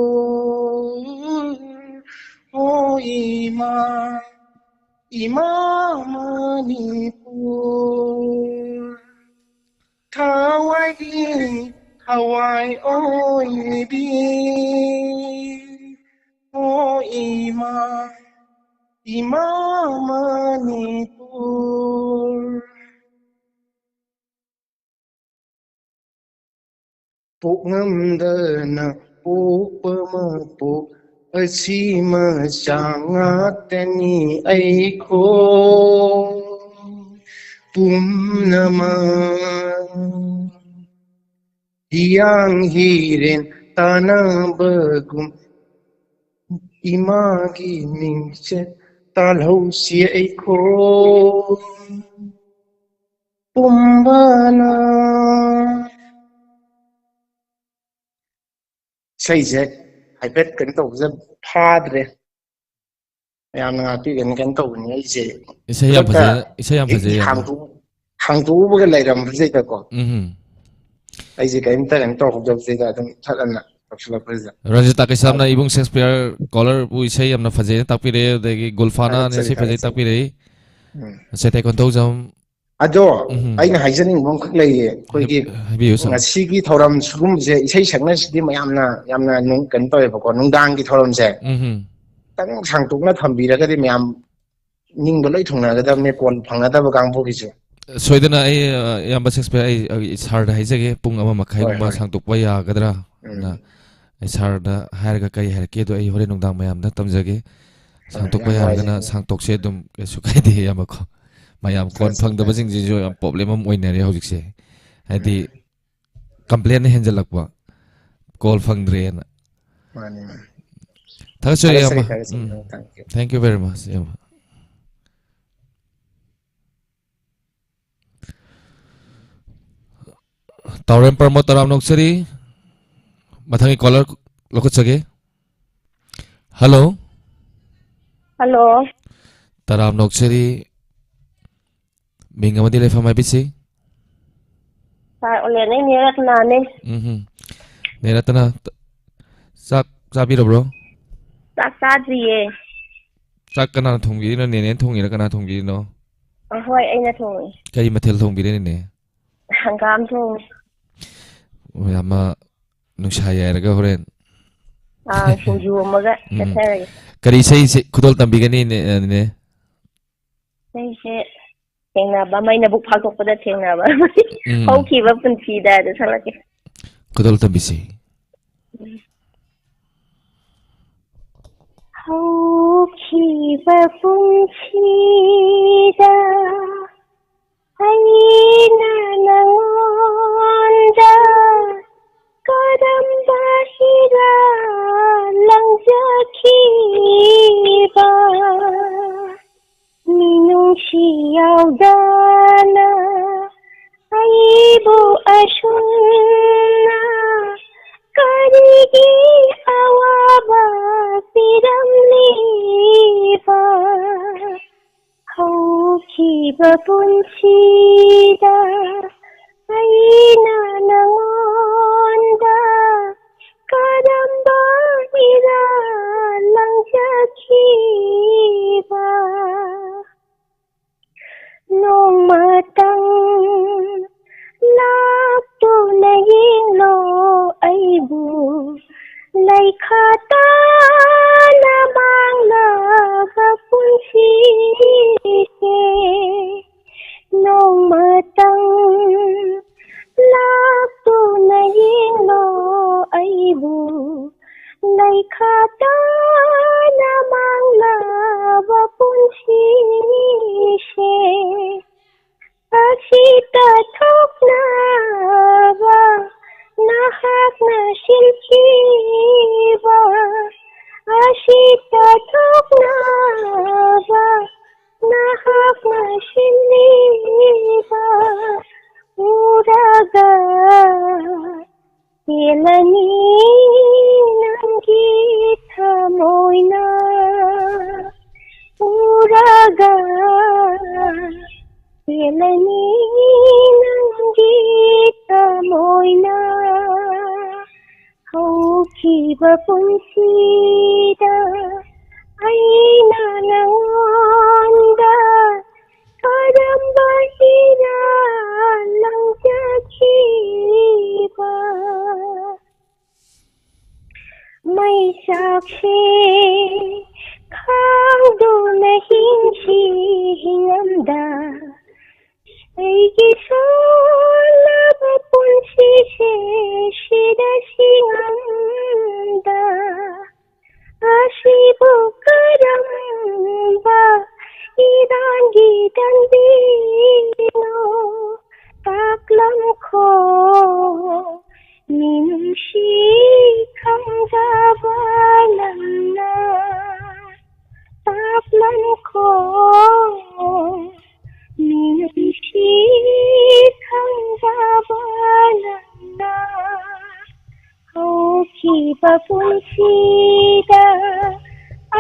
ꯑꯣ ꯏꯃꯥ, ꯏꯃꯥ ꯃꯅꯤꯄꯨꯔ, ꯊꯋꯥꯏꯒꯤ ꯊꯋꯥꯏ ꯑꯣꯏꯕꯤ꯫ ꯑꯣ ꯏꯃꯥ, ꯏꯃꯥ ꯃꯅꯤꯄꯨꯔ꯫ ꯄꯣꯛꯉꯝꯗꯅ ꯄꯣꯛꯄ ꯃꯄꯣꯛ ꯑꯁꯤ ꯃꯆꯥ ꯉꯥꯛꯇꯅꯤ ꯑꯩꯈꯣꯏ ꯄꯨꯝꯅꯃꯛ꯫ ꯍꯤꯌꯥꯡ ꯍꯤꯔꯦꯟ ꯇꯥꯟꯅꯕꯒꯨꯝ ꯏꯃꯥꯒꯤ ꯃꯤꯡꯆꯠ ꯇꯥꯜꯍꯧꯁꯤ ꯑꯩꯈꯣꯏ ꯄꯨꯝꯕꯅ꯫ ꯏꯁꯩꯁꯦ ꯍꯥꯏꯐꯦꯠ ꯀꯩꯅꯣ ꯇꯧꯕꯁꯦ ꯐꯥꯗ꯭ꯔꯦ, ꯃꯌꯥꯝꯅ ꯉꯥꯛꯄꯤꯒꯅꯤ꯫ ꯀꯩꯅꯣ ꯇꯧꯕꯅꯤ ꯑꯩꯁꯦ ꯏꯁꯩ ꯌꯥꯝ ꯈꯨꯗꯛꯇ ꯐꯖꯩ, ꯏꯁꯩ ꯌꯥꯝ ꯍꯦꯛ ꯐꯖꯩ, ꯏꯌꯥꯝꯕ꯫ ꯍꯥꯡꯗꯣꯛ- ꯍꯥꯡꯇꯣꯛꯎꯕꯒ ꯂꯩꯔꯝꯕꯁꯤꯗꯀꯣ, ꯎꯝ꯫ ꯑꯩꯁꯦ ꯀꯔꯤꯝꯇ ꯀꯩꯅꯣ ꯇꯧꯍꯧꯗꯕꯁꯤꯗ ꯑꯗꯨꯝ ꯁꯠ ꯑꯅ ꯇꯧꯁꯤꯜꯂꯛꯄꯁꯤꯗ꯫ ꯔꯟꯖꯤꯇꯥ ꯀꯩꯁꯥꯝꯅ ꯏꯕꯨꯡ ꯁꯦꯛꯁꯄꯤꯌꯔ ꯀꯣꯂꯔꯕꯨ ꯏꯁꯩ ꯌꯥꯝꯅ ꯐꯖꯩꯅ ꯇꯥꯛꯄꯤꯔꯛꯑꯦ, ꯑꯗꯒꯤ ꯒꯨꯜꯐꯥꯅꯥꯅ ꯊꯥꯒꯠꯆꯔꯤ, ꯏꯁꯩ ꯐꯖꯩ ꯊꯥꯒꯠꯆꯔꯤ꯫ ꯇꯥꯛꯄꯤꯔꯛꯏ꯫ ꯎꯝ꯫ ꯁꯦꯇꯩ ꯀꯣꯟꯊꯧꯖꯝ꯫ ꯑꯗꯣ ꯎꯝ꯫ ꯑꯩꯅ ꯍꯥꯏꯖꯅꯤꯡꯕ ꯑꯃꯈꯛ ꯂꯩꯌꯦ, ꯑꯩꯈꯣꯏꯒꯤ ꯍꯥꯏꯕꯤꯌꯨ, ꯁꯥꯔ꯫ ꯉꯁꯤꯒꯤ ꯊꯧꯔꯝ ꯁꯤꯒꯨꯝꯕꯁꯦ ꯏꯁꯩ ꯁꯛꯅꯔꯤꯁꯤꯗꯤ ꯃꯌꯥꯝꯅ ꯌꯥꯝꯅ ꯅꯨꯡ-, ꯀꯩꯅꯣ ꯇꯧꯋꯦꯕꯀꯣ, ꯅꯨꯡꯗꯥꯡꯒꯤ ꯊꯧꯔꯝꯁꯦ ꯎꯝ꯫ ꯈꯤꯇꯪ ꯁꯥꯡꯇꯣꯛꯅ ꯊꯝꯕꯤꯔꯒꯗꯤ ꯃꯌꯥꯝ ꯅꯤꯡꯕ ꯂꯣꯏ ꯊꯨꯡꯅꯒꯗꯕꯅꯦ, ꯀꯣꯟ ꯐꯪꯒꯗꯕ ꯀꯥꯡꯕꯨꯒꯤꯁꯨ꯫ ꯁꯣꯏꯗꯅ ꯑꯩ, ꯑ, ꯏꯌꯥꯝꯕ ꯁꯦꯛꯁꯄꯤꯌꯔ, ꯑꯩ, ꯑꯩ ꯁꯥꯔꯗ ꯍꯥꯏꯖꯒꯦ, ꯄꯨꯡ ꯑꯃ ꯃꯈꯥꯏꯒꯨꯝꯕ ꯍꯣꯏ, ꯍꯣꯏ꯫ ꯁꯥꯡꯇꯣꯛꯄ ꯌꯥꯒꯗ꯭ꯔꯥ? ꯎꯝ꯫ ꯑꯗ ꯑꯩ ꯁꯥꯔꯗ ꯍꯥꯏꯔꯒ ꯀꯔꯤ ꯍꯥꯏꯔꯛꯀꯦꯗꯣ ꯑꯩ ꯍꯣꯔꯦꯟ ꯅꯨꯡꯗꯥꯡ ꯃꯌꯥꯝꯗ ꯇꯝꯖꯒꯦ꯫ ꯍꯣꯏ, ꯁꯥꯡꯇꯣꯛꯄ ꯌꯥꯝ ꯌꯥꯔꯒꯅ ꯅꯨꯡꯉꯥꯏꯖꯩ꯫ ꯁꯥꯡꯇꯣꯛꯁꯦ ꯑꯗꯨꯝ, ꯀꯩꯁꯨ ꯀꯥꯏꯗꯦ, ꯏꯌꯥꯝꯕꯀꯣ꯫ ꯃꯌꯥꯝ ꯀꯣꯟ ꯊꯥꯒꯠꯆꯔꯤ, ꯐꯪꯗꯕꯁꯤꯡꯁꯤꯁꯨ ꯊꯥꯒꯠꯆꯔꯤ꯫ ꯌꯥꯝ ꯄ꯭ꯔꯣꯕ꯭ꯂꯦꯝ ꯑꯃ ꯑꯣꯏꯅꯔꯦ ꯍꯧꯖꯤꯛꯁꯦ꯫ ꯍꯥꯏꯗꯤ, ꯎꯝ꯫ ꯀꯝꯄ꯭ꯂꯦꯟꯅ ꯍꯦꯟꯖꯜꯂꯛꯄ, ꯀꯣꯜ ꯐꯪꯗ꯭ꯔꯦꯅ꯫ ꯃꯥꯅꯤ, ꯃꯥꯅꯤ꯫ ꯊꯥꯒꯠꯆꯔꯤ, ꯊꯥꯒꯠꯆꯔꯤ, ꯏꯌꯥꯝꯕ꯫ ꯊꯥꯒꯠꯆꯔꯤ꯫ ꯎꯝ꯫ Thank you꯫ Thank you very much, ꯏꯌꯥꯝꯕ꯫ ꯇꯥꯎꯔꯦꯝ ꯄ꯭ꯔꯃꯣꯗ, ꯇꯔꯥꯝꯅ ꯑꯣꯛꯆꯔꯤ꯫ ꯃꯊꯪꯒꯤ ꯀꯣꯂꯔ ꯂꯧꯈꯠꯆꯒꯦ꯫ ꯍꯜꯂꯣ꯫ ꯍꯜꯂꯣ꯫ ꯇꯔꯥꯝꯅ ꯑꯣꯛꯆꯔꯤ꯫ ꯃꯤꯡ ꯑꯃꯗꯤ ꯂꯩꯐꯝ ꯍꯥꯏꯕꯤꯁꯤ꯫ ꯁꯥꯔ ꯑꯣꯂꯦꯟ, ꯑꯩ ꯅꯦ ꯔꯠꯅꯥꯅꯦ꯫ ꯎꯝꯍꯨꯝ꯫ ꯅꯦ ꯔꯠꯅꯥ, ꯆꯥꯛ ꯆꯥꯕꯤꯔꯕ꯭ꯔꯣ? ꯆꯥꯛ ꯆꯥꯗ꯭ꯔꯤꯌꯦ꯫ ꯆꯥꯛ ꯀꯅꯥꯅ ꯊꯣꯡꯕꯤꯔꯤꯅꯣ? ꯅꯦꯅꯦꯅ ꯊꯣꯡꯉꯤꯔꯣ? ꯀꯅꯥ ꯊꯣꯡꯕꯤꯔꯤꯅꯣ? ꯑꯍꯣꯏ, ꯑꯩꯅ ꯊꯣꯡꯉꯤ꯫ ꯀꯔꯤ ꯃꯊꯦꯜ ꯊꯣꯡꯕꯤꯔꯦ, ꯅꯦꯅꯦ? ꯍꯪꯒꯥꯝ ꯊꯣꯡꯉꯤ꯫ ꯑꯣ, ꯌꯥꯝꯅ ꯅꯨꯡꯁꯥ ꯌꯥꯏꯔꯒ ꯍꯣꯔꯦꯟ꯫ ꯑꯥ, ꯁꯤꯡꯖꯨ ꯑꯃꯒ ꯎꯝ꯫ ꯆꯠꯊꯔꯒꯦ꯫ ꯀꯔꯤ ꯏꯁꯩ ꯁꯤ-, ꯈꯨꯗꯣꯜ ꯇꯝꯕꯤꯒꯅꯤ, ꯅꯦ-, ꯅꯦꯅꯦ? ꯑꯩꯁꯦ ꯊꯦꯡꯅꯕ ꯑꯃ, ꯑꯩꯅ ꯕꯨꯛ ꯐꯥꯛꯇꯣꯛꯄꯗ ꯊꯦꯡꯅꯕ ꯑꯃ꯫ ꯎꯝ꯫ ꯍꯧꯈꯤꯕ ꯄꯨꯟꯁꯤꯗ ꯑꯗꯨ ꯁꯛꯂꯛꯀꯦ꯫ ꯈꯨꯗꯣꯜ ꯇꯝꯕꯤꯁꯤ꯫ ꯍꯧꯈꯤꯕ ꯄꯨꯟꯁꯤꯗ ꯑꯩꯅ ꯅꯉꯣꯟꯗ ꯀꯔꯝꯕ ꯍꯤꯔꯥ ꯂꯪꯖꯈꯤꯕ? ꯃꯤꯅꯨꯡꯁꯤ ꯌꯥꯎꯗꯅ ꯑꯩꯕꯨ ꯑꯁꯨꯝꯅ ꯀꯔꯤꯒꯤ ꯑꯋꯥꯕ ꯄꯤꯔꯝꯂꯤꯕ? ꯍꯧ ꯍꯧꯈꯤꯕ ꯄꯨꯟꯁꯤꯗ ꯑꯩꯅ ꯅꯉꯣꯟꯗ ꯀꯔꯝꯕ ꯏꯔꯥꯜ ꯂꯪꯖꯈꯤꯕ? ꯅꯣꯡꯃꯇꯪ ꯂꯥꯛꯇꯨꯅ ꯌꯦꯡꯂꯣ ꯑꯩꯕꯨ, ꯂꯩꯈꯥ ꯇꯥꯅ ꯃꯥꯡꯂꯕ ꯄꯨꯟꯁꯤꯁꯦ꯫ ꯅꯣꯡꯃꯇꯪ ꯂꯥꯛꯇꯨꯅ ꯌꯦꯡꯂꯣ ꯑꯩꯕꯨ, ꯂꯩꯈꯥ ꯇꯥꯅ ꯃꯥꯡꯂꯕ ꯄꯨꯟꯁꯤꯁꯦ꯫ ꯑꯁꯤꯇ ꯊꯣꯛꯅꯕ ꯅꯍꯥꯛꯅ ꯁꯤꯟꯈꯤꯕ, ꯑꯁꯤꯇ ꯊꯣꯛꯅꯕ ꯅꯍꯥꯛꯅ ꯁꯤꯟꯕꯤꯕ ꯎꯔꯒ ꯄꯦꯜꯂꯅꯤ ꯅꯪꯒꯤ ꯊꯃꯣꯏꯅ꯫ ꯎꯔꯒ ꯄꯦꯜꯂꯅꯤ ꯅꯪꯒꯤ ꯊꯃꯣꯏꯅ꯫ ꯍꯧꯈꯤꯕ ꯄꯨꯟꯁꯤꯗ ꯑꯩꯅ ꯅꯉꯣꯟꯗ ꯀꯔꯝꯕ ꯏꯔꯥꯜ ꯂꯪꯖꯈꯤꯕ? ꯃꯩꯆꯥꯛꯁꯦ ꯈꯥꯡꯗꯨꯅ ꯍꯤꯡꯁꯤ ꯍꯤꯡꯉꯝꯗ, ꯑꯩꯒꯤ ꯁꯣꯜꯂꯕ ꯄꯨꯟꯁꯤꯁꯦ ꯁꯤꯗ ꯁꯤꯉꯝꯗ꯫ ꯑꯁꯤꯕꯨ ꯀꯔꯝꯕ ꯏꯔꯥꯟꯒꯤ ꯇꯟꯕꯤꯅꯣ? ꯇꯥꯛꯂꯝꯈꯣ ꯃꯤꯅꯨꯡꯁꯤ ꯈꯪꯖꯕ ꯅꯪꯅ꯫ ꯇꯥꯛꯂꯝꯈꯣ ꯃꯤꯅꯨꯡꯁꯤ ꯈꯪꯖꯕ ꯅꯪꯅ꯫ ꯍꯧꯈꯤꯕ ꯄꯨꯟꯁꯤꯗ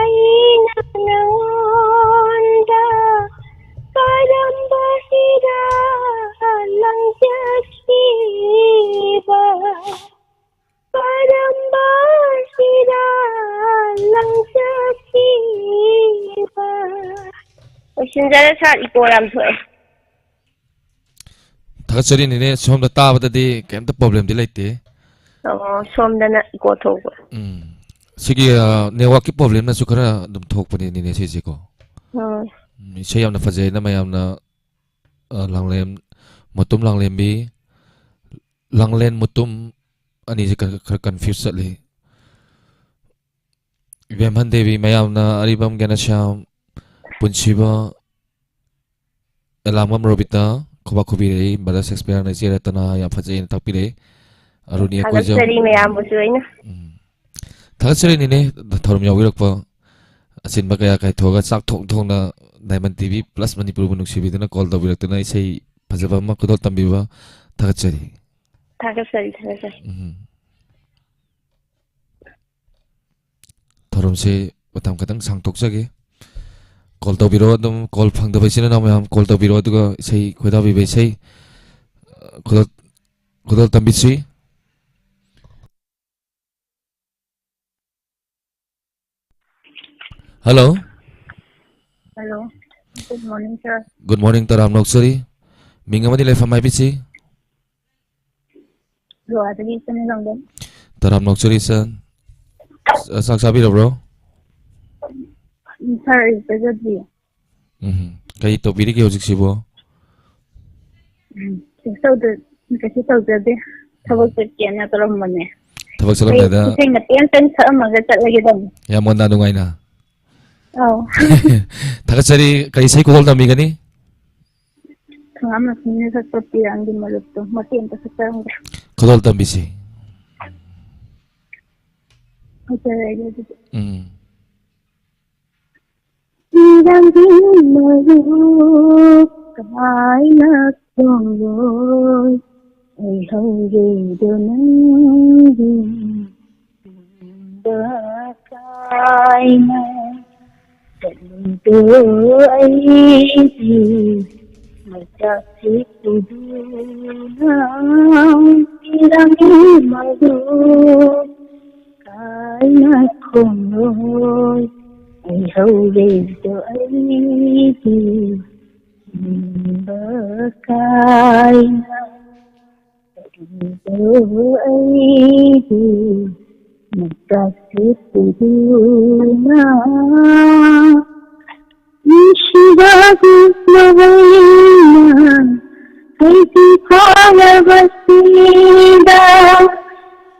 ꯑꯩꯅ ꯅꯉꯣꯟꯗ ꯁꯤꯟꯖꯔ ꯁꯥꯔ, ꯏꯀꯣ ꯌꯥꯝ ꯊꯣꯛꯑꯦ꯫ ꯊꯥꯒꯠꯆꯔꯤ ꯅꯦꯅꯦ, ꯁꯣꯝꯗ ꯇꯥꯕꯗꯗꯤ ꯀꯩꯝꯇ problemꯗꯤ ꯂꯩꯇꯦ꯫ ꯑꯣ, ꯁꯣꯝꯗꯅ ꯏꯀꯣ ꯊꯣꯛꯄ꯫ ꯎꯝ꯫ ꯁꯤꯒꯤ, ꯑ, networkꯀꯤ problemꯅꯁꯨ ꯈꯔ ꯑꯗꯨꯝ ꯊꯣꯛꯄꯅꯦ ꯅꯦꯅꯦ ꯁꯤꯁꯦꯀꯣ꯫ ꯎꯝ꯫ ꯎꯝ, ꯏꯁꯩ ꯌꯥꯝꯅ ꯐꯖꯩꯅ ꯃꯌꯥꯝꯅ, ꯑ, ꯂꯥꯡꯂꯦꯝ-, ꯃꯇꯨꯝ ꯂꯥꯡꯂꯦꯝꯕꯤ, ꯂꯥꯡꯂꯦꯟ ꯃꯇꯨꯝ ꯑꯅꯤꯁꯦ ꯈꯔ, ꯈꯔ confuse ꯆꯠꯂꯤ꯫ ꯏꯕꯦꯝꯍꯟ ꯗꯦꯕꯤ, ꯃꯌꯥꯝꯅ ꯑꯔꯤꯕꯝ ꯒ꯭ꯌꯥꯅꯁ꯭ꯌꯥꯝ, ꯄꯨꯟꯁꯤꯕ, ꯑꯦꯂꯥꯡꯕꯝ ꯔꯣꯕꯤꯇꯥ, ꯈꯨꯕꯥꯛ ꯈꯨꯕꯤꯔꯛꯏ꯫ ꯕ꯭ꯔꯗꯔ ꯁꯦꯛꯁꯄꯤꯌꯔꯅ ꯏꯆꯦ ꯔꯇꯅꯥ ꯌꯥꯝ ꯐꯖꯩꯅ ꯇꯥꯛꯄꯤꯔꯛꯏ꯫ ꯑꯔꯨꯅꯤ ꯑꯩꯈꯣꯏꯖꯝ꯫ ꯊꯥꯒꯠꯆꯔꯤ ꯃꯌꯥꯝꯕꯨꯁꯨ ꯑꯩꯅ꯫ ꯎꯝ꯫ ꯊꯥꯒꯠꯆꯔꯤ ꯅꯦꯅꯦ, ꯊꯧꯔꯝ ꯌꯥꯎꯕꯤꯔꯛꯄ꯫ ꯑꯆꯤꯟꯕ ꯀꯌꯥ ꯀꯥꯏꯊꯣꯛꯑꯒ ꯆꯥꯛ ꯊꯣꯡ ꯊꯣꯡꯅ Diamond TV plus ꯃꯅꯤꯄꯨꯔꯕꯨ ꯅꯨꯡꯁꯤꯕꯤꯗꯨꯅ call ꯇꯧꯕꯤꯔꯛꯇꯨꯅ ꯏꯁꯩ ꯐꯖꯕ ꯑꯃ ꯈꯨꯗꯣꯜ ꯇꯝꯕꯤꯕ ꯊꯥꯒꯠꯆꯔꯤ꯫ ꯊꯥꯒꯠꯆꯔꯤ, ꯊꯥꯒꯠꯆꯔꯤ꯫ ꯎꯝ꯫ ꯊꯧꯔꯝꯁꯦ ꯃꯇꯝ ꯈꯤꯇꯪ ꯁꯥꯡꯇꯣꯛꯆꯒꯦ꯫ Call ꯇꯧꯕꯤꯔꯛꯑꯣ, ꯑꯗꯨꯝ call ꯐꯪꯗꯕ ꯏꯆꯤꯟ ꯏꯅꯥꯎ ꯃꯌꯥꯝ call ꯇꯧꯕꯤꯔꯛꯑꯣ, ꯑꯗꯨꯒ ꯏꯁꯩ ꯈꯣꯏꯗꯥꯕꯤꯕ ꯏꯁꯩ, ꯑ, ꯈꯨꯗꯣꯜ, ꯈꯨꯗꯣꯜ ꯇꯝꯕꯤꯁꯤ꯫ Hello꯫ Hello꯫ Good morning, sir꯫ Good morning, ꯇꯔꯥꯝꯅ ꯑꯣꯛꯆꯔꯤ꯫ ꯃꯤꯡ ꯑꯃꯗꯤ ꯂꯩꯐꯝ ꯍꯥꯏꯕꯤꯁꯤ꯫ ꯒꯣꯋꯥꯗꯒꯤ ꯏꯆꯟ ꯂꯥꯡꯕꯝ꯫ ꯇꯔꯥꯝꯅ ꯑꯣꯛꯆꯔꯤ, ꯏꯆꯟ꯫ ꯑ, ꯆꯥꯛ ꯆꯥꯕꯤꯔꯕ꯭ꯔꯣ? ꯎꯝ, sir, ꯑꯩ ꯆꯥꯖꯗ꯭ꯔꯤꯌꯦ꯫ ꯎꯝ꯫ ꯀꯔꯤ ꯇꯧꯕꯤꯔꯤꯒꯦ ꯍꯧꯖꯤꯛꯁꯤꯕꯣ? ꯎꯝ, ꯀꯩꯁꯨ ꯇꯧꯗ-, ꯀꯩꯁꯨ ꯇꯧꯖꯗꯦ꯫ ꯊꯕꯛ ꯎꯝ꯫ ꯆꯠꯀꯦꯅ ꯇꯧꯔꯝꯕꯅꯦ꯫ ꯊꯕꯛ ꯑꯩ ꯆꯠꯂꯝꯗꯥꯏꯗ ꯏꯁꯩ ꯃꯇꯦꯛ ꯑꯃꯇꯪ ꯁꯛꯑꯝꯃꯒ ꯆꯠꯂꯒꯦ ꯇꯧꯅꯤ꯫ ꯌꯥꯝ ꯃꯣꯟꯗꯥ ꯅꯨꯡꯉꯥꯏꯅ꯫ ꯑꯧ꯫ ꯊꯥꯒꯠꯆꯔꯤ꯫ ꯀꯔꯤ ꯏꯁꯩ ꯈꯨꯗꯣꯜ ꯇꯝꯕꯤꯒꯅꯤ? ꯈꯪꯉꯥꯝ ꯂꯛꯁꯃꯤꯅ ꯁꯛꯄ ꯄꯤꯔꯥꯡꯒꯤ ꯃꯔꯨꯞꯇꯣ ꯃꯇꯦꯛ ꯑꯃꯇ ꯁꯛꯆꯔꯝꯒꯦ꯫ ꯈꯨꯗꯣꯜ ꯇꯝꯕꯤꯁꯤ꯫ ꯐꯖꯔꯦ ꯑꯗꯨꯗꯤ꯫ ꯎꯝ꯫ ꯄꯤꯔꯥꯡꯒꯤ ꯃꯔꯨꯞ ꯀꯥꯏꯅ ꯈꯣꯡꯂꯣꯏ ꯑꯣꯏꯍꯧꯔꯦꯗꯣ ꯅꯪꯒꯤ ꯇꯨꯡꯗ ꯀꯥꯏꯅ ꯆꯠꯂꯨꯗꯣ ꯑꯩꯒꯤ ꯃꯩꯆꯥꯛꯁꯤ ꯄꯨꯗꯨꯅ ꯄꯤꯔꯥꯡꯒꯤ ꯃꯔꯨꯞ ꯀꯥꯏꯅ ꯈꯣꯡꯂꯣꯏ ꯂꯩꯍꯧꯔꯦꯗꯣ ꯑꯩꯒꯤ ꯅꯤꯡꯕ ꯀꯥꯏꯅ꯫ ꯀꯔꯤꯗꯣ ꯑꯩꯒꯤ ꯃꯇꯥꯛꯁꯦ ꯄꯨꯗꯨꯅ ꯅꯨꯡꯁꯤꯕꯒꯤ ꯃꯍꯩꯅ ꯍꯩꯁꯤꯡ ꯐꯥꯔꯕꯁꯤꯗ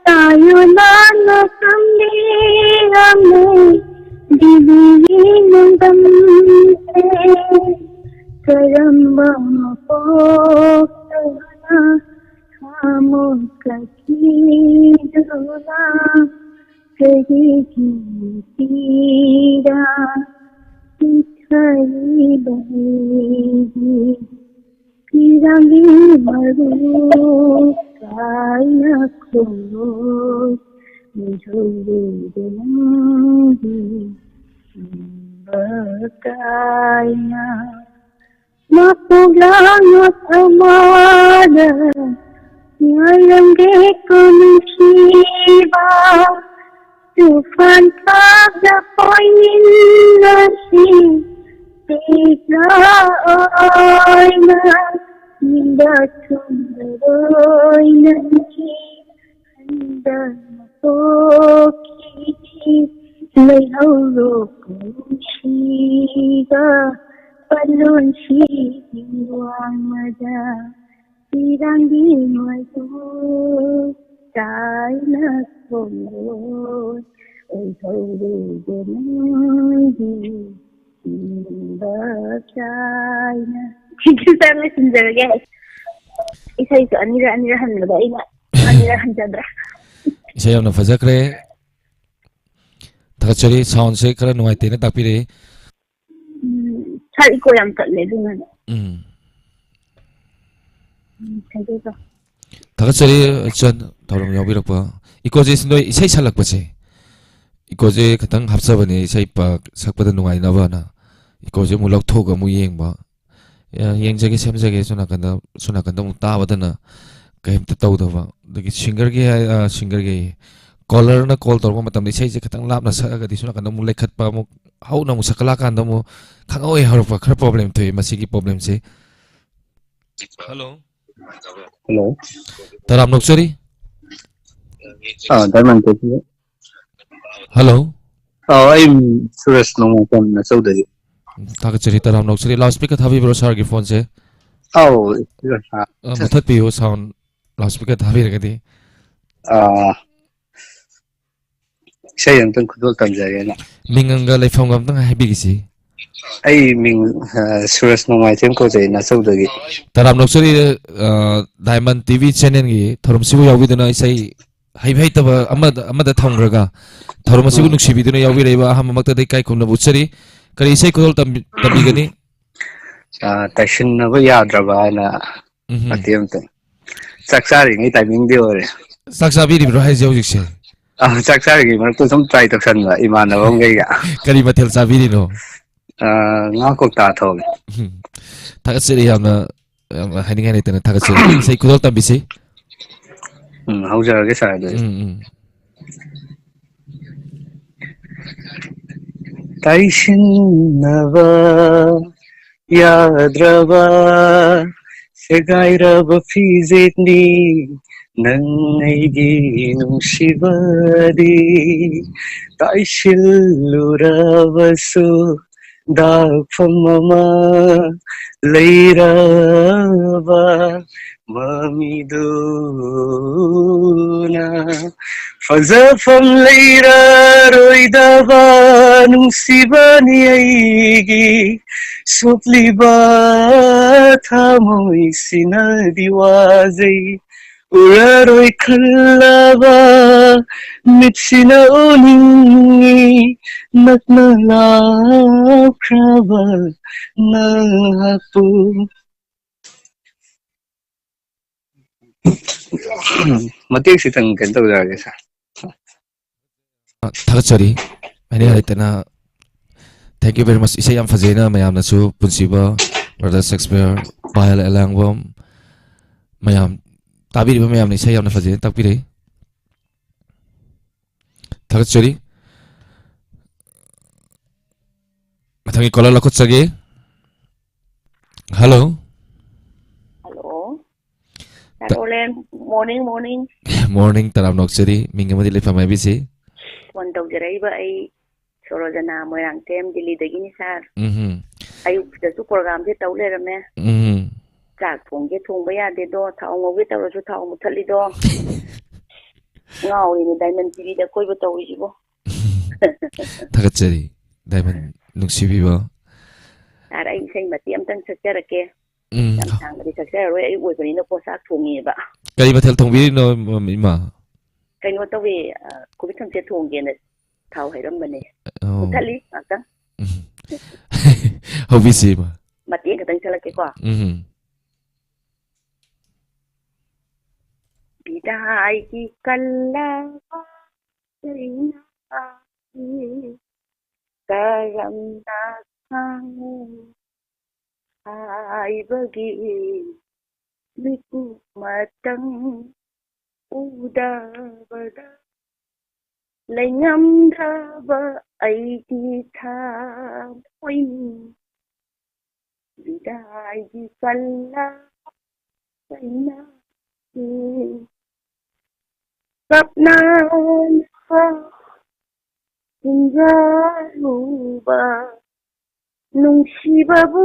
ꯇꯥꯌꯣꯟꯅꯅ ꯇꯝꯕꯤꯔꯝꯃꯦ ꯗꯤꯜꯂꯤꯒꯤ ꯅꯣꯡꯗꯝꯁꯦ꯫ ꯀꯔꯝꯕ ꯃꯄꯣꯛꯇꯅ ꯊꯥꯃꯣ ꯀꯥꯈꯤꯗꯨꯅ ꯀꯔꯤꯒꯤ ꯄꯤꯔꯥ ꯄꯤꯊꯔꯤꯕ ꯑꯩꯒꯤ ꯄꯤꯔꯥꯡꯒꯤ ꯃꯔꯨ ꯀꯥꯏꯅ ꯈꯣꯡꯂꯣꯏ ꯂꯩꯍꯧꯔꯦꯗ ꯅꯪꯒꯤ ꯅꯤꯡꯕ ꯀꯥꯏꯅ꯫ ꯃꯄꯣꯛ ꯂꯥꯡꯉꯣ ꯊꯧꯃꯥꯗ ꯉꯥꯏꯔꯝꯒꯦꯀꯣ ꯅꯨꯡꯁꯤꯕ꯫ ꯇꯨꯐꯥꯟ ꯊꯥꯛꯇ ꯄꯣꯏꯅꯤꯡꯉꯁꯤ ꯄꯤꯛꯂꯥ ꯑꯣꯏꯅ ꯅꯤꯡꯕ ꯊꯨꯡꯂꯔꯣꯏ ꯅꯪꯒꯤ ꯍꯟꯗꯅ ꯄꯣꯛꯈꯤ ꯂꯩꯍꯧꯔꯣ ꯀꯨꯝꯁꯤꯒ ꯄꯥꯂꯣꯟꯁꯤꯒꯤ ꯋꯥꯡꯃꯗ ꯄꯤꯔꯥꯡꯒꯤ ꯃꯆꯨ ꯆꯥꯏꯅ ꯈꯣꯡꯂꯣꯏ ꯑꯣꯏꯍꯧꯔꯦꯗ ꯅꯪꯒꯤ ꯅꯤꯡꯕ ꯆꯥꯏꯅ꯫ ꯁꯤꯁꯨ ꯆꯥꯡ ꯂꯣꯏꯁꯤꯟꯖꯔꯒꯦ꯫ ꯏꯁꯩꯁꯨ ꯑꯅꯤꯔꯛ ꯑꯅꯤꯔꯛ ꯍꯟꯕꯗ ꯑꯩꯅ ꯑꯅꯤꯔꯛ ꯍꯟꯖꯗ꯭ꯔꯦ꯫ ꯏꯁꯩ ꯌꯥꯝꯅ ꯐꯖꯈ꯭ꯔꯦ꯫ ꯊꯥꯒꯠꯆꯔꯤ꯫ ꯁꯥꯎꯟꯁꯦ ꯈꯔ ꯅꯨꯡꯉꯥꯏꯇꯦꯅ ꯇꯥꯛꯄꯤꯔꯛꯏ꯫ ꯎꯝ, ꯁꯥꯔ, ꯏꯀꯣ ꯌꯥꯝ ꯆꯠꯂꯦ ꯑꯗꯨꯅꯅꯦ꯫ ꯎꯝ꯫ ꯎꯝ, ꯊꯥꯒꯠꯆꯔꯤ, ꯏꯆꯟ, ꯊꯧꯔꯝ ꯌꯥꯎꯕꯤꯔꯛꯄ꯫ ꯏꯀꯣꯁꯦ ꯅꯣꯏ ꯏꯁꯩ ꯁꯛꯂꯛꯄꯁꯦ, ꯏꯀꯣꯁꯦ ꯈꯤꯇꯪ ꯍꯥꯞꯆꯕꯅꯦ, ꯏꯁꯩ ꯄꯥꯛ ꯁꯛꯄꯗ ꯅꯨꯡꯉꯥꯏꯅꯕꯅ꯫ ꯏꯀꯣꯁꯦ ꯑꯃꯨꯛ ꯂꯧꯊꯣꯛꯑꯒ ꯑꯃꯨꯛ ꯌꯦꯡꯕ꯫ ꯌꯥ-, ꯌꯦꯡꯖꯒꯦ, ꯁꯦꯝꯖꯒꯦ, ꯁꯣꯝ ꯅꯥꯀꯟꯗ, ꯁꯣꯝ ꯅꯥꯀꯟꯗ ꯑꯃꯨꯛ ꯇꯥꯕꯗꯅ ꯀꯩꯝꯇ ꯇꯧꯗꯕ꯫ ꯑꯗꯒꯤ ꯁꯤꯡꯒꯔꯒꯤ ꯍꯥꯏ-, ꯑ, ꯁꯤꯡꯒꯔꯒꯤ ꯀꯣꯂꯔꯅ ꯀꯣꯜ ꯇꯧꯔꯛꯄ ꯃꯇꯝꯗ ꯏꯁꯩꯁꯦ ꯈꯤꯇꯪ ꯂꯥꯞꯅ ꯁꯛꯑꯒꯗꯤ ꯁꯣꯝ ꯅꯥꯀꯟꯗ ꯑꯃꯨꯛ ꯂꯩꯈꯠꯄ, ꯑꯃꯨꯛ ꯍꯧꯅ ꯑꯃꯨꯛ ꯁꯛꯀꯠꯂꯛꯑꯀꯥꯟꯗ ꯑꯃꯨꯛ ꯈꯪꯍꯧ ꯍꯦꯛ ꯍꯧꯔꯛꯄ, ꯈꯔ ꯄ꯭ꯔꯣꯕ꯭ꯂꯦꯝ ꯊꯣꯛꯑꯦ ꯃꯁꯤꯒꯤ ꯄ꯭ꯔꯣꯕ꯭ꯂꯦꯝꯁꯦ꯫ ꯍꯜꯂꯣ꯫ ꯍꯜꯂꯣ꯫ ꯇꯔꯥꯝ ꯅꯣꯛꯆꯔꯤ꯫ ꯑꯥ, ꯗꯥꯏꯃꯟ ꯀꯦꯐꯦ꯫ ꯍꯜꯂꯣ꯫ ꯑꯥ, ꯑꯩ ꯁꯨꯔꯖ ꯅꯣꯡꯃꯥꯏꯊꯦꯝ ꯅꯆꯧꯗꯒꯤ꯫ ꯊꯥꯒꯠꯆꯔꯤ, ꯇꯔꯥꯝ ꯅꯣꯛꯆꯔꯤ꯫ ꯂꯥꯎꯠ ꯁ꯭ꯄꯤꯀꯔ ꯊꯥꯕꯤꯕ꯭ꯔꯣ ꯁꯥꯔꯒꯤ ꯐꯣꯟꯁꯦ? ꯑꯧ, ꯑꯥ, ꯃꯨꯊꯠꯄꯤꯌꯨ ꯁꯥꯎꯟ, ꯂꯥꯎꯠ ꯁ꯭ꯄꯤꯀꯔ ꯊꯥꯕꯤꯔꯒꯗꯤ꯫ ꯑꯥ, ꯏꯁꯩ ꯑꯝꯇꯪ ꯈꯨꯗꯣꯜ ꯇꯝꯖꯒꯦꯅ꯫ ꯃꯤꯡꯒ ꯂꯩꯐꯝꯒ ꯑꯝꯇꯪ ꯍꯥꯏꯕꯤꯈꯤꯁꯤ꯫ ꯑꯩ ꯃꯤꯡ, ꯑ, ꯁꯨꯔꯖ ꯅꯣꯡꯃꯥꯏꯊꯦꯝ ꯀꯧꯖꯩ, ꯅꯆꯧꯗꯒꯤ꯫ ꯇꯔꯥꯝ ꯅꯣꯛꯆꯔꯤ, ꯑ, ꯗꯥꯏꯃꯟ ꯇꯤ ꯚꯤ ꯆꯦꯅꯦꯜꯒꯤ ꯊꯧꯔꯝꯁꯤꯕꯨ ꯌꯥꯎꯕꯤꯗꯨꯅ ꯏꯁꯩ ꯍꯩꯕ ꯍꯩꯇꯕ ꯑꯃꯗ, ꯑꯃꯗ ꯊꯝꯈ꯭ꯔꯒ ꯊꯧꯔꯝ ꯑꯁꯤꯕꯨ ꯎꯝ꯫ ꯅꯨꯡꯁꯤꯕꯤꯗꯨꯅ ꯌꯥꯎꯕꯤꯔꯛꯏꯕ ꯑꯍꯥꯟꯕꯃꯛꯇꯗ ꯏꯀꯥꯏ ꯈꯨꯝꯅꯕ ꯎꯠꯆꯔꯤ꯫ ꯀꯔꯤ ꯏꯁꯩ ꯈꯨꯗꯣꯜ ꯇꯝꯕꯤ-, ꯇꯝꯕꯤꯒꯅꯤ? ꯑ, ꯇꯥꯏꯁꯤꯟꯅꯕ ꯌꯥꯗ꯭ꯔꯕ ꯍꯥꯏꯅ ꯎꯝꯍꯨꯝ꯫ ꯃꯇꯦꯛ ꯑꯃꯇꯪ꯫ ꯆꯥꯛ ꯆꯥꯔꯤꯉꯩ ꯇꯥꯏꯃꯤꯡꯗꯤ ꯑꯣꯏꯔꯦ꯫ ꯆꯥꯛ ꯆꯥꯕꯤꯔꯤꯕ꯭ꯔꯣ ꯍꯥꯏꯁꯦ ꯍꯧꯖꯤꯛꯁꯦ? ꯑ, ꯆꯥꯛ ꯆꯥꯔꯤꯉꯩ ꯃꯔꯛꯇ ꯁꯨꯝ ꯇ꯭ꯔꯥꯏ ꯇꯧꯁꯟꯕ ꯏꯃꯥꯟꯅꯕ ꯑꯃꯈꯩꯒ꯫ ꯀꯔꯤ ꯃꯊꯦꯜ ꯆꯥꯕꯤꯔꯤꯅꯣ? ꯑ, ꯉꯥ ꯀꯧꯇꯥ ꯊꯣꯡꯉꯦ꯫ ꯎꯝ꯫ ꯊꯥꯒꯠꯆꯔꯤ ꯌꯥꯝꯅ, ꯌꯥꯝꯅ ꯍꯥꯏꯅꯤꯡꯉꯥꯏ ꯂꯩꯇꯅ ꯊꯥꯒꯠꯆꯔꯤ꯫ ꯏꯁꯩ ꯈꯨꯗꯣꯜ ꯇꯝꯕꯤꯁꯤ꯫ ꯎꯝ, ꯍꯧꯖꯔꯒꯦ ꯁꯥꯔ ꯑꯗꯨꯗꯤ꯫ ꯎꯝ, ꯎꯝ꯫ ꯇꯥꯏꯁꯤꯟꯅꯕ ꯌꯥꯗ꯭ꯔꯕ ꯁꯦꯒꯥꯏꯔꯕ ꯐꯤꯖꯦꯠꯅꯤ ꯅꯪ ꯑꯩꯒꯤ ꯅꯨꯡꯁꯤꯕꯗꯤ꯫ ꯇꯥꯏꯁꯤꯜꯂꯨꯔꯕꯁꯨ ꯗꯥꯛꯐꯝ ꯑꯃ ꯂꯩꯔꯕ ꯃꯃꯤꯗꯨꯅ ꯐꯖꯐꯝ ꯂꯩꯔꯔꯣꯏꯗꯕ ꯅꯨꯡꯁꯤꯕꯅꯤ ꯑꯩꯒꯤ ꯁꯣꯛꯂꯤꯕ ꯊꯃꯣꯏꯁꯤꯅꯗꯤ ꯋꯥꯖꯩ꯫ ꯎꯔꯔꯣꯏ ꯈꯜꯂꯕ ꯃꯤꯠꯁꯤꯅ ꯎꯅꯤꯡꯉꯤ ꯅꯛꯅ ꯂꯥꯛꯈ꯭ꯔꯕ ꯅꯪꯍꯥꯛꯄꯨ꯫ ꯃꯇꯦꯛꯁꯤꯇꯪ ꯀꯩꯅꯣ ꯇꯧꯖꯔꯒꯦ ꯁꯥꯔ꯫ ꯊꯥꯒꯠꯆꯔꯤ꯫ ꯑꯩꯅ ꯂꯩꯇꯅ, thank you very much꯫ ꯏꯁꯩ ꯌꯥꯝ ꯐꯖꯩꯅ ꯃꯌꯥꯝꯅꯁꯨ, ꯄꯨꯟꯁꯤꯕ, ꯕ꯭ꯔꯗꯔ ꯁꯦꯛꯁꯄꯤꯌꯔ, ꯄꯥꯌꯜ ꯑꯦꯂꯥꯡꯕꯝ, ꯃꯌꯥꯝ ꯇꯥꯕꯤꯔꯤꯕ ꯃꯌꯥꯝꯅ ꯏꯁꯩ ꯌꯥꯝꯅ ꯐꯖꯩꯅ ꯇꯥꯛꯄꯤꯔꯛꯏ꯫ ꯊꯥꯒꯠꯆꯔꯤ꯫ ꯃꯊꯪꯒꯤ ꯀꯣꯂꯔ ꯂꯧꯈꯠꯆꯒꯦ꯫ ꯍꯜꯂꯣ꯫ ꯍꯜꯂꯣ꯫ ꯇ- ꯁꯥꯔ ꯑꯣꯂꯦꯟ, ꯃꯣꯔꯅꯤꯡ, ꯃꯣꯔꯅꯤꯡ꯫ ꯃꯣꯔꯅꯤꯡ, ꯇꯔꯥꯝꯅ ꯑꯣꯛꯆꯔꯤ꯫ ꯃꯤꯡ ꯑꯃꯗꯤ ꯂꯩꯐꯝ ꯍꯥꯏꯕꯤꯁꯤ꯫ ꯐꯣꯟ ꯇꯧꯖꯔꯛꯏꯕ ꯑꯩ ꯁꯣꯔꯣꯖꯅꯥ, ꯃꯣꯏꯔꯥꯡꯊꯦꯝ, ꯗꯤꯜꯂꯤꯗꯒꯤꯅꯤ ꯁꯥꯔ꯫ ꯎꯝꯍꯨꯝ꯫ ꯑꯌꯨꯛꯁꯤꯗꯁꯨ ꯄ꯭ꯔꯣꯒ꯭ꯔꯥꯝꯁꯦ ꯇꯧ ꯂꯩꯔꯝꯃꯦ꯫ ꯎꯝꯍꯨꯝ꯫ ꯆꯥꯛ ꯊꯣꯡꯒꯦ ꯊꯣꯡꯕ ꯌꯥꯗꯦꯗꯣ, ꯊꯥꯎ ꯉꯧꯒꯦ ꯇꯧꯔꯁꯨ ꯊꯥꯎ ꯃꯨꯠꯊꯠꯂꯤꯗꯣ꯫ ꯉꯥꯎꯔꯤꯅꯦ ꯗꯥꯏꯃꯟ ꯇꯤꯚꯤꯗ ꯀꯣꯏꯕ ꯇꯧꯔꯤꯁꯤꯕꯣ꯫ ꯊꯥꯒꯠꯆꯔꯤ, ꯗꯥꯏꯃꯟ ꯅꯨꯡꯁꯤꯕꯤꯕ꯫ ꯁꯥꯔ, ꯑꯩ ꯏꯁꯩ ꯃꯇꯦꯛ ꯑꯝꯇꯪ ꯁꯛꯆꯔꯛꯀꯦ꯫ ꯎꯝ꯫ ꯌꯥꯝ ꯁꯥꯡꯕꯗꯤ ꯁꯛꯆꯔꯔꯣꯏ, ꯑꯌꯨꯛ ꯑꯣꯏꯕꯅꯤꯅꯀꯣ, ꯆꯥꯛ ꯊꯣꯡꯉꯤꯑꯕ꯫ ꯀꯔꯤ ꯃꯊꯦꯜ ꯊꯣꯡꯕꯤꯔꯤꯅꯣ, ꯏꯃꯥ? ꯀꯩꯅꯣ ꯇꯧꯋꯦ, ꯑ, ꯀꯣꯕꯤ ꯊꯝꯆꯦꯠ ꯊꯣꯡꯒꯦꯅ ꯊꯥꯎ ꯍꯩꯔꯝꯕꯅꯦ꯫ ꯑꯣ꯫ ꯃꯨꯠꯊꯠꯂꯤ ꯉꯥꯛꯇꯪ꯫ ꯎꯝ꯫ ꯍꯧꯕꯤꯁꯤ, ꯏꯃꯥ꯫ ꯃꯇꯦꯛ ꯈꯛꯇꯪ ꯁꯛꯂꯛꯀꯦꯀꯣ꯫ ꯎꯝ꯫ ꯕꯤꯗꯥꯏꯒꯤ ꯀꯜꯂꯕ ꯆꯩꯅꯥꯁꯤ ꯀꯔꯝꯅ ꯈꯥꯡꯉꯨ ꯍꯥꯏꯕꯒꯤ ꯃꯤꯀꯨꯞ ꯑꯃꯇꯪ ꯎꯗꯕꯗ ꯂꯩꯉꯝꯗ꯭ꯔꯕ ꯑꯩꯒꯤ ꯊꯃꯣꯏꯅꯤ꯫ ꯕꯤꯗꯥꯏꯒꯤ ꯀꯜꯂ ꯆꯩꯅꯥꯁꯤ ꯀꯞꯅ ꯊꯤꯟꯖꯔꯨꯕ ꯅꯨꯡꯁꯤꯕꯕꯨ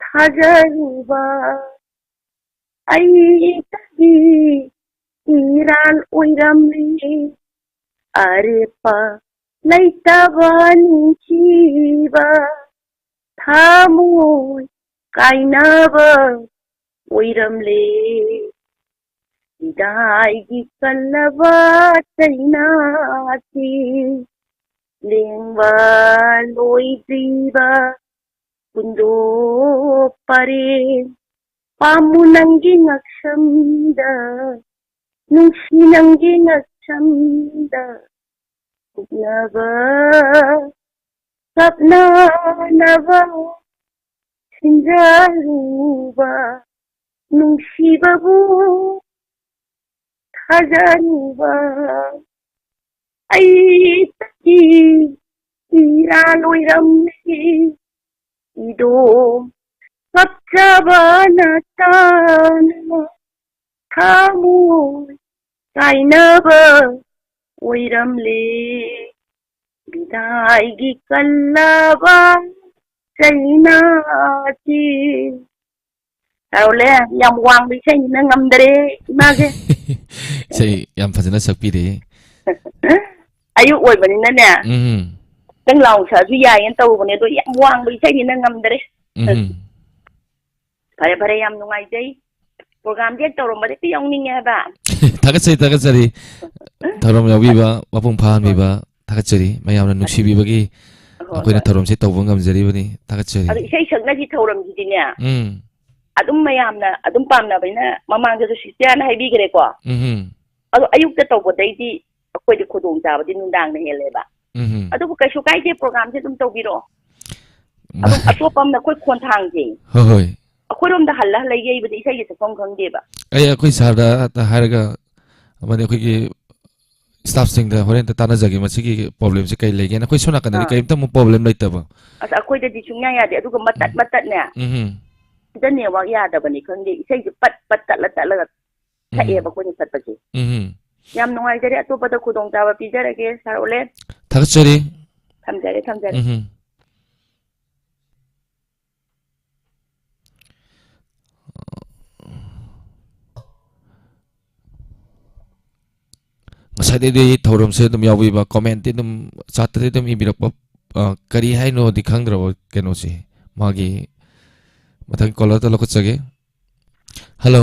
ꯊꯥꯖꯔꯨꯕ ꯑꯩꯒꯤ ꯏꯔꯥꯜ ꯑꯣꯏꯔꯝꯂꯤ꯫ ꯑꯔꯦꯞꯄ ꯂꯩꯇꯕ ꯅꯨꯡꯁꯤꯕ ꯊꯃꯣꯏ ꯀꯥꯏꯅꯕ ꯑꯣꯏꯔꯝꯂꯦ꯫ ꯏꯗꯥꯏꯒꯤ ꯀꯜꯂꯕ ꯆꯩꯅꯥꯁꯤ ꯂꯦꯡꯕ ꯂꯣꯏꯗ꯭ꯔꯤꯕ ꯀꯨꯟꯗꯣ ꯄꯔꯦꯡ ꯄꯥꯝꯃꯨ ꯅꯪꯒꯤ ꯉꯛꯁꯝꯗ, ꯅꯨꯡꯁꯤ ꯅꯪꯒꯤ ꯉꯛꯁꯝꯗ ꯀꯨꯞꯅꯕ ꯀꯞꯅꯅꯕ ꯁꯤꯟꯖꯔꯨꯕ ꯅꯨꯡꯁꯤꯕꯕꯨ ꯊꯥꯖꯔꯨꯕ ꯑꯩꯗꯒꯤ ꯏꯔꯥꯜ ꯑꯣꯏꯔꯝꯂꯦ꯫ ꯏꯗꯣꯝ ꯀꯞꯆꯕꯅ ꯇꯥꯅ ꯊꯃꯣꯏ ꯀꯥꯏꯅꯕ ꯑꯣꯏꯔꯝꯂꯦ꯫ ꯕꯤꯗꯥꯏꯒꯤ ꯀꯜꯂꯕ ꯆꯩꯅꯥꯁꯤ꯫ ꯇꯧꯔꯦ, ꯌꯥꯝ ꯋꯥꯡꯕ ꯏꯁꯩꯅꯤꯅ ꯉꯝꯗꯔꯦ ꯏꯃꯥꯁꯦ꯫ ꯏꯁꯩ ꯌꯥꯝ ꯐꯖꯅ ꯁꯛꯄꯤꯔꯦ꯫ ꯑꯌꯨꯛ ꯑꯣꯏꯕꯅꯤꯅꯅꯦ, ꯎꯝ꯫ ꯈꯤꯇꯪ ꯂꯥꯎ ꯁꯛꯑꯁꯨ ꯌꯥꯏꯌꯦꯅ ꯇꯧꯔꯨꯕꯅꯦ, ꯑꯗꯣ ꯌꯥꯝ ꯋꯥꯡꯕ ꯏꯁꯩꯅꯤꯅ ꯉꯝꯗꯔꯦ꯫ ꯎꯝ꯫ ꯐꯔꯦ, ꯐꯔꯦ, ꯌꯥꯝ ꯅꯨꯡꯉꯥꯏꯖꯩ꯫ ꯄ꯭ꯔꯣꯒ꯭ꯔꯥꯝꯁꯦ ꯇꯧꯔꯝꯕꯗ ꯍꯦꯛꯇ ꯌꯥꯎꯅꯤꯡꯉꯦ ꯍꯥꯏꯕ꯫ ꯊꯥꯒꯠꯆꯔꯤ, ꯊꯥꯒꯠꯆꯔꯤ꯫ ꯊꯧꯔꯝ ꯌꯥꯎꯕꯤꯕ, ꯃꯄꯨꯡ ꯐꯥꯍꯟꯕꯤꯕ, ꯊꯥꯒꯠꯆꯔꯤ꯫ ꯃꯌꯥꯝꯅ ꯅꯨꯡꯁꯤꯕꯤꯕꯒꯤ ꯍꯣꯏ, ꯑꯩꯈꯣꯏꯅ ꯍꯣꯏ꯫ ꯊꯧꯔꯝꯁꯦ ꯇꯧꯕ ꯉꯝꯖꯔꯤꯕꯅꯤ꯫ ꯊꯥꯒꯠꯆꯔꯤ꯫ ꯑꯗꯣ ꯏꯁꯩ ꯁꯛꯅꯕꯤ ꯊꯧꯔꯝꯁꯤꯗꯤꯅꯦ, ꯎꯝ꯫ ꯑꯗꯨꯝ ꯃꯌꯥꯝꯅ ꯑꯗꯨꯝ ꯄꯥꯝꯅꯕꯅꯤꯅ ꯃꯃꯥꯡꯗꯁꯨ ꯁꯤꯁꯇꯔꯅ ꯍꯥꯏꯕꯤꯈ꯭ꯔꯦꯀꯣ꯫ ꯎꯝ꯫ ꯑꯗꯣ ꯑꯌꯨꯛꯇ ꯇꯧꯕꯗꯩꯗꯤ ꯑꯩꯈꯣꯏꯗꯤ ꯈꯨꯗꯣꯡꯆꯥꯕꯗꯤ ꯅꯨꯡꯗꯥꯡꯅ ꯍꯦꯜꯂꯦꯕ꯫ ꯎꯝ꯫ ꯑꯗꯨꯕꯨ ꯀꯩꯁꯨ ꯀꯥꯏꯗꯦ, ꯄ꯭ꯔꯣꯒ꯭ꯔꯥꯝꯁꯦ ꯑꯗꯨꯝ ꯇꯧꯕꯤꯔꯛꯑꯣ꯫ ꯑꯗꯨꯝ ꯑꯇꯣꯞꯄ ꯑꯃꯅ ꯑꯩꯈꯣꯏ ꯈꯣꯟꯊꯥꯡꯁꯦ ꯍꯣꯏ, ꯍꯣꯏ꯫ ꯑꯩꯈꯣꯏꯔꯣꯝꯗ ꯍꯜꯂ ꯍꯜꯂ ꯌꯩꯕꯗꯤ ꯏꯁꯩꯁꯦ ꯁꯛꯐꯝ ꯈꯪꯗꯦꯕ꯫ ꯑꯩ ꯑꯩꯈꯣꯏ ꯁꯥꯔꯗ ꯍꯥꯏꯔꯒ, ꯑꯃꯗꯤ ꯑꯩꯈꯣꯏꯒꯤ ꯁ꯭ꯇꯥꯐꯁꯤꯡꯗ ꯍꯣꯔꯦꯟ ꯑꯝꯇ ꯇꯥꯟꯅꯖꯒꯦ, ꯃꯁꯤꯒꯤ ꯄ꯭ꯔꯣꯕ꯭ꯂꯦꯝꯁꯦ ꯀꯩ ꯂꯩꯒꯦꯅ꯫ ꯑꯩꯈꯣꯏ ꯁꯣꯝ ꯅꯥꯀꯟꯗꯗꯤ ꯑꯥ꯫ ꯀꯔꯤꯝꯇ ꯑꯃꯨꯛ ꯄ꯭ꯔꯣꯕ꯭ꯂꯦꯝ ꯂꯩꯇꯕ꯫ ꯑꯁ, ꯑꯩꯈꯣꯏꯗꯗꯤ ꯁꯨꯡꯌꯥ ꯌꯥꯗꯦ꯫ ꯑꯗꯨꯒ ꯃꯇꯠ ꯎꯝ꯫ ꯃꯇꯠꯅꯦ, ꯎꯝ꯫ ꯁꯤꯗ ꯅꯦꯠꯋꯥꯛ ꯌꯥꯗꯕꯅꯤ ꯈꯪꯗꯦ, ꯏꯁꯩꯁꯦ ꯄꯠ ꯄꯠ ꯇꯠꯂ ꯇꯠꯂꯒ ꯎꯝ꯫ ꯁꯛꯑꯦꯕ ꯑꯩꯈꯣꯏꯅ ꯁꯛꯄꯁꯦ꯫ ꯎꯝ꯫ ꯌꯥꯝ ꯅꯨꯡꯉꯥꯏꯖꯔꯦ, ꯑꯇꯣꯞꯄꯗ ꯈꯨꯗꯣꯡꯆꯥꯕ ꯄꯤꯖꯔꯒꯦ, ꯁꯥꯔ ꯑꯣꯂꯦꯟ꯫ ꯊꯥꯒꯠꯆꯔꯤ꯫ ꯊꯝꯖꯔꯦ, ꯊꯝꯖꯔꯦ꯫ ꯎꯝ꯫ ꯉꯁꯥꯏꯗꯩꯗꯤ ꯊꯧꯔꯝꯁꯦ ꯑꯗꯨꯝ ꯌꯥꯎꯕꯤꯕ, ꯀꯣꯃꯦꯟꯇꯤ ꯑꯗꯨꯝ, ꯆꯥꯠꯇꯗꯤ ꯑꯗꯨꯝ ꯏꯕꯤꯔꯛꯄ, ꯑ, ꯀꯔꯤ ꯍꯥꯏꯅꯣꯗꯤ ꯈꯪꯗ꯭ꯔꯕ ꯀꯩꯅꯣꯁꯦ꯫ ꯃꯥꯒꯤ ꯃꯊꯪ ꯀꯣꯂꯔꯗ ꯂꯧꯈꯠꯆꯒꯦ꯫ ꯍꯜꯂꯣ꯫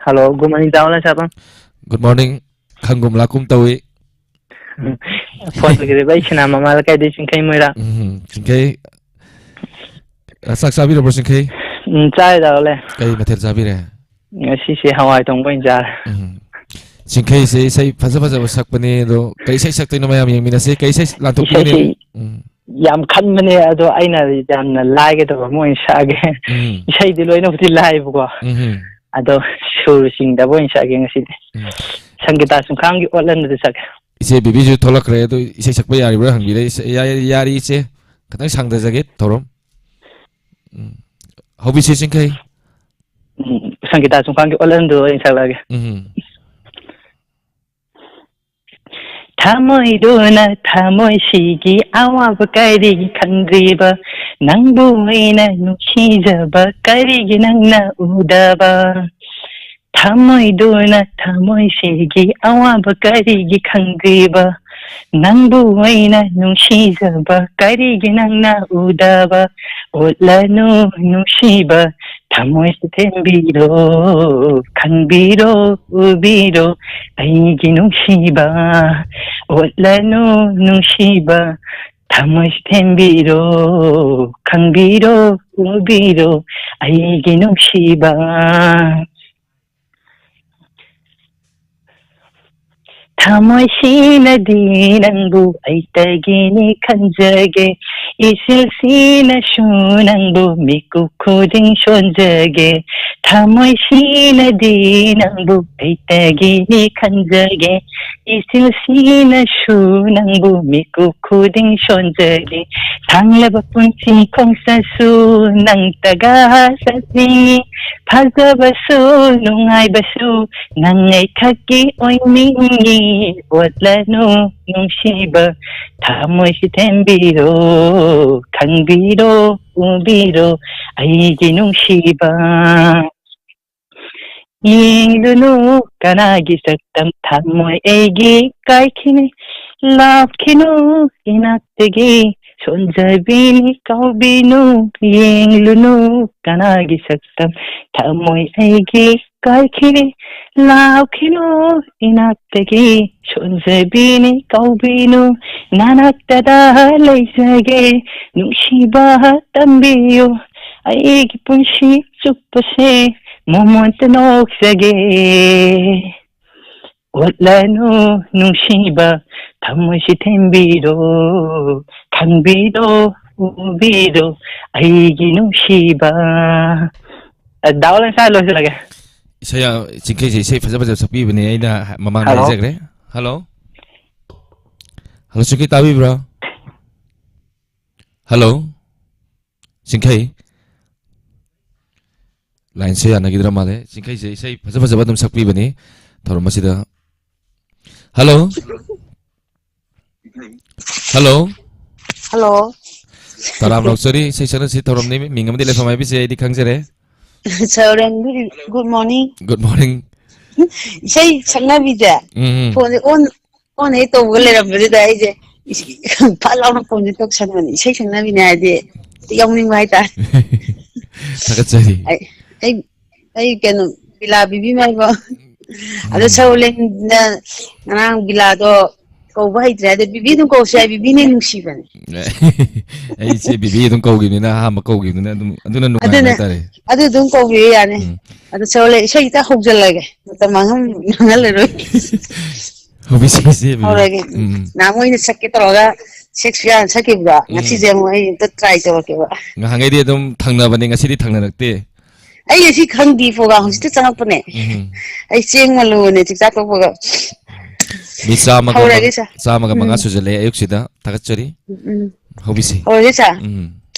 ꯍꯜꯂꯣ, good morning, ꯇꯥꯃꯣ ꯂꯟꯁꯥꯕꯝ꯫ Good morning꯫ ꯈꯪꯒꯨꯝ ꯂꯥꯛꯀꯨꯝ ꯇꯧꯏ꯫ ꯐꯣꯟ ꯇꯧꯖꯔꯤꯕ ꯑꯩ ꯁꯤꯅꯥ ꯃꯃꯥ ꯂꯩꯀꯥꯏꯗꯩ ꯆꯤꯡꯈꯩ ꯃꯣꯏꯔꯥꯡ꯫ ꯎꯝ, ꯆꯤꯡꯈꯩ꯫ ꯑ, ꯆꯥꯛ ꯆꯥꯕꯤꯔꯕ꯭ꯔꯣ, ꯆꯤꯡꯈꯩ? ꯎꯝ, ꯆꯥꯔꯦ, ꯗꯥ ꯂꯣꯂꯦ꯫ ꯀꯔꯤ ꯃꯊꯦꯜ ꯆꯥꯕꯤꯔꯦ? ꯉꯁꯤꯁꯦ ꯍꯋꯥꯏ ꯊꯣꯡꯕ ꯑꯣꯏꯅ ꯆꯥꯔꯦ꯫ ꯎꯝ꯫ ꯆꯤꯡꯈꯩꯁꯦ ꯏꯁꯩ ꯐꯖ ꯐꯖꯕ ꯁꯛꯄꯅꯦ, ꯑꯗꯣ ꯀꯔꯤ ꯏꯁꯩ ꯁꯛꯇꯣꯏꯅꯣ ꯃꯌꯥꯝ ꯌꯦꯡꯃꯤꯟꯅꯁꯦ꯫ ꯀꯔꯤ ꯏꯁꯩ ꯂꯥꯟꯊꯣꯛꯄꯤꯒꯅꯤ? ꯏꯁꯩꯁꯦ ꯎꯝ꯫ ꯌꯥꯝ ꯈꯟꯕꯅꯦ, ꯑꯗꯣ ꯑꯩꯅ ꯌꯥꯝꯅ ꯂꯥꯏꯒꯗꯕ ꯑꯃ ꯑꯣꯏꯅ ꯁꯛꯑꯒꯦ꯫ ꯎꯝ꯫ ꯏꯁꯩꯗꯤ ꯂꯣꯏꯅꯕꯨꯗꯤ ꯂꯥꯏꯕꯀꯣ꯫ ꯎꯝ꯫ ꯑꯗꯣ ꯁꯨꯔ ꯆꯤꯡꯗꯕ ꯑꯣꯏꯅ ꯁꯛꯑꯒꯦ ꯉꯁꯤꯗꯤ꯫ ꯎꯝ꯫ ꯁꯪꯒꯤꯇꯥ ꯁꯨꯝꯈꯥꯡꯒꯤ ꯑꯣꯠꯍꯟꯕꯗꯨ ꯁꯛꯑꯒꯦ꯫ ꯏꯆꯦ ꯕꯤꯕꯤꯁꯨ ꯊꯣꯛꯂꯛꯈ꯭ꯔꯦ, ꯑꯗꯨ ꯏꯁꯩ ꯁꯛꯄ ꯌꯥꯔꯤꯕ꯭ꯔꯥ ꯍꯪꯕꯤꯔꯦ꯫ ꯏꯁꯩ, ꯌꯥ-, ꯌꯥꯔꯤ ꯏꯆꯦ, ꯈꯤꯇꯪ ꯁꯥꯡꯊꯖꯒꯦ ꯊꯧꯔꯝ꯫ ꯎꯝ꯫ ꯍꯧꯕꯤꯁꯤ ꯆꯤꯡꯈꯩ꯫ ꯎꯝ, ꯁꯪꯒꯤꯇꯥ ꯆꯨꯡꯈꯥꯡꯒꯤ ꯑꯣꯜꯍꯟꯗꯨ ꯑꯩꯅ ꯁꯛꯂꯛꯑꯒꯦ꯫ ꯎꯝ꯫ ꯊꯃꯣꯏꯗꯨꯅ ꯊꯃꯣꯏꯁꯤꯒꯤ ꯑꯋꯥꯕ ꯀꯔꯤꯒꯤ ꯈꯪꯗ꯭ꯔꯤꯕ? ꯅꯪꯕꯨ ꯑꯩꯅ ꯅꯨꯡꯁꯤꯖꯕ ꯀꯔꯤꯒꯤ ꯅꯪꯅ ꯎꯗꯕ? ꯊꯃꯣꯏꯗꯨꯅ ꯊꯃꯣꯏꯁꯤꯒꯤ ꯑꯋꯥꯕ ꯀꯔꯤꯒꯤ ꯈꯪꯗ꯭ꯔꯤꯕ? ꯅꯪꯕꯨ ꯑꯩꯅ ꯅꯨꯡꯁꯤꯖꯕ ꯀꯔꯤꯒꯤ ꯅꯪꯅ ꯎꯗꯕ? ꯑꯣꯠꯂꯅꯨ ꯅꯨꯡꯁꯤꯕ, ꯊꯃꯣꯏꯁꯤ ꯊꯦꯝꯕꯤꯔꯣ, ꯈꯪꯕꯤꯔꯣ, ꯎꯕꯤꯔꯣ, ꯑꯩꯒꯤ ꯅꯨꯡꯁꯤꯕ꯫ ꯑꯣꯠꯂꯅꯨ ꯅꯨꯡꯁꯤꯕ, ꯊꯃꯣꯏꯁꯤ ꯊꯦꯝꯕꯤꯔꯣ, ꯈꯪꯕꯤꯔꯣ, ꯎꯕꯤꯔꯣ, ꯑꯩꯒꯤ ꯅꯨꯡꯁꯤꯕ꯫ ꯊꯃꯣꯏꯁꯤꯅꯗꯤ ꯅꯪꯕꯨ ꯑꯩꯇꯒꯤꯅꯤ ꯈꯟꯖꯒꯦ, ꯏꯆꯦꯜꯁꯤꯅꯁꯨ ꯅꯪꯕꯨ ꯃꯤꯀꯨꯞ ꯈꯨꯗꯤꯡ ꯁꯣꯟꯖꯒꯦ꯫ ꯊꯃꯣꯏꯁꯤꯅꯗꯤ ꯅꯪꯕꯨ ꯑꯩꯇꯒꯤꯅꯤ ꯈꯟꯖꯒꯦ, ꯏꯆꯦꯜꯁꯤꯅꯁꯨ ꯅꯪꯕꯨ ꯃꯤꯀꯨꯞ ꯈꯨꯗꯤꯡ ꯁꯣꯟꯖꯒꯦ꯫ ꯁꯥꯡꯂꯕ ꯄꯨꯟꯁꯤ ꯈꯣꯡꯆꯠꯁꯨ ꯅꯪꯇꯒ ꯆꯠꯅꯤꯡꯉꯤ, ꯐꯖꯕꯁꯨ ꯅꯨꯡꯉꯥꯏꯕꯁꯨ ꯅꯪ ꯑꯩꯈꯛꯀꯤ ꯑꯣꯏꯅꯤꯡꯉꯤ꯫ ꯑꯣꯠꯂꯅꯨ ꯅꯨꯡꯁꯤꯕ, ꯊꯃꯣꯏꯁꯤ ꯊꯦꯝꯕꯤꯔꯣ, ꯈꯪꯕꯤꯔꯣ, ꯎꯕꯤꯔꯣ, ꯑꯩꯒꯤ ꯅꯨꯡꯁꯤꯕ꯫ ꯌꯦꯡꯂꯨꯅꯨ ꯀꯅꯥꯒꯤ ꯁꯛꯇꯝ, ꯊꯃꯣꯏ ꯑꯩꯒꯤ ꯀꯥꯏꯈꯤꯅꯤ꯫ ꯂꯥꯛꯈꯤꯅꯨ ꯏꯅꯥꯛꯇꯒꯤ, ꯁꯣꯟꯖꯕꯤꯅꯤ ꯀꯥꯎꯕꯤꯅꯨ꯫ ꯌꯦꯡꯂꯨꯅꯨ ꯀꯅꯥꯒꯤ ꯁꯛꯇꯝ, ꯊꯃꯣꯏ ꯑꯩꯒꯤ ꯀꯥꯏꯈꯤꯅꯤ꯫ ꯂꯥꯛꯈꯤꯅꯨ ꯏꯅꯥꯛꯇꯒꯤ, ꯁꯣꯟꯖꯕꯤꯅꯤ ꯀꯥꯎꯕꯤꯅꯨ꯫ ꯅꯅꯥꯛꯇꯗ ꯂꯩꯖꯒꯦ, ꯅꯨꯡꯁꯤꯕ ꯇꯝꯕꯤꯌꯨ꯫ ꯑꯩꯒꯤ ꯄꯨꯟꯁꯤ ꯆꯨꯞꯄꯁꯦ ꯃꯣꯃꯣꯟꯇ ꯅꯣꯛꯆꯒꯦ꯫ ꯑꯣꯠꯂꯅꯨ ꯅꯨꯡꯁꯤꯕ, ꯊꯃꯣꯏꯁꯤ ꯊꯦꯝꯕꯤꯔꯣ, ꯈꯪꯕꯤꯔꯣ, ꯎꯕꯤꯔꯣ, ꯑꯩꯒꯤ ꯅꯨꯡꯁꯤꯕ꯫ ꯑ, ꯗꯥ ꯑꯣꯂꯦꯟ ꯁꯥꯔ, ꯂꯣꯏꯁꯤꯜꯂꯒꯦ꯫ ꯏꯁꯩ ꯌꯥꯝ, ꯆꯤꯡꯈꯩꯁꯦ ꯏꯁꯩ ꯐꯖ ꯐꯖꯕ ꯁꯛꯄꯤꯕꯅꯦ, ꯑꯩꯅ ꯃꯃꯥꯡꯗ ꯍꯜꯂꯣ꯫ ꯍꯥꯏꯖꯈ꯭ꯔꯦ꯫ ꯍꯜꯂꯣ꯫ ꯍꯜꯂꯣ, ꯆꯤꯡꯈꯩ ꯇꯥꯕꯤꯕ꯭ꯔꯥ? ꯍꯜꯂꯣ, ꯆꯤꯡꯈꯩ꯫ ꯂꯥꯏꯟꯁꯦ ꯌꯥꯅꯈꯤꯗ꯭ꯔ ꯃꯥꯜꯂꯦ꯫ ꯆꯤꯡꯈꯩꯁꯦ ꯏꯁꯩ ꯐꯖ ꯐꯖꯕ ꯑꯗꯨꯝ ꯁꯛꯄꯤꯕꯅꯤ ꯊꯧꯔꯝ ꯑꯁꯤꯗ꯫ ꯍꯜꯂꯣ꯫ ꯍꯜꯂꯣ꯫ ꯍꯜꯂꯣ꯫ ꯇꯔꯥꯝꯅ ꯑꯣꯛꯆꯔꯤ, ꯏꯁꯩ ꯁꯛꯅꯁꯤ ꯊꯧꯔꯝꯅꯤ꯫ ꯃꯤꯡ ꯑꯃꯗꯤ ꯂꯩꯐꯝ ꯍꯥꯏꯕꯤꯁꯦ ꯑꯩꯗꯤ ꯈꯪꯖꯔꯦ꯫ Sir, good morning꯫ Good morning꯫ ꯏꯁꯩ ꯁꯛꯅꯕꯤꯁꯦ ꯎꯝ, ꯎꯝ꯫ ꯐꯣꯟꯁꯦ on, on ꯍꯦꯛ ꯇꯧꯕꯒ ꯂꯩꯔꯝꯕꯗꯨꯗ ꯑꯩꯁꯦ ꯏꯁ-, ꯐꯠ ꯂꯥꯎꯅ ꯐꯣꯟꯁꯦ ꯇꯧꯁꯟꯕꯅꯦ꯫ ꯏꯁꯩ ꯁꯛꯅꯕꯤꯅꯦ ꯍꯥꯏꯗꯤ ꯌꯥꯎꯅꯤꯡꯕ ꯍꯥꯏꯇꯥꯔꯦ꯫ ꯊꯥꯒꯠꯆꯔꯤ꯫ ꯑꯩ, ꯑꯩ, ꯑꯩ ꯀꯩꯅꯣ, ꯕꯤꯂꯥ ꯕꯤꯕꯤ ꯃꯥꯏꯕ꯫ ꯑꯗꯣ ꯎꯝ꯫ ꯁꯔꯨꯂꯦꯟꯅ ꯉꯔꯥꯡ ꯕꯤꯂꯥꯗꯣ ꯀꯧꯕ ꯍꯩꯇ꯭ꯔꯦ꯫ ꯑꯗ ꯕꯤꯕꯤ ꯑꯗꯨꯝ ꯀꯧꯁꯦ ꯍꯥꯏ, ꯕꯤꯕꯤꯅ ꯅꯨꯡꯁꯤꯕꯅꯦ꯫ ꯑꯩꯁꯦ ꯕꯤꯕꯤ ꯑꯗꯨꯝ ꯀꯧꯈꯤꯕꯅꯤꯅ, ꯑꯍꯥꯟꯕ ꯀꯧꯈꯤꯕꯅꯤꯅ ꯑꯗꯨꯝ, ꯑꯗꯨꯅ ꯅꯨꯡꯉꯥꯏꯕ ꯑꯗꯨꯅ, ꯍꯥꯏꯇꯥꯔꯦ꯫ ꯑꯗꯨ ꯑꯗꯨꯝ ꯀꯧꯕꯤꯌꯨ ꯌꯥꯅꯤ꯫ ꯎꯝ꯫ ꯑꯗꯣ ꯁꯔꯨꯂꯦꯟ ꯏꯁꯩ ꯈꯤꯇ ꯍꯧꯖꯜꯂꯒꯦ꯫ ꯃꯇꯝ ꯃꯥꯡꯍꯟ-, ꯃꯥꯡꯍꯜꯂꯔꯣꯏ꯫ ꯍꯧꯕꯤꯁꯤ, ꯍꯧꯕꯤꯁꯤ, ꯕꯤꯕꯤ꯫ ꯍꯧꯔꯒꯦ꯫ ꯎꯝ, ꯎꯝ꯫ ꯅꯍꯥꯟꯃꯨꯛ ꯑꯩꯅ ꯁꯛꯀꯦ ꯇꯧꯔꯒ ꯁꯦꯛꯁ ꯄꯤꯌꯥꯅ ꯁꯛꯈꯤꯕꯗꯣ, ꯎꯝ꯫ ꯉꯁꯤꯁꯦ ꯑꯃꯨꯛ ꯑꯩ ꯑꯝꯇ try ꯇꯧꯔꯛꯀꯦꯕ꯫ ꯉꯍꯥꯟꯈꯩꯗꯤ ꯑꯗꯨꯝ ꯊꯪꯅꯕꯅꯦ, ꯉꯁꯤꯗꯤ ꯊꯪꯅꯔꯛꯇꯦ꯫ ꯑꯩ ꯉꯁꯤ ꯈꯪꯗꯦ program, ꯍꯧꯖꯤꯛꯇ ꯆꯪꯉꯛꯄꯅꯦ꯫ ꯎꯝ꯫ ꯑꯩ ꯆꯦꯡ ꯃꯜꯂꯨꯕꯅꯦ ꯆꯥꯛꯆꯥ ꯇꯣꯛꯄꯒ꯫ ꯃꯤ ꯆꯥꯝꯃꯒ ꯍꯧꯔꯒꯦ, ꯃꯉꯥ, sir꯫ ꯆꯥꯝꯃꯒ ꯃꯉꯥ ꯎꯝ꯫ ꯁꯨꯖꯜꯂꯦ ꯑꯌꯨꯛꯁꯤꯗ꯫ ꯊꯥꯒꯠꯆꯔꯤ꯫ ꯎꯝ, ꯎꯝ꯫ ꯍꯧꯕꯤꯁꯤ꯫ ꯍꯧꯔꯒꯦ, sir? ꯎꯝ꯫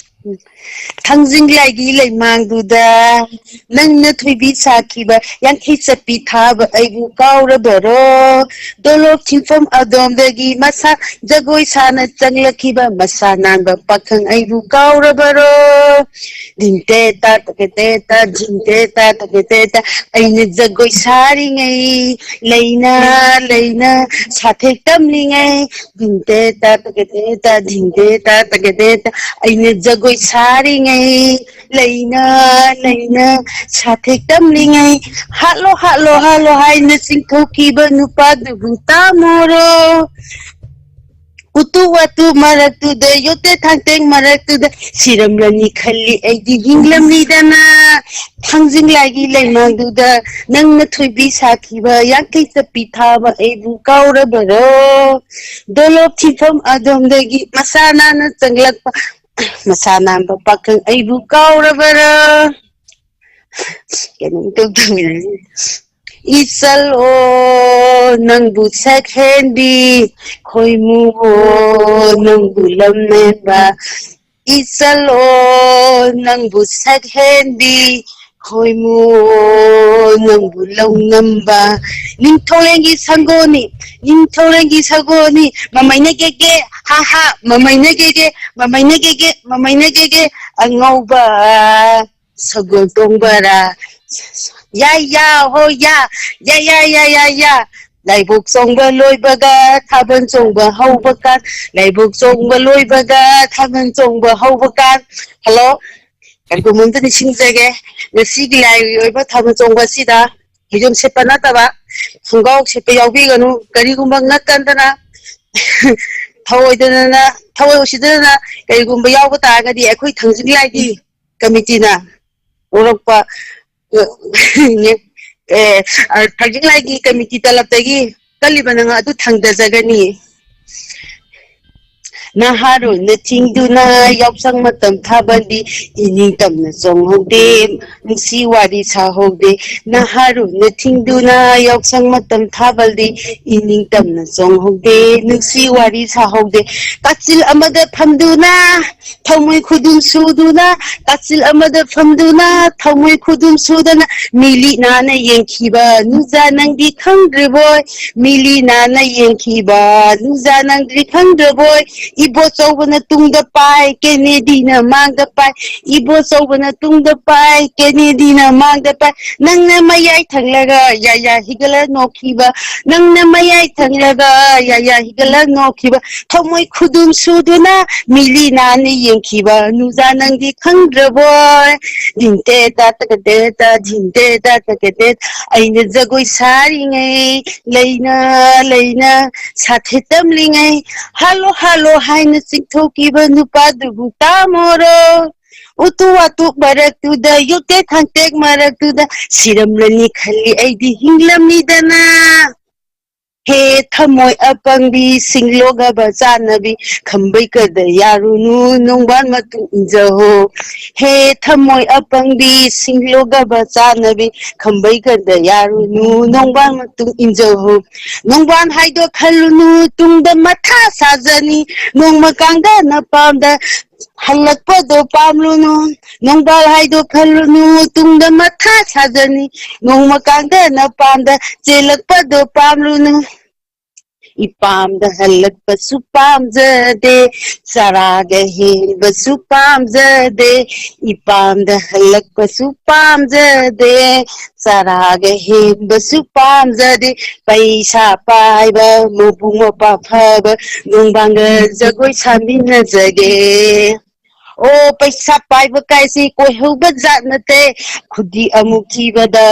ꯎꯝ꯫ ꯊꯥꯡꯖꯤꯡ ꯂꯥꯏꯒꯤ ꯂꯩꯃꯥꯡꯗꯨꯗ ꯅꯪꯅ ꯊꯣꯏꯕꯤ ꯁꯥꯈꯤꯕ ꯌꯥꯡꯈꯩ ꯆꯠꯄꯤ ꯊꯥꯕ ꯑꯩꯕꯨ ꯀꯥꯎꯔꯕꯔꯣ? ꯗꯣꯂꯣꯞ ꯁꯤꯟꯐꯝ ꯑꯗꯣꯝꯗꯒꯤ ꯃꯁꯥ ꯖꯒꯣꯏ ꯁꯥꯅ ꯆꯪꯂꯛꯈꯤꯕ ꯃꯁꯥ ꯅꯥꯟꯕ ꯄꯥꯈꯪ ꯑꯩꯕꯨ ꯀꯥꯎꯔꯕꯔꯣ? ꯙꯤꯡꯇꯦ ꯇꯥ ꯇꯀꯦ ꯇꯦ ꯇꯥ, ꯙꯤꯡꯇꯦ ꯇꯥ ꯇꯀꯦ ꯇꯦ ꯇꯥ, ꯑꯩꯅ ꯖꯒꯣꯏ ꯁꯥꯔꯤꯉꯩ, ꯂꯩꯅ ꯂꯩꯅ ꯁꯥꯊꯦꯛ ꯇꯝꯂꯤꯉꯩ, ꯙꯤꯡꯇꯦ ꯇꯥ ꯇꯀꯦ ꯇꯦ ꯇꯥ, ꯙꯤꯡꯇꯦ ꯇꯥ ꯇꯀꯦ ꯇꯦ ꯇꯥ, ꯑꯩꯅ ꯖꯒꯣꯏ ꯁꯥꯔꯤꯉꯩ, ꯂꯩꯅ ꯂꯩꯅ ꯁꯥꯊꯦꯛ ꯇꯝꯂꯤꯉꯩ, ꯍꯥꯠꯂꯣ, ꯍꯥꯠꯂꯣ, ꯍꯥꯠꯂꯣ ꯍꯥꯏꯅ ꯆꯤꯡꯊꯣꯛꯈꯤꯕ ꯅꯨꯄꯥꯗꯨꯕꯨ ꯇꯥꯃꯣꯔꯣ? ꯎꯇꯨ ꯋꯥꯇꯨ ꯃꯔꯛꯇꯨꯗ, ꯌꯣꯠꯇꯦ ꯊꯥꯡꯇꯦꯡ ꯃꯔꯛꯇꯨꯗ, ꯁꯤꯔꯝꯂꯅꯤ ꯈꯜꯂꯤ ꯑꯩꯗꯤ ꯍꯤꯡꯂꯝꯂꯤꯗꯅ꯫ ꯊꯥꯡꯖꯤꯡ ꯂꯥꯏꯒꯤ ꯂꯩꯃꯥꯡꯗꯨꯗ ꯅꯪꯅ ꯊꯣꯏꯕꯤ ꯁꯥꯈꯤꯕ ꯌꯥꯡꯈꯩ ꯆꯠꯄꯤ ꯊꯥꯕ ꯑꯩꯕꯨ ꯀꯥꯎꯔꯕꯔꯣ? ꯗꯣꯂꯣꯞ ꯊꯤꯐꯝ ꯑꯗꯣꯝꯗꯒꯤ ꯃꯁꯥ ꯅꯥꯟꯅ ꯆꯪꯂꯛꯄ ꯃꯁꯥ ꯅꯥꯟꯕ ꯄꯥꯈꯪ ꯑꯩꯕꯨ ꯀꯥꯎꯔꯕꯔꯥ? ꯀꯩꯅꯣꯝ ꯏꯇꯧ ꯇꯧꯏꯅꯦ꯫ ꯏꯆꯜ ꯑꯣ ꯅꯪꯕꯨ ꯁꯛ ꯍꯦꯟꯕꯤ, ꯈꯣꯏꯃꯨ ꯑꯣ ꯅꯪꯕꯨ ꯂꯝ ꯍꯦꯟꯕ, ꯏꯆꯜ ꯑꯣ ꯅꯪꯕꯨ ꯁꯛ ꯍꯦꯟꯕꯤ, ꯈꯣꯏꯃꯨ ꯑꯣ ꯅꯪꯕꯨ ꯂꯧ ꯉꯝꯕ, ꯅꯤꯡꯊꯧꯔꯦꯜꯒꯤ ꯁꯪꯒꯣꯜꯅꯤ, ꯅꯤꯡꯊꯧꯔꯦꯜꯒꯤ ꯁꯪꯒꯣꯜꯅꯤ, ꯃꯃꯩꯅ ꯀꯦꯀꯦ, ꯍꯥ ꯍꯥ, ꯃꯃꯩꯅ ꯀꯦꯀꯦ, ꯃꯃꯩꯅ ꯀꯦꯀꯦ, ꯃꯃꯩꯅ ꯀꯦꯀꯦ, ꯑꯉꯧꯕ ꯁꯒꯣꯜ ꯇꯣꯡꯕꯔꯥ? ꯌꯥ ꯌꯥ ꯍꯣ ꯌꯥ, ꯌꯥ ꯌꯥ ꯌꯥ ꯌꯥ ꯌꯥ꯫ ꯂꯥꯏꯕꯛ ꯆꯣꯡꯕ ꯂꯣꯏꯕꯒ ꯊꯥꯕꯜ ꯆꯣꯡꯕ ꯍꯧꯕ ꯀꯥꯟ, ꯂꯥꯏꯕꯛ ꯆꯣꯡꯕ ꯂꯣꯏꯕꯒ ꯊꯥꯕꯜ ꯆꯣꯡꯕ ꯍꯧꯕ ꯀꯥꯟ꯫ ꯍꯜꯂꯣ꯫ ꯀꯔꯤꯒꯨꯝꯕ ꯑꯝꯇ ꯅꯤꯡꯁꯤꯡꯖꯒꯦ꯫ ꯉꯁꯤꯒꯤ ꯂꯥꯏꯒꯤ ꯑꯣꯏꯕ ꯊꯥꯕꯜ ꯆꯣꯡꯕ ꯑꯁꯤꯗ ꯐꯩꯖꯣꯝ ꯁꯦꯠꯄ ꯅꯠꯇꯕ ꯈꯣꯡꯒ꯭ꯔꯥꯎ ꯁꯦꯠꯄ ꯌꯥꯎꯕꯤꯒꯅꯨ꯫ ꯀꯔꯤꯒꯨꯝꯕ ꯉꯛꯀꯟꯗꯅ ꯊꯧꯑꯣꯏꯗꯅ, ꯊꯧꯑꯣꯏ ꯎꯁꯤꯗꯅ ꯀꯔꯤꯒꯨꯝꯕ ꯌꯥꯎꯕ ꯇꯥꯔꯒꯗꯤ ꯑꯩꯈꯣꯏ ꯊꯥꯡꯖꯤꯡ ꯂꯥꯏꯒꯤ ꯀꯃꯤꯇꯤꯅ ꯎꯔꯛꯄ, ꯑꯦ, ꯊꯥꯡꯖꯤꯡ ꯂꯥꯏꯒꯤ ꯀꯃꯤꯇꯤ ꯇꯂꯞꯇꯒꯤ ꯀꯜꯂꯤꯕ ꯅꯪ ꯑꯗꯨ ꯊꯥꯡꯗꯖꯒꯅꯤ꯫ ꯅꯍꯥꯔꯣꯜꯅ ꯊꯤꯡꯗꯨꯅ ꯌꯥꯎꯁꯪ ꯃꯇꯝ ꯊꯥꯕꯜꯗꯤ ꯏꯅꯤꯡꯇꯝꯅ ꯆꯣꯡꯍꯧꯗꯦ, ꯅꯨꯡꯁꯤ ꯋꯥꯔꯤ ꯁꯥꯍꯧꯗꯦ꯫ ꯅꯍꯥꯔꯣꯜꯅ ꯊꯤꯡꯗꯨꯅ ꯌꯥꯎꯁꯪ ꯃꯇꯝ ꯊꯥꯕꯜꯗꯤ ꯏꯅꯤꯡꯇꯝꯅ ꯆꯣꯡꯍꯧꯗꯦ, ꯅꯨꯡꯁꯤ ꯋꯥꯔꯤ ꯁꯥꯍꯧꯗꯦ꯫ ꯀꯥꯆꯤꯜ ꯑꯃꯗ ꯐꯝꯗꯨꯅ ꯊꯃꯣꯏ ꯈꯨꯗꯨꯝ ꯁꯨꯗꯨꯅ, ꯀꯥꯆꯤꯜ ꯑꯃꯗ ꯐꯝꯗꯨꯅ ꯊꯃꯣꯏ ꯈꯨꯗꯨꯝ ꯁꯨꯗꯅ ꯃꯤꯂꯤ ꯅꯥꯟꯅ ꯌꯦꯡꯈꯤꯕ ꯅꯨꯡꯖꯥ ꯅꯪꯗꯤ ꯈꯪꯗ꯭ꯔꯤꯕꯣꯏ? ꯃꯤꯂꯤ ꯅꯥꯟꯅ ꯌꯦꯡꯈꯤꯕ ꯅꯨꯡꯖꯥ ꯅꯪꯗꯤ ꯈꯪꯗ꯭ꯔꯕꯣꯏ? ꯏꯕꯣꯆꯧꯕꯅ ꯇꯨꯡꯗ ꯄꯥꯏ, ꯀꯦꯅꯦꯗꯤꯅ ꯃꯥꯡꯗ ꯄꯥꯏ꯫ ꯏꯕꯣꯆꯧꯕꯅ ꯇꯨꯡꯗ ꯄꯥꯏ, ꯀꯦꯅꯦꯗꯤꯅ ꯃꯥꯡꯗ ꯄꯥꯏ꯫ ꯅꯪꯅ ꯃꯌꯥꯏ ꯊꯪꯂꯒ ꯌꯥꯌꯥ ꯍꯤꯒꯠꯂ ꯅꯣꯛꯈꯤꯕ, ꯅꯪꯅ ꯃꯌꯥꯏ ꯊꯪꯂꯒ ꯌꯥꯌꯥ ꯍꯤꯒꯠꯂ ꯅꯣꯛꯈꯤꯕ꯫ ꯊꯃꯣꯏ ꯈꯨꯗꯨꯝ ꯁꯨꯗꯨꯅ ꯃꯤꯂꯤ ꯅꯥꯟꯅ ꯌꯦꯡꯈꯤꯕ ꯅꯨꯡꯖꯥ ꯅꯪꯗꯤ ꯈꯪꯗ꯭ꯔꯕꯣꯏ? ꯙꯤꯟꯇꯦ ꯇꯥ ꯇꯀꯇꯦ ꯇꯥ, ꯙꯤꯟꯇꯦ ꯇꯥ ꯇꯀꯇꯦ꯫ ꯑꯩꯅ ꯖꯒꯣꯏ ꯁꯥꯔꯤꯉꯩ ꯂꯩꯅ ꯂꯩꯅ ꯁꯥꯊꯤ ꯇꯝꯂꯤꯉꯩ ꯍꯜꯂꯣ ꯍꯜꯂꯣ ꯍꯥꯏꯅ ꯆꯤꯡꯊꯣꯛꯈꯤꯕ ꯅꯨꯄꯥꯗꯨꯕꯨ ꯇꯥꯃꯣꯔꯣ? ꯎꯇꯨ ꯋꯥꯇꯨ ꯃꯔꯛꯇꯨꯗ, ꯌꯨꯇꯦꯛ ꯊꯥꯡꯇꯦꯛ ꯃꯔꯛꯇꯨꯗ ꯁꯤꯔꯝꯂꯅꯤ ꯈꯜꯂꯤ ꯑꯩꯗꯤ ꯍꯤꯡꯂꯝꯃꯤꯗꯅ꯫ ꯍꯦ ꯊꯃꯣꯏ ꯑꯄꯪꯕꯤ, ꯁꯤꯡꯂꯣꯒꯕ ꯆꯥꯅꯕꯤ, ꯈꯝꯕꯩꯀꯗ ꯌꯥꯔꯨꯅꯨ, ꯅꯣꯡꯕꯥꯟ ꯃꯇꯨꯡ ꯏꯟꯖꯍꯣ꯫ ꯍꯦ ꯊꯃꯣꯏ ꯑꯄꯪꯕꯤ, ꯁꯤꯡꯂꯣꯒꯕ ꯆꯥꯅꯕꯤ, ꯈꯝꯕꯩꯀꯗ ꯌꯥꯔꯨꯅꯨ, ꯅꯣꯡꯕꯥꯟ ꯃꯇꯨꯡ ꯏꯟꯖꯍꯣ꯫ ꯅꯣꯡꯕꯥꯟ ꯍꯥꯏꯗꯣ ꯈꯜꯂꯨꯅꯨ, ꯇꯨꯡꯗ ꯃꯊꯥ ꯁꯥꯖꯅꯤ, ꯅꯣꯡꯃ ꯀꯥꯡꯗꯅ ꯄꯥꯝꯗ ꯍꯜꯂꯛꯄꯗꯣ ꯄꯥꯝꯂꯨꯅꯨ꯫ ꯅꯣꯡꯕꯥꯟ ꯍꯥꯏꯗꯣ ꯈꯜꯂꯨꯅꯨ, ꯇꯨꯡꯗ ꯃꯊꯥ ꯁꯥꯖꯅꯤ, ꯅꯣꯡꯃ ꯀꯥꯡꯗꯅ ꯄꯥꯝꯗ ꯆꯦꯜꯂꯛꯄꯗꯣ ꯄꯥꯝꯂꯨꯅꯨ꯫ ꯏꯄꯥꯝꯗ ꯍꯜꯂꯛꯄꯁꯨ ꯄꯥꯝꯖꯗꯦ, ꯆꯔꯥꯒ ꯍꯦꯟꯕꯁꯨ ꯄꯥꯝꯖꯗꯦ, ꯏꯄꯥꯝꯗ ꯍꯜꯂꯛꯄꯁꯨ ꯄꯥꯝꯖꯗꯦ, ꯆꯔꯥꯒ ꯍꯦꯟꯕꯁꯨ ꯄꯥꯝꯖꯗꯦ꯫ ꯄꯩꯁꯥ ꯄꯥꯏꯕ, ꯃꯕꯨꯛ ꯃꯄꯥ ꯐꯕ, ꯅꯣꯡꯕꯥꯟꯒ ꯖꯒꯣꯏ ꯁꯥꯃꯤꯟꯅꯖꯒꯦ꯫ ꯑꯣ, ꯄꯩꯁꯥ ꯄꯥꯏꯕ ꯀꯥꯏꯁꯤ ꯀꯣꯏꯍꯧꯕ ꯖꯥꯠ ꯅꯠꯇꯦ, ꯈꯨꯗꯤ ꯑꯃꯨꯛ ꯊꯤꯕꯗ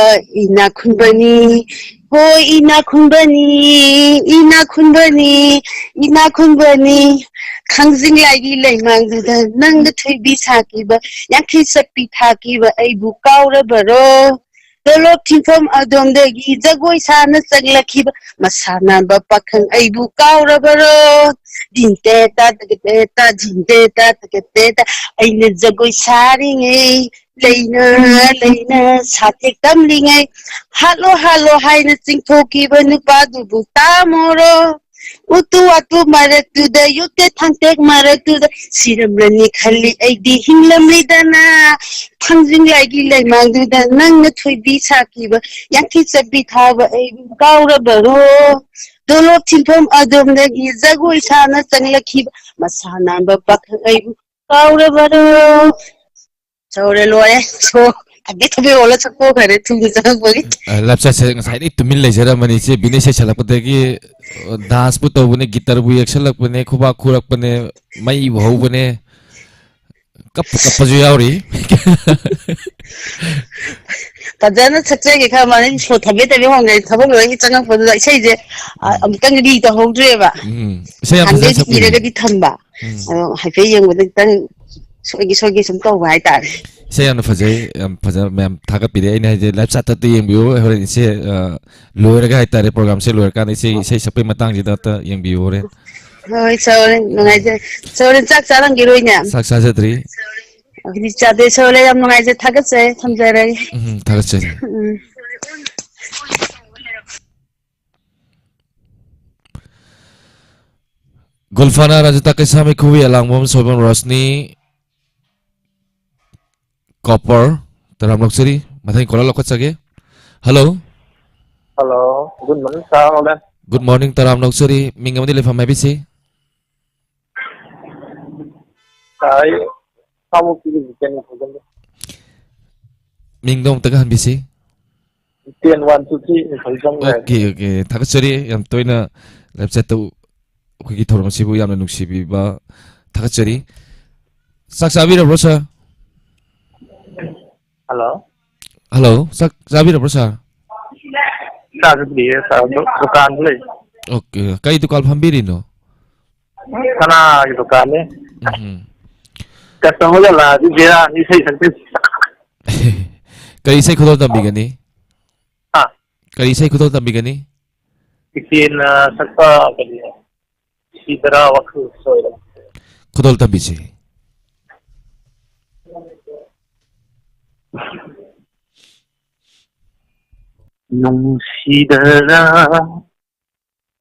ꯏꯅꯥꯛ ꯈꯨꯟꯕꯅꯤ꯫ ꯍꯣꯏ, ꯏꯅꯥꯛ ꯈꯨꯟꯕꯅꯤ, ꯏꯅꯥꯛ ꯈꯨꯟꯕꯅꯤ, ꯏꯅꯥꯛ ꯈꯨꯟꯕꯅꯤ꯫ ꯊꯥꯡꯖꯤꯡ ꯂꯥꯏꯒꯤ ꯂꯩꯃꯥꯡꯗꯨꯗ ꯅꯪꯅ ꯊꯣꯏꯕꯤ ꯁꯥꯈꯤꯕ, ꯌꯥꯡꯈꯩ ꯆꯠꯄꯤ ꯊꯥꯈꯤꯕ ꯑꯩꯕꯨ ꯀꯥꯎꯔꯕꯔꯣ? ꯇꯣꯂꯣꯞ ꯊꯤꯡꯐꯝ ꯑꯗꯣꯝꯗꯒꯤ ꯖꯒꯣꯏ ꯁꯥꯅ ꯆꯪꯂꯛꯈꯤꯕ ꯃꯁꯥ ꯅꯥꯟꯕ ꯄꯥꯈꯪ ꯑꯩꯕꯨ ꯀꯥꯎꯔꯕꯔꯣ? ꯗꯤꯟꯇꯦ ꯇꯥ ꯇꯀꯦꯇꯦ ꯇꯥ, ꯗꯤꯟꯇꯦ ꯇꯥ ꯇꯀꯦꯇꯦ ꯇꯥ, ꯑꯩꯅ ꯖꯒꯣꯏ ꯁꯥꯔꯤꯉꯩ, ꯂꯩꯅ ꯂꯩꯅ ꯁꯥꯊꯦꯛ ꯇꯝꯂꯤꯉꯩ, ꯍꯥꯠꯂꯣ ꯍꯥꯠꯂꯣ ꯍꯥꯏꯅ ꯆꯤꯡꯊꯣꯛꯈꯤꯕ ꯅꯨꯄꯥꯗꯨꯕꯨ ꯇꯥꯃꯣꯔꯣ? ꯎꯇꯨ ꯋꯥꯇꯨ ꯃꯔꯛꯇꯨꯗ, ꯌꯣꯠꯇꯦ ꯊꯥꯡꯇꯦꯛ ꯃꯔꯛꯇꯨꯗ ꯁꯤꯔꯝꯂꯅꯤ ꯈꯜꯂꯤ ꯑꯩꯗꯤ ꯍꯤꯡꯂꯝꯂꯤꯗꯅ꯫ ꯊꯥꯡꯖꯤꯡ ꯂꯥꯏꯒꯤ ꯂꯩꯃꯥꯡꯗꯨꯗ ꯅꯪꯅ ꯊꯣꯏꯕꯤ ꯁꯥꯈꯤꯕ, ꯌꯥꯡꯈꯩ ꯆꯠꯄꯤ ꯊꯥꯕ ꯑꯩꯕꯨ ꯀꯥꯎꯔꯕꯔꯣ? ꯇꯣꯂꯣꯞ ꯊꯤꯡꯐꯝ ꯑꯗꯣꯝꯗꯒꯤ ꯖꯒꯣꯏ ꯁꯥꯅ ꯆꯪꯂꯛꯈꯤꯕ ꯃꯁꯥ ꯅꯥꯟꯕ ꯄꯥꯈꯪ ꯑꯩꯕꯨ ꯀꯥꯎꯔꯕꯔꯣ? ꯁꯧꯔꯦ, ꯂꯣꯏꯔꯦ꯫ ꯁꯣ ꯊꯕꯦ ꯊꯕꯦ ꯑꯣꯜꯂ ꯆꯠꯊꯣꯛꯈ꯭ꯔꯦ ꯊꯨꯝꯗ ꯆꯪꯉꯛꯄꯒꯤ꯫ ꯑ, ꯂꯞꯆꯠꯁꯦ ꯉꯁꯥꯏꯗꯩ ꯇꯨꯃꯤꯟ ꯂꯩꯖꯔꯝꯕꯅꯤ꯫ ꯏꯆꯦ ꯕꯤꯅꯦꯁ ꯁꯩꯁꯜꯂꯛꯄꯗꯒꯤ, ꯑ, ꯗꯥꯟꯁꯄꯨ ꯇꯧꯕꯅꯦ, ꯒꯤꯇꯔꯕꯨ ꯌꯦꯛꯁꯜꯂꯛꯄꯅꯦ, ꯈꯨꯕꯥꯛ ꯈꯨꯔꯛꯄꯅꯦ, ꯃꯩꯕꯨ ꯍꯧꯕꯅꯦ꯫ ꯀꯞꯄꯨ ꯀꯞꯄꯁꯨ ꯌꯥꯎꯔꯤ꯫ ꯐꯖꯅ ꯁꯛꯆꯒꯦ ꯈꯔ ꯃꯥꯜꯂꯦ꯫ ꯁꯣ ꯊꯕꯦ ꯊꯕꯦ ꯍꯣꯡꯒꯦ ꯊꯕꯛ ꯂꯣꯏꯔꯒ ꯆꯪꯉꯛꯄꯗꯨꯗ ꯏꯁꯩꯁꯦ, ꯑ, ꯎꯝ꯫ ꯑꯃꯨꯛꯇꯪ ꯔꯤ ꯇꯧꯍꯧꯗ꯭ꯔꯦꯕ꯫ ꯎꯝ, ꯏꯁꯩ ꯌꯥꯝ ꯐꯖꯅ ꯅꯍꯥꯟꯒꯩꯗꯤ ꯁꯛꯄꯤꯕꯅꯦ꯫ ꯏꯔꯒꯗꯤ ꯊꯝꯕ꯫ ꯎꯝ꯫ ꯑꯗꯣ ꯍꯥꯏꯐꯦꯠ ꯌꯦꯡꯕꯗ ꯈꯤꯇꯪ ꯁꯣꯏꯒꯦ ꯁꯣꯏꯒꯦ ꯁꯨꯝ ꯇꯧꯕ ꯍꯥꯏꯇꯥꯔꯦ꯫ ꯏꯁꯩ ꯌꯥꯝꯅ ꯐꯖꯩ, ꯌꯥꯝ ꯐꯖ, ꯃꯌꯥꯝ ꯊꯥꯒꯠꯄꯤꯔꯦ꯫ ꯑꯩꯅ ꯍꯥꯏꯁꯦ, live chat ꯇ ꯌꯦꯡꯕꯤꯌꯨ ꯍꯣꯔꯦꯟ ꯏꯁꯩ, ꯑ, ꯂꯣꯏꯔꯒ ꯍꯥꯏꯇꯥꯔꯦ, program ꯁꯦ ꯂꯣꯏꯔꯀꯥꯟꯗ ꯏꯁꯩ, ꯏꯁꯩ ꯁꯛꯄꯒꯤ ꯃꯇꯥꯡꯁꯤꯗ ꯑꯝꯇ ꯌꯦꯡꯕꯤꯌꯨ ꯍꯣꯔꯦꯟ꯫ ꯍꯣꯏ, sir, ꯍꯣꯔꯦꯟ ꯅꯨꯡꯉꯥꯏꯖꯔꯦ꯫ Sir, ꯍꯣꯔꯦꯟ ꯆꯥꯛ ꯆꯥꯔꯝꯈꯤꯔꯣꯏꯅꯦ? ꯆꯥꯛ ꯆꯥꯖꯗ꯭ꯔꯤ꯫ ꯑꯩꯈꯣꯏꯗꯤ ꯆꯥꯗꯦ꯫ Sir, ꯍꯣꯔꯦꯟ ꯌꯥꯝ ꯅꯨꯡꯉꯥꯏꯖꯔꯦ, ꯊꯝꯖꯔꯒꯦ꯫ ꯎꯝ, ꯊꯥꯒꯠꯆꯔꯤ꯫ ꯎꯝ꯫ ꯒꯨꯜꯐꯥꯅꯥ, ꯔꯥꯖꯨ ꯇꯥꯀꯦꯁꯥꯃꯤ, ꯈꯨꯋꯤ ꯑꯂꯥꯡꯕꯝ, ꯁꯣꯏꯕꯝ ꯔꯣꯁꯅꯤ, ꯀꯣꯄꯔ, ꯇꯔꯥꯝ ꯂꯧꯆꯔꯤ꯫ ꯃꯊꯪꯒꯤ caller ꯂꯧꯈꯠꯆꯒꯦ꯫ Hello꯫ Hello, good morning, sir, ꯍꯣꯔꯦꯟ꯫ Good morning, ꯇꯔꯥꯝ ꯂꯧꯆꯔꯤ꯫ ꯃꯤꯡ ꯑꯃꯗꯤ ꯂꯩꯐꯝ ꯍꯥꯏꯕꯤꯁꯤ꯫ Sir, ꯑꯩ ꯁꯥꯃꯨꯛꯇꯒꯤ ꯖꯤꯇꯦꯟ ꯏꯝꯐꯥꯜꯗꯒꯤ꯫ ꯃꯤꯡꯗꯣ ꯑꯃꯨꯛꯇꯒ ꯍꯟꯕꯤꯁꯤ꯫ ꯖꯤꯇꯦꯟ one two three ꯏꯝꯐꯥꯜꯗꯒꯤ꯫ Okay, okay, ꯊꯥꯒꯠꯆꯔꯤ꯫ ꯌꯥꯝ ꯇꯣꯏꯅ live chat ꯇ ꯑꯩꯈꯣꯏꯒꯤ ꯊꯧꯔꯝ ꯑꯁꯤꯕꯨ ꯌꯥꯝꯅ ꯅꯨꯡꯁꯤꯕꯤꯕ ꯊꯥꯒꯠꯆꯔꯤ꯫ ꯆꯥꯛ ꯆꯥꯕꯤꯔꯕ꯭ꯔꯣ, sir? Hello꯫ Hello, ꯆꯥꯛ ꯆꯥꯕꯤꯔꯕ꯭ꯔꯣ, sir? ꯆꯥꯖꯗ꯭ꯔꯤꯌꯦ, sir꯫ ꯗꯨ-, ꯗꯨꯀꯥꯟꯗ ꯂꯩ꯫ Okay, ꯀꯔꯤ ꯗꯨꯀꯥꯟ ꯐꯝꯕꯤꯔꯤꯅꯣ? ꯁꯅꯥꯒꯤ ꯗꯨꯀꯥꯟꯅꯦ꯫ ꯎꯝ꯫ Customer ꯒ ꯂꯥꯛꯑꯗꯤ ꯕꯦꯔꯥꯅꯤ, ꯏꯁꯩ ꯁꯛꯇꯣꯏꯁꯦ꯫ ꯀꯔꯤ ꯏꯁꯩ ꯈꯨꯗꯣꯜ ꯇꯝꯕꯤꯒꯅꯤ? ꯍꯥ? ꯀꯔꯤ ꯏꯁꯩ ꯈꯨꯗꯣꯜ ꯇꯝꯕꯤꯒꯅꯤ? ꯏꯆꯦꯅ ꯁꯛꯄ ꯀꯔꯤ? ꯁꯤꯗꯔꯥ ꯋꯥꯈꯜ ꯆꯣꯏꯔꯕꯤꯁꯦ꯫ ꯈꯨꯗꯣꯜ ꯇꯝꯕꯤꯁꯤ꯫ ꯅꯨꯡꯁꯤꯗꯔꯥ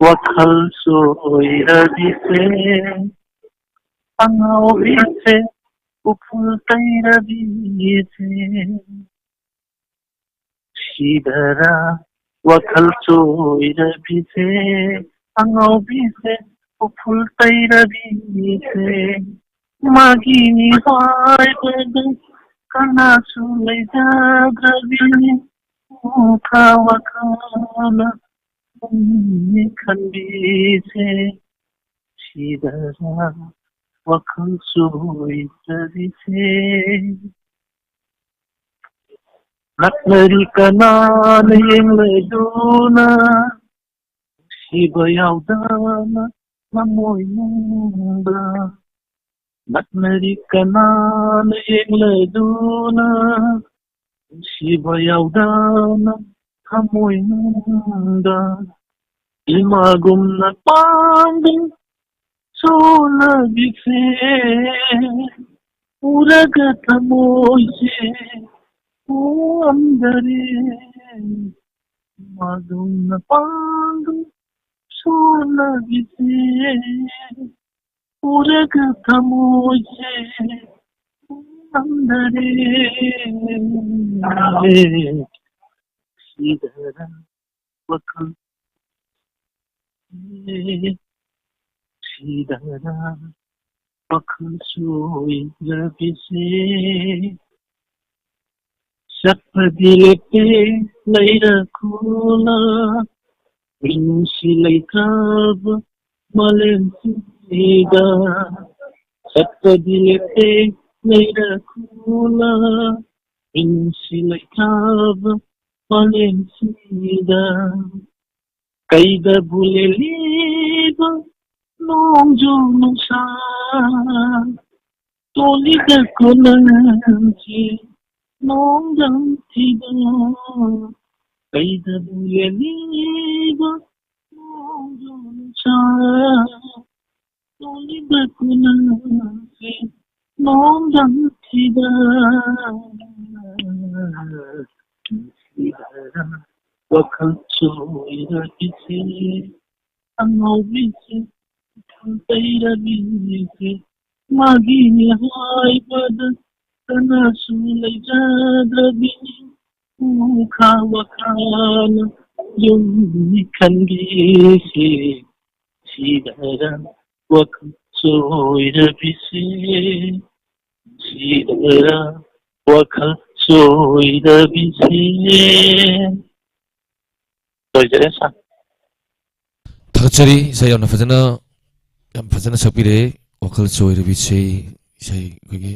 ꯋꯥꯈꯜ ꯆꯣꯏꯔꯕꯤꯁꯦ, ꯑꯉꯥꯎꯕꯤꯁꯦ, ꯎꯐꯨꯜ ꯇꯩꯔꯕꯤꯁꯦ꯫ ꯁꯤꯗꯔꯥ ꯋꯥꯈꯜ ꯆꯣꯏꯔꯕꯤꯁꯦ, ꯑꯉꯥꯎꯕꯤꯁꯦ, ꯎꯐꯨꯜ ꯇꯩꯔꯕꯤꯁꯦ꯫ ꯃꯥꯒꯤꯅꯤ ꯍꯥꯏꯕꯗ ꯀꯅꯥꯁꯨ ꯂꯩꯖꯗ꯭ꯔꯕꯤꯅꯤ꯫ ꯎꯈꯥ ꯋꯥꯈꯜꯅ ꯈꯟꯕꯤꯁꯦ, ꯁꯤꯗꯔꯥ ꯋꯥꯈꯜ ꯆꯣꯏꯔꯕꯤꯁꯦ꯫ ꯅꯛꯅꯔꯤ ꯀꯅꯥꯅ ꯌꯦꯡꯂꯗꯨꯅ, ꯅꯨꯡꯁꯤꯕ ꯌꯥꯎꯗꯅ ꯂꯝꯃꯣꯏꯅꯨꯡꯗ꯫ ꯅꯛꯅꯔꯤ ꯀꯅꯥꯅ ꯌꯦꯡꯂꯗꯨꯅ, ꯅꯨꯡꯁꯤꯕ ꯌꯥꯎꯗꯅ ꯊꯃꯣꯏꯅꯨꯡꯗ, ꯏꯃꯥꯒꯨꯝꯅ ꯄꯥꯡꯒꯜ ꯁꯣꯜꯂꯕꯤꯁꯦ ꯎꯔꯒ ꯊꯃꯣꯏꯁꯦ ꯄꯣꯛꯑꯝꯗꯔꯦ꯫ ꯏꯃꯥꯒꯨꯝꯅ ꯄꯥꯡꯒꯜ ꯁꯣꯜꯂꯕꯤꯁꯦ ꯎꯔꯒ ꯊꯃꯣꯏꯁꯦ ꯄꯣꯛꯑꯝꯗꯔꯦ꯫ ꯁꯤꯗꯔ ꯋꯥꯈꯜ ꯁꯤꯗꯔ ꯋꯥꯈꯜ ꯁꯣꯏꯔꯕꯤꯁꯦ ꯆꯠꯄꯗꯤ ꯂꯦꯞꯇꯦ ꯂꯩꯔꯈꯣꯅ ꯃꯤꯅꯨꯡꯁꯤ ꯂꯩꯇ꯭ꯔꯕ ꯃꯥꯂꯦꯝꯁꯤꯗ ꯆꯠꯄꯗꯤ ꯂꯦꯞꯇꯦ ꯂꯩꯔꯈꯣꯅ ꯃꯤꯅꯨꯡꯁꯤ ꯂꯩꯇ꯭ꯔꯕ ꯃꯥꯂꯦꯝꯁꯤꯗ ꯀꯩꯗꯕꯨ ꯂꯦꯜꯂꯤꯕ ꯅꯣꯡꯖꯨ ꯅꯨꯡꯁꯥ ꯇꯣꯜꯂꯤꯗ ꯀꯣꯅꯪꯁꯤ ꯅꯣꯡꯗꯝ ꯊꯤꯕ ꯀꯩꯗꯕꯨ ꯂꯦꯜꯂꯤꯕ ꯅꯣꯡꯖꯨ ꯅꯨꯡꯁꯥ ꯇꯣꯜꯂꯤꯕ ꯀꯣꯅꯪꯁꯤ ꯅꯣꯡꯗꯝ ꯊꯤꯕ ꯅꯨꯡꯁꯤꯕ ꯋꯥꯈꯜ ꯆꯣꯏꯔꯕꯤꯁꯦ ꯑꯉꯥꯎꯕꯤꯁꯦ ꯏꯊꯟ ꯇꯩꯔꯕꯤꯁꯦ ꯃꯥꯒꯤꯅꯦ ꯍꯥꯏꯕꯗ ꯀꯅꯥꯁꯨ ꯂꯩꯖꯗ꯭ꯔꯕꯤ ꯎꯈꯥ ꯋꯥꯈꯥꯅ ꯌꯨꯝꯅꯤ ꯈꯟꯕꯤꯁꯦ ꯁꯤꯗꯔ ꯋꯥꯈꯜ ꯆꯣꯏꯔꯕꯤꯁꯦ ꯁꯤꯗꯔ ꯋꯥꯈꯜ ꯆꯣꯏꯔꯕꯤꯁꯦ꯫ ꯂꯣꯏꯖꯔꯦ ꯁꯥꯔ꯫ ꯊꯥꯒꯠꯆꯔꯤ ꯏꯁꯩ ꯌꯥꯝꯅ ꯐꯖꯅ, ꯌꯥꯝ ꯐꯖꯅ ꯁꯛꯄꯤꯔꯦ꯫ ꯋꯥꯈꯜ ꯆꯣꯏꯔꯕꯤ ꯏꯁꯩ, ꯏꯁꯩ ꯑꯩꯈꯣꯏꯒꯤ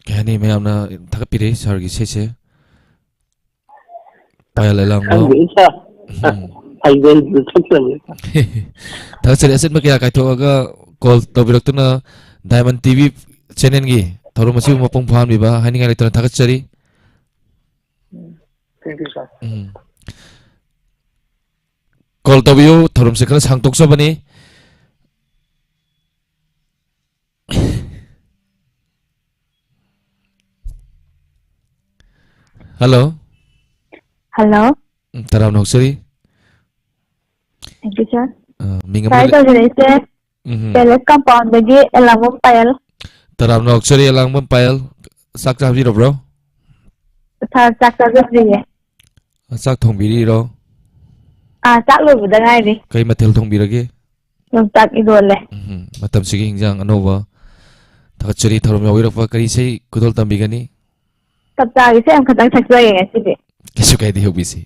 ꯀꯩ ꯍꯥꯏꯅꯤ, ꯃꯌꯥꯝꯅ ꯊꯥꯒꯠꯄꯤꯔꯦ ꯁꯥꯔꯒꯤ ꯏꯁꯩꯁꯦ꯫ ꯄꯥꯌꯜ ꯑꯦꯂꯥꯡꯕꯝ꯫ ꯈꯪꯗꯦ ꯁꯥꯔ꯫ ꯎꯝ꯫ ꯍꯩꯕ ꯍꯩꯇꯕ ꯁꯛꯇꯕꯅꯤ ꯁꯥꯔ꯫ ꯊꯥꯒꯠꯆꯔꯤ꯫ ꯑꯆꯤꯟꯕ ꯀꯌꯥ ꯀꯥꯏꯊꯣꯛꯑꯒ ꯀꯣꯜ ꯇꯧꯕꯤꯔꯛꯇꯨꯅ Diamond T V channelꯒꯤ ꯊꯧꯔꯝ ꯑꯁꯤꯕꯨ ꯃꯄꯨꯡ ꯐꯥꯍꯟꯕꯤꯕ ꯍꯥꯏꯅꯤꯡꯉꯥꯏ ꯂꯩꯇꯅ ꯊꯥꯒꯠꯆꯔꯤ꯫ Thank you, sir. Um. Call ꯇꯧꯕꯤꯌꯨ, ꯊꯧꯔꯝꯁꯦ ꯈꯔ ꯁꯥꯡꯗꯣꯛꯆꯕꯅꯤ꯫ Hello꯫ Hello꯫ ꯎꯝ, ꯇꯔꯥꯝꯅ ꯑꯣꯛꯆꯔꯤ꯫ Thank you, sir꯫ ꯑ, ꯃꯤꯡ ꯑꯃ sir ꯂꯩ-, ꯇꯧꯖꯔꯛꯏꯁꯦ ꯎꯝ꯫ Palace Compoundꯗꯒꯤ ꯑꯦꯂꯥꯡꯕꯝ ꯄꯥꯌꯦꯜ꯫ ꯇꯔꯥꯝꯅ ꯑꯣꯛꯆꯔꯤ, ꯑꯦꯂꯥꯡꯕꯝ ꯄꯥꯌꯦꯜ꯫ ꯆꯥꯛ ꯆꯥꯕꯤꯔꯕ꯭ꯔꯣ? Sir, ꯆꯥꯛ ꯆꯥꯖꯗ꯭ꯔꯤꯌꯦ꯫ ꯑ, ꯆꯥꯛ ꯊꯣꯡꯕꯤꯔꯤꯔꯣ? ꯑꯥ, ꯆꯥꯛ ꯂꯣꯏꯕꯗ ꯉꯥꯏꯔꯤ꯫ ꯀꯩ ꯃꯊꯦꯜ ꯊꯣꯡꯕꯤꯔꯒꯦ? ꯌꯣꯡꯆꯥꯛ ꯏꯔꯣꯜꯂꯦ꯫ ꯎꯝ, ꯃꯇꯝꯁꯤꯒꯤ ꯏꯟꯖꯥꯡ ꯑꯅꯧꯕ꯫ ꯊꯥꯒꯠꯆꯔꯤ, ꯊꯧꯔꯝ ꯌꯥꯎꯕꯤꯔꯛꯄ꯫ ꯀꯔꯤ ꯏꯁꯩ ꯈꯨꯗꯣꯜ ꯇꯝꯕꯤꯒꯅꯤ? ꯆꯞ ꯆꯥꯕꯤ ꯏꯁꯩ ꯑꯃꯈꯛꯇꯪ ꯁꯛꯆꯒꯦ ꯉꯁꯤꯗꯤ꯫ ꯀꯩꯁꯨ ꯀꯥꯏꯗꯦ, ꯍꯧꯕꯤꯁꯤ꯫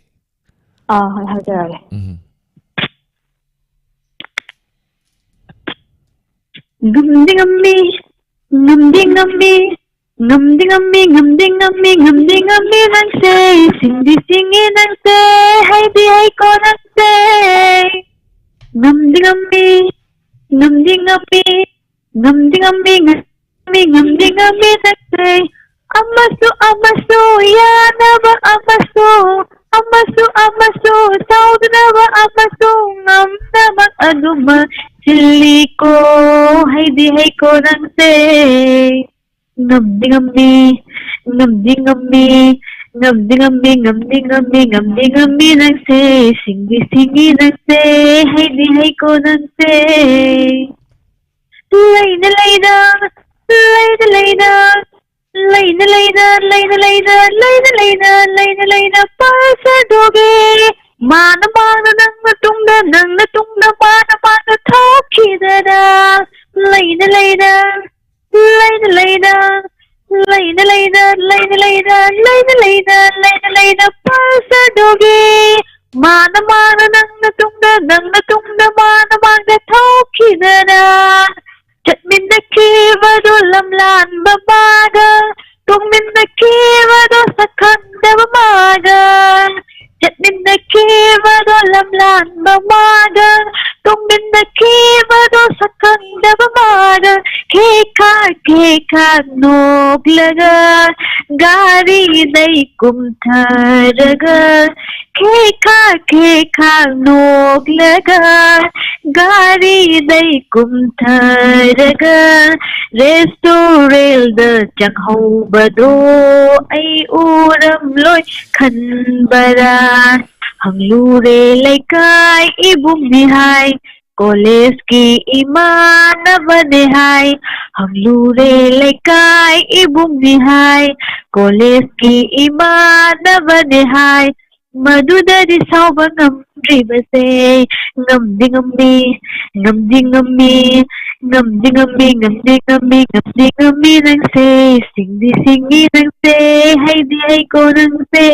ꯑꯥ, ꯍꯣꯏ, ꯍꯧꯖꯔꯒꯦ꯫ ꯎꯝ꯫ ꯉꯝꯗꯤ ꯉꯝꯃꯤ, ꯉꯝꯗꯤ ꯉꯝꯃꯤ, ꯉꯝꯗꯤ ꯉꯝꯃꯤ, ꯉꯝꯗꯤ ꯉꯝꯃꯤ, ꯉꯝꯗꯤ ꯉꯝꯃꯤ ꯅꯪꯁꯦ, ꯁꯤꯡꯗꯤ ꯁꯤꯡꯉꯤ ꯅꯪꯁꯦ, ꯍꯩꯗꯤ ꯍꯩꯀꯣ ꯅꯪꯁꯦ꯫ ꯉꯝꯗꯤ ꯉꯝꯃꯤ, ꯉꯝꯗꯤ ꯉꯝꯃꯤ, ꯉꯝꯗꯤ ꯉꯝꯃꯤ, ꯉꯝꯗꯤ ꯉꯝꯃꯤ, ꯉꯝꯗꯤ ꯉꯝꯃꯤ ꯅꯪꯁꯦ꯫ ꯑꯃꯁꯨ ꯑꯃꯁꯨ ꯌꯥꯅꯕ, ꯑꯃꯁꯨ ꯑꯃꯁꯨ ꯑꯃꯁꯨ ꯇꯧꯗꯅꯕ, ꯑꯃꯁꯨ ꯉꯝꯅꯕ ꯑꯗꯨꯃꯛ ꯁꯤꯜꯂꯤꯀꯣ, ꯍꯩꯗꯤ ꯍꯩꯀꯣ ꯅꯪꯁꯦ꯫ ꯉꯝꯗꯤ ꯉꯝꯃꯤ, ꯉꯝꯗꯤ ꯉꯝꯃꯤ, ꯉꯝꯗꯤ ꯉꯝꯃꯤ, ꯉꯝꯗꯤ ꯉꯝꯃꯤ, ꯉꯝꯗꯤ ꯉꯝꯃꯤ ꯅꯪꯁꯦ, ꯁꯤꯡꯗꯤ ꯁꯤꯡꯉꯤ ꯅꯪꯁꯦ, ꯍꯩꯗꯤ ꯍꯩꯀꯣ ꯅꯪꯁꯦ꯫ ꯂꯩꯅ ꯂꯩꯅ, ꯂꯩꯅ ꯂꯩꯅ, ꯂꯩꯅ ꯂꯩꯅ, ꯂꯩꯅ ꯂꯩꯅ, ꯂꯩꯅ ꯂꯩꯅ, ꯂꯩꯅ ꯂꯩꯅ ꯄꯥꯖꯗꯣꯒꯦ꯫ ꯃꯥꯅ ꯃꯥꯡꯗ ꯅꯪꯅ ꯇꯨꯡꯗ, ꯅꯪꯅ ꯇꯨꯡꯗ ꯃꯥꯅ ꯃꯥꯡꯗ ꯊꯣꯛꯈꯤꯗꯅ꯫ ꯂꯩꯅ ꯂꯩꯅ, ꯂꯩꯅ ꯂꯩꯅ, ꯂꯩꯅ ꯂꯩꯅ, ꯂꯩꯅ ꯂꯩꯅ, ꯂꯩꯅ ꯂꯩꯅ, ꯂꯩꯅ ꯂꯩꯅ ꯄꯥꯖꯗꯣꯒꯦ꯫ ꯃꯥꯅ ꯃꯥꯡꯗ ꯅꯪꯅ ꯇꯨꯡꯗ, ꯅꯪꯅ ꯇꯨꯡꯗ ꯃꯥꯅ ꯃꯥꯡꯗ ꯊꯣꯛꯈꯤꯗꯅ꯫ ꯆꯠꯃꯤꯟꯅꯈꯤꯕꯗꯨ ꯂꯝꯂꯥꯟꯕ ꯃꯥꯒ, ꯇꯣꯡꯃꯤꯟꯅꯈꯤꯕꯗꯨ ꯁꯛꯈꯪꯗꯕ ꯃꯥꯒ꯫ ꯆꯠꯃꯤꯟꯅꯈꯤꯕꯗꯨ ꯂꯝꯂꯥꯟꯕ ꯃꯥꯒ, ꯇꯣꯡꯃꯤꯟꯅꯈꯤꯕꯗꯨ ꯁꯛꯈꯪꯗꯕ ꯃꯥꯒ꯫ ꯈꯦꯈꯥ ꯈꯦꯈꯥ ꯅꯣꯛꯂꯒ ꯒꯥꯔꯤꯗꯩ ꯀꯨꯝꯊꯔꯒ, ꯈꯦꯈꯥ ꯈꯦꯈꯥ ꯅꯣꯛꯂꯒ ꯒꯥꯔꯤꯗꯩ ꯀꯨꯝꯊꯔꯒ ꯔꯦꯁꯇꯨꯔꯦꯜꯗ ꯆꯪꯍꯧꯕꯗꯣ ꯑꯩ ꯎꯔꯝꯂꯣꯏ ꯈꯟꯕꯔꯥ? ꯍꯪꯂꯨꯔꯦ ꯂꯩꯀꯥꯏ ꯏꯕꯨꯡꯅꯤ ꯍꯥꯏ, ꯀꯣꯂꯦꯖꯀꯤ ꯏꯃꯥꯟꯅꯕꯅꯦ ꯍꯥꯏ꯫ ꯍꯪꯂꯨꯔꯦ ꯂꯩꯀꯥꯏ ꯏꯕꯨꯡꯅꯤ ꯍꯥꯏ, ꯀꯣꯂꯦꯖꯀꯤ ꯏꯃꯥꯟꯅꯕꯅꯦ ꯍꯥꯏ꯫ ꯃꯗꯨꯗꯗꯤ ꯁꯥꯎꯕ ꯉꯝꯗ꯭ꯔꯤꯕꯁꯦ ꯉꯝꯗꯤ ꯉꯝꯃꯤ, ꯉꯝꯗꯤ ꯉꯝꯃꯤ, ꯉꯝꯗꯤ ꯉꯝꯃꯤ, ꯉꯝꯗꯤ ꯉꯝꯃꯤ, ꯉꯝꯗꯤ ꯉꯝꯃꯤ ꯅꯪꯁꯦ, ꯁꯤꯡꯗꯤ ꯁꯤꯡꯉꯤ ꯅꯪꯁꯦ, ꯍꯩꯗꯤ ꯍꯩꯀꯣ ꯅꯪꯁꯦ꯫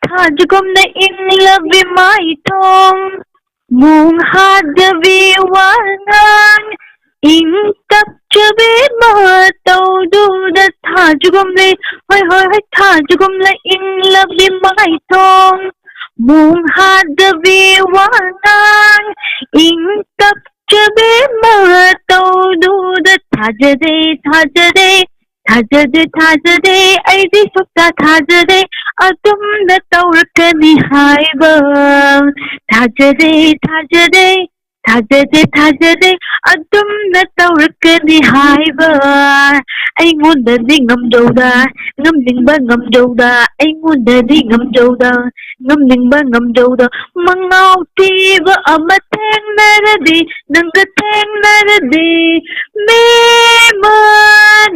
ꯊꯥꯖꯒꯨꯝꯅ ꯏꯪꯂꯕꯤ ꯃꯥꯏꯊꯣꯡ, ꯃꯣꯡ ꯍꯥꯗꯕꯤ ꯋꯥꯉꯥꯡ, ꯏꯪ ꯇꯞꯆꯕꯤ ꯃꯇꯧꯗꯨꯗ ꯊꯥꯖꯒꯨꯝꯂꯦ, ꯍꯣꯏ, ꯍꯣꯏ, ꯍꯣꯏ, ꯊꯥꯖꯒꯨꯝꯂ ꯏꯪꯂꯕꯤ ꯃꯥꯏꯊꯣꯡ, ꯃꯣꯡ ꯍꯥꯗꯕꯤ ꯋꯥꯉꯥꯡ, ꯏꯪ ꯇꯞꯆꯕꯤ ꯃꯇꯧꯗꯨꯗ ꯊꯥꯖꯗꯦ, ꯊꯥꯖꯗꯦ, ꯊꯥꯖꯗꯦ, ꯊꯥꯖꯗꯦ, ꯑꯩꯗꯤ ꯁꯨꯛꯊꯥ ꯊꯥꯖꯗꯦ, ꯑꯗꯨꯝꯅ ꯇꯧꯔꯛꯀꯅꯤ ꯍꯥꯏꯕ꯫ ꯊꯥꯖꯗꯦ, ꯊꯥꯖꯗꯦ, ꯊꯥꯖꯗꯦ, ꯊꯥꯖꯗꯦ, ꯑꯗꯨꯝꯅ ꯇꯧꯔꯛꯀꯅꯤ ꯍꯥꯏꯕ꯫ ꯑꯩꯉꯣꯟꯗꯗꯤ ꯉꯝꯖꯧꯗ, ꯉꯝꯅꯤꯡꯕ ꯉꯝꯖꯧꯗ, ꯑꯩꯉꯣꯟꯗꯗꯤ ꯉꯝꯖꯧꯗ, ꯉꯝꯅꯤꯡꯕ ꯉꯝꯖꯧꯗ꯫ ꯃꯉꯥꯎ ꯊꯤꯕ ꯑꯃ ꯊꯦꯡꯅꯔꯗꯤ, ꯅꯪꯒ ꯊꯦꯡꯅꯔꯗꯤ, ꯃꯦꯃ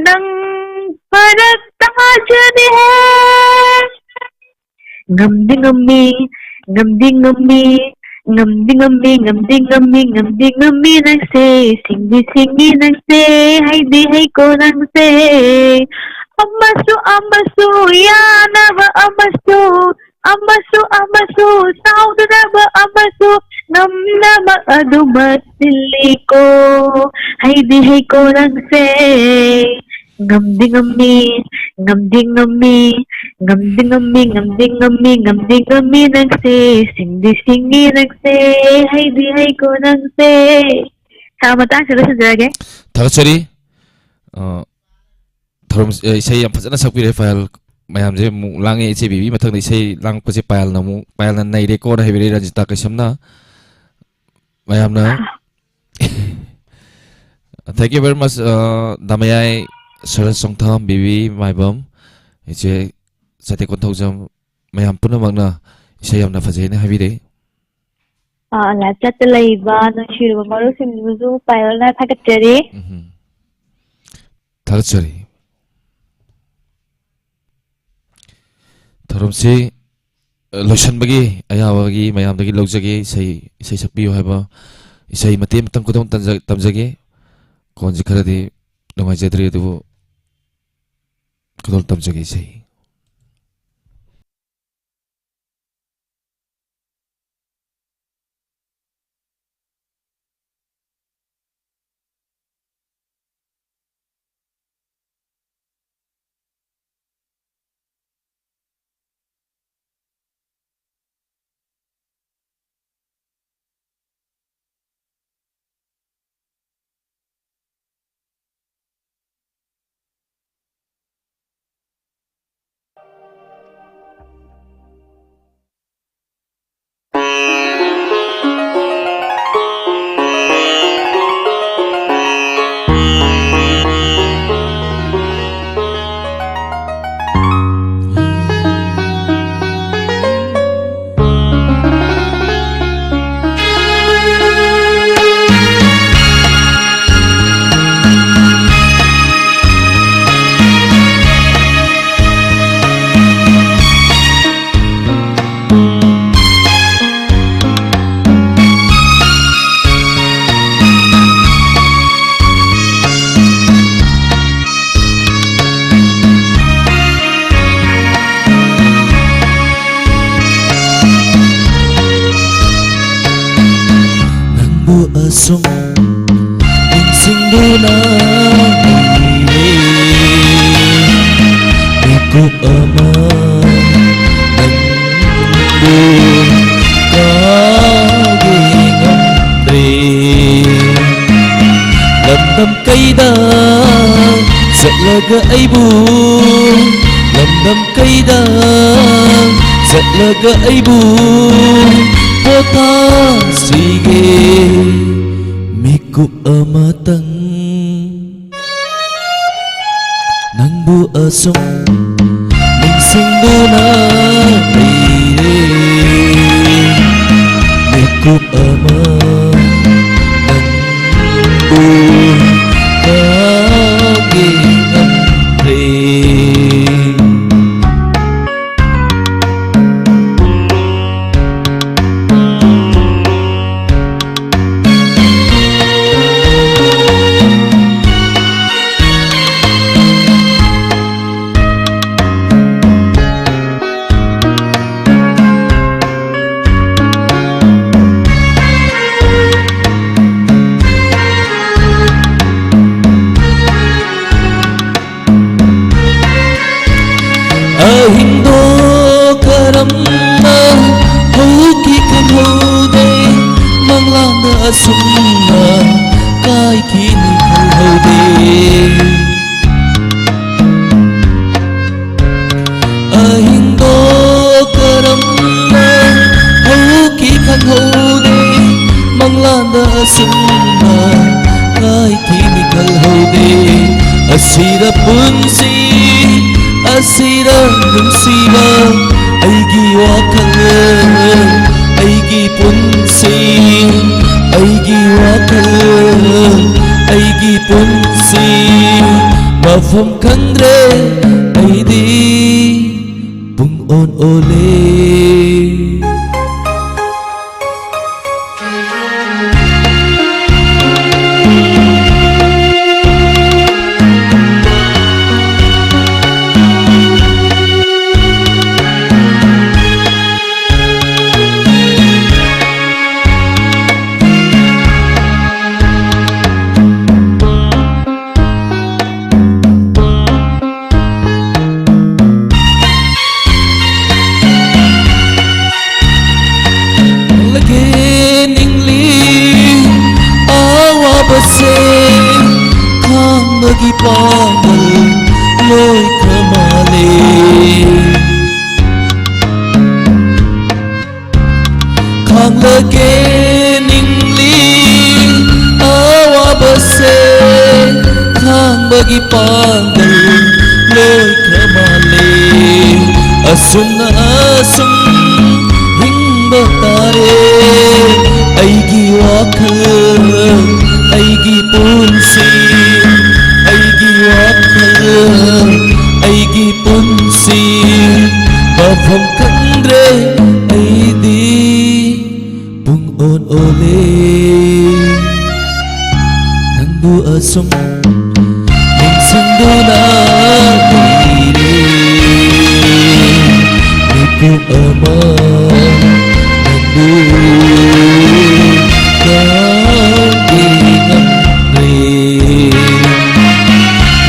ꯅꯪ ꯐꯔꯛ ꯇꯥꯖꯅꯤꯍꯦ꯫ ꯉꯝꯗꯤ ꯉꯝꯃꯤ, ꯉꯝꯗꯤ ꯉꯝꯃꯤ, ꯉꯝꯗꯤ ꯉꯝꯃꯤ, ꯉꯝꯗꯤ ꯉꯝꯃꯤ, ꯉꯝꯗꯤ ꯉꯝꯃꯤ ꯅꯪꯁꯦ, ꯁꯤꯡꯗꯤ ꯁꯤꯡꯉꯤ ꯅꯪꯁꯦ, ꯍꯩꯗꯤ ꯍꯩꯀꯣ ꯅꯪꯁꯦ꯫ ꯑꯃꯁꯨ ꯑꯃꯁꯨ ꯌꯥꯅꯕ ꯑꯃꯁꯨ, ꯑꯃꯁꯨ ꯑꯃꯁꯨ ꯁꯥꯎꯗꯅꯕ ꯑꯃꯁꯨ ꯉꯝꯅꯕ ꯑꯗꯨꯃꯛ ꯁꯤꯜꯂꯤꯀꯣ, ꯍꯩꯗꯤ ꯍꯩꯀꯣ ꯅꯪꯁꯦ꯫ ꯉꯝꯗꯤ ꯉꯝꯃꯤ, ꯉꯝꯗꯤ ꯉꯝꯃꯤ, ꯉꯝꯗꯤ ꯉꯝꯃꯤ, ꯉꯝꯗꯤ ꯉꯝꯃꯤ, ꯉꯝꯗꯤ ꯉꯝꯃꯤ ꯅꯪꯁꯦ, ꯁꯤꯡꯗꯤ ꯁꯤꯡꯉꯤ ꯅꯪꯁꯦ, ꯍꯩꯗꯤ ꯍꯩꯀꯣ ꯅꯪꯁꯦ꯫ ꯇꯥ-, ꯃꯇꯥꯡꯁꯤꯗ ꯂꯣꯏꯁꯤꯟꯖꯔꯒꯦ꯫ ꯊꯥꯒꯠꯆꯔꯤ꯫ ꯑ, ꯊꯧꯔꯝ, ꯑ, ꯏꯁꯩ ꯌꯥꯝ ꯐꯖꯅ ꯁꯛꯄꯤꯔꯦ ꯄꯥꯌꯜ꯫ ꯃꯌꯥꯝꯁꯦ ꯑꯃꯨꯛ ꯂꯥꯡꯉꯦ, ꯏꯆꯦ ꯕꯤꯕꯤ ꯃꯊꯪꯗ ꯏꯁꯩ ꯂꯥꯡꯉꯛꯄꯁꯦ ꯄꯥꯌꯜꯅ ꯑꯃꯨꯛ, ꯄꯥꯌꯜꯅ ꯅꯩꯔꯦꯀꯣꯅ ꯍꯥꯏꯕꯤꯔꯛꯏ ꯔꯟꯖꯤꯇꯥ ꯀꯩꯁꯝꯅ꯫ ꯃꯌꯥꯝꯅ Thank you very much, ꯑ, ꯗꯥꯃꯌꯥꯏ ꯁꯔꯠ ꯆꯣꯡꯊꯥꯝ, ꯕꯤꯕꯤ ꯃꯥꯏꯕꯝ, ꯏꯆꯦ ꯆꯥꯇꯦꯛ ꯀꯣꯟꯊꯧꯖꯝ, ꯃꯌꯥꯝ ꯄꯨꯝꯅꯃꯛꯅ ꯏꯁꯩ ꯌꯥꯝꯅ ꯐꯖꯩꯅ ꯍꯥꯏꯕꯤꯔꯛꯏ꯫ ꯑ, live chat ꯇ ꯂꯩꯕ ꯅꯨꯡꯁꯤꯔꯕ ꯃꯔꯨꯞꯁꯤꯡꯗꯨꯁꯨ ꯄꯥꯌꯜꯅ ꯊꯥꯒꯠꯆꯔꯤ꯫ ꯎꯝꯍꯨꯝ꯫ ꯊꯥꯒꯠꯆꯔꯤ꯫ ꯊꯧꯔꯝꯁꯤ, ꯑ, ꯂꯣꯏꯁꯤꯟꯕꯒꯤ ꯑꯌꯥꯕꯒꯤ ꯃꯌꯥꯝꯗꯒꯤ ꯂꯧꯖꯒꯦ꯫ ꯏꯁꯩ, ꯏꯁꯩ ꯁꯛꯄꯤꯌꯨ ꯍꯥꯏꯕ ꯏꯁꯩ ꯃꯇꯦꯛ ꯑꯃꯇꯪ ꯈꯨꯗꯣꯡ ꯇꯝꯖ-, ꯇꯝꯖꯒꯦ꯫ ꯈꯣꯟꯁꯤ ꯈꯔꯗꯤ ꯅꯨꯡꯉꯥꯏꯖꯗ꯭ꯔꯤ, ꯑꯗꯨꯕꯨ ꯈꯨꯗꯣꯜ ꯇꯝꯖꯒꯦ ꯏꯁꯩ꯫ ꯅꯪꯕꯨ ꯑꯁꯨꯝ ꯅꯤꯡꯁꯤꯡꯗꯨꯅ ꯂꯩꯔꯦ꯫ ꯃꯤꯀꯨꯞ ꯑꯃ ꯅꯪꯕꯨ ꯀꯥꯎꯕ ꯉꯝꯗ꯭ꯔꯦ꯫ ꯀꯩꯗ ꯆꯠꯂꯒ ꯑꯩꯕꯨ, ꯂꯝꯗꯝ ꯀꯩꯗ ꯆꯠꯂꯒ ꯑꯩꯕꯨ ꯄꯣꯊꯥꯁꯤꯒꯦ? ꯃꯤꯀꯨꯞ ꯑꯃꯇꯪ ꯅꯪꯕꯨ ꯑꯁꯨꯝ ꯅꯤꯡꯁꯤꯡꯗꯨꯅ ꯂꯩꯔꯦ꯫ ꯃꯤꯀꯨꯞ ꯑꯃ ꯅꯪꯕꯨ ꯀꯥꯎꯒꯦ ꯉꯝꯗ꯭ꯔꯦ꯫ ꯑꯍꯤꯡꯗꯣ ꯀꯔꯝꯅ ꯍꯧꯈꯤ ꯈꯪꯍꯧꯗꯦ, ꯃꯪꯂꯥꯟꯗ ꯑꯁꯨꯝꯅ ꯀꯥꯏꯈꯤꯅꯤ ꯈꯪꯍꯧꯗꯦ꯫ ꯑꯍꯤꯡꯗꯣ ꯀꯔꯝꯅ ꯍꯧꯈꯤ ꯈꯪꯍꯧꯗꯦ, ꯃꯪꯂꯥꯟꯗ ꯑꯁꯨꯝꯅ ꯀꯥꯏꯈꯤꯅꯤ ꯈꯜꯍꯧꯗꯦ꯫ ꯑꯁꯤꯗ ꯄꯨꯟꯁꯤ, ꯑꯁꯤꯗ ꯅꯨꯡꯁꯤꯕ, ꯑꯩꯒꯤ ꯋꯥꯈꯜ, ꯑꯩꯒꯤ ꯄꯨꯟꯁꯤ, ꯑꯩꯒꯤ ꯋꯥꯈꯜ, ꯑꯩꯒꯤ ꯄꯨꯟꯁꯤ ꯃꯐꯝ ꯈꯪꯗ꯭ꯔꯦ, ꯑꯩꯗꯤ ꯄꯨꯡ ꯑꯣꯟ ꯑꯣꯜꯂꯦ꯫ ꯏꯄꯥꯡꯒꯜ ꯂꯣꯏꯈ꯭ꯔ ꯃꯥꯜꯂꯦ꯫ ꯈꯥꯡꯂꯒꯦ ꯅꯤꯡꯂꯤ ꯑꯋꯥꯕꯁꯦ, ꯈꯥꯡꯕꯒꯤ ꯄꯥꯡꯒꯜ ꯂꯣꯏꯈ꯭ꯔ ꯃꯥꯜꯂꯦ꯫ ꯑꯁꯨꯝꯅ ꯑꯁꯨꯝ ꯍꯤꯡꯕ ꯇꯥꯔꯦ꯫ ꯑꯩꯒꯤ ꯋꯥꯈꯜ, ꯑꯩꯒꯤ ꯄꯨꯟꯁꯤ, ꯑꯩꯒꯤ ꯋꯥꯈꯜ, ꯑꯩꯒꯤ ꯄꯨꯟꯁꯤ ꯃꯐꯝ ꯈꯪꯗ꯭ꯔꯦ ꯑꯩꯗꯤ꯫ ꯄꯨꯡ ꯑꯣꯟ ꯑꯣꯜꯂꯦ ꯅꯪꯕꯨ ꯑꯁꯨꯝ ꯅꯤꯡꯁꯤꯡꯗꯨꯅ ꯂꯩꯔꯦ꯫ ꯃꯤꯀꯨꯞ ꯑꯃ ꯅꯪꯕꯨ ꯀꯥꯎꯕ ꯉꯝꯗ꯭ꯔꯦ꯫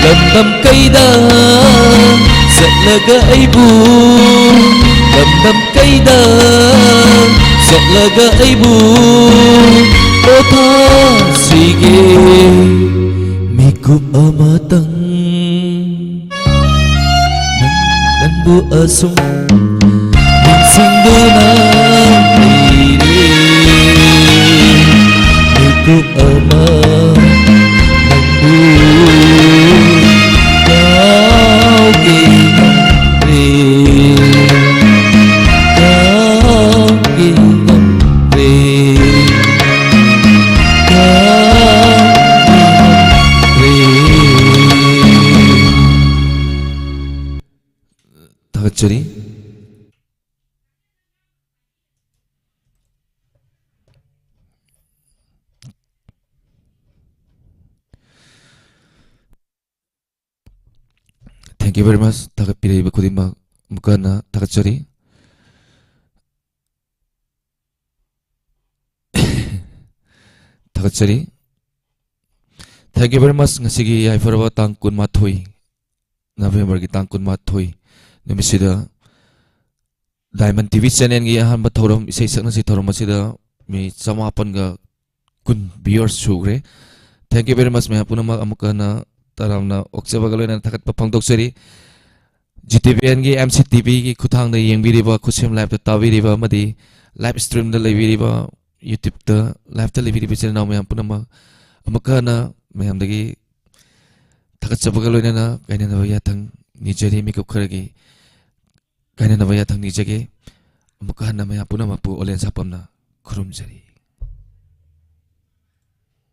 ꯂꯝꯗꯝ ꯀꯩꯗ ꯆꯠꯂꯒ ꯑꯩꯕꯨ, ꯂꯝꯗꯝ ꯀꯩꯗ ꯆꯠꯂꯒ ꯑꯩꯕꯨ ꯄꯣꯊꯥꯁꯤꯒꯦ꯫ ꯃꯤꯀꯨꯞ ꯑꯃꯇꯪ ꯅꯪꯕꯨ ꯑꯁꯨꯝ ꯅꯤꯡꯁꯤꯡꯗꯨꯅ ꯂꯩꯔꯦ꯫ ꯃꯤꯀꯨꯞ ꯑꯃ ꯅꯪꯕꯨ ꯀꯥꯎꯒꯦ ꯉꯝꯗ꯭ꯔꯦ, ꯀꯥꯎꯒꯦ ꯉꯝꯗ꯭ꯔꯦ, ꯀꯥꯎꯒꯦ ꯉꯝꯗ꯭ꯔꯦ꯫ ꯊꯥꯒꯠꯆꯔꯤ꯫ Thank you very much. ꯊꯥꯒꯠꯄꯤꯔꯛꯏꯕ ꯈꯨꯗꯤꯡꯃꯛ ꯑꯃꯨꯛꯀ ꯍꯟꯅ ꯊꯥꯒꯠꯆꯔꯤ꯫ ꯊꯥꯒꯠꯆꯔꯤ꯫ Thank you very much. ꯉꯁꯤꯒꯤ ꯌꯥꯏꯐꯔꯕ ꯇꯥꯡ ꯀꯨꯟꯃꯥꯊꯣꯏ, ꯅꯕꯦꯝꯕꯔꯒꯤ ꯇꯥꯡ ꯀꯨꯟꯃꯥꯊꯣꯏ ꯅꯨꯃꯤꯠꯁꯤꯗ Diamond ꯇꯤ ꯚꯤ ꯆꯦꯅꯦꯜꯒꯤ ꯑꯍꯥꯟꯕ ꯊꯧꯔꯝ, ꯏꯁꯩ ꯁꯛꯅꯁꯤ ꯊꯧꯔꯝ ꯑꯁꯤꯗ ꯃꯤ ꯆꯃꯥꯄꯟꯒ ꯀꯨꯟ viewers ꯁꯨꯈ꯭ꯔꯦ꯫ Thank you very much ꯃꯌꯥꯝ ꯄꯨꯝꯅꯃꯛ꯫ ꯑꯃꯨꯛꯀ ꯍꯟꯅ ꯇꯔꯥꯝꯅ ꯑꯣꯛꯆꯕꯒ ꯂꯣꯏꯅꯅ ꯊꯥꯒꯠꯄ ꯐꯣꯡꯗꯣꯛꯆꯔꯤ꯫ ꯖꯤ ꯇꯤ ꯚꯤ ꯑꯦꯟꯒꯤ ꯑꯦꯝ ꯁꯤ ꯇꯤ ꯚꯤꯒꯤ ꯈꯨꯠꯊꯥꯡꯗ ꯌꯦꯡꯕꯤꯔꯤꯕ, ꯈꯨꯠꯁꯦꯝ ꯂꯥꯏꯞꯇ ꯇꯥꯕꯤꯔꯤꯕ ꯑꯃꯗꯤ ꯂꯥꯏꯞ ꯁ꯭ꯇ꯭ꯔꯤꯝꯗ ꯂꯩꯕꯤꯔꯤꯕ, ꯌꯨꯇ꯭ꯌꯨꯕꯇ ꯂꯥꯏꯞꯇ ꯂꯩꯕꯤꯔꯤꯕ ꯏꯆꯤꯜ ꯏꯅꯥꯎ ꯃꯌꯥꯝ ꯄꯨꯝꯅꯃꯛ ꯑꯃꯨꯛꯀ ꯍꯟꯅ ꯃꯌꯥꯝꯗꯒꯤ ꯊꯥꯒꯠꯆꯕꯒ ꯂꯣꯏꯅꯅ ꯀꯥꯏꯅꯅꯕ ꯌꯥꯊꯪ ꯅꯤꯖꯔꯤ꯫ ꯃꯤꯀꯨꯞ ꯈꯔꯒꯤ ꯀꯥꯏꯅꯅꯕ ꯌꯥꯊꯪ ꯅꯤꯖꯒꯦ꯫ ꯑꯃꯨꯛꯀ ꯍꯟꯅ ꯃꯌꯥꯝ ꯄꯨꯝꯅꯃꯛꯄꯨ ꯑꯣꯂꯦꯟ ꯁꯥꯄꯝꯅ ꯈꯨꯔꯨꯝꯖꯔꯤ꯫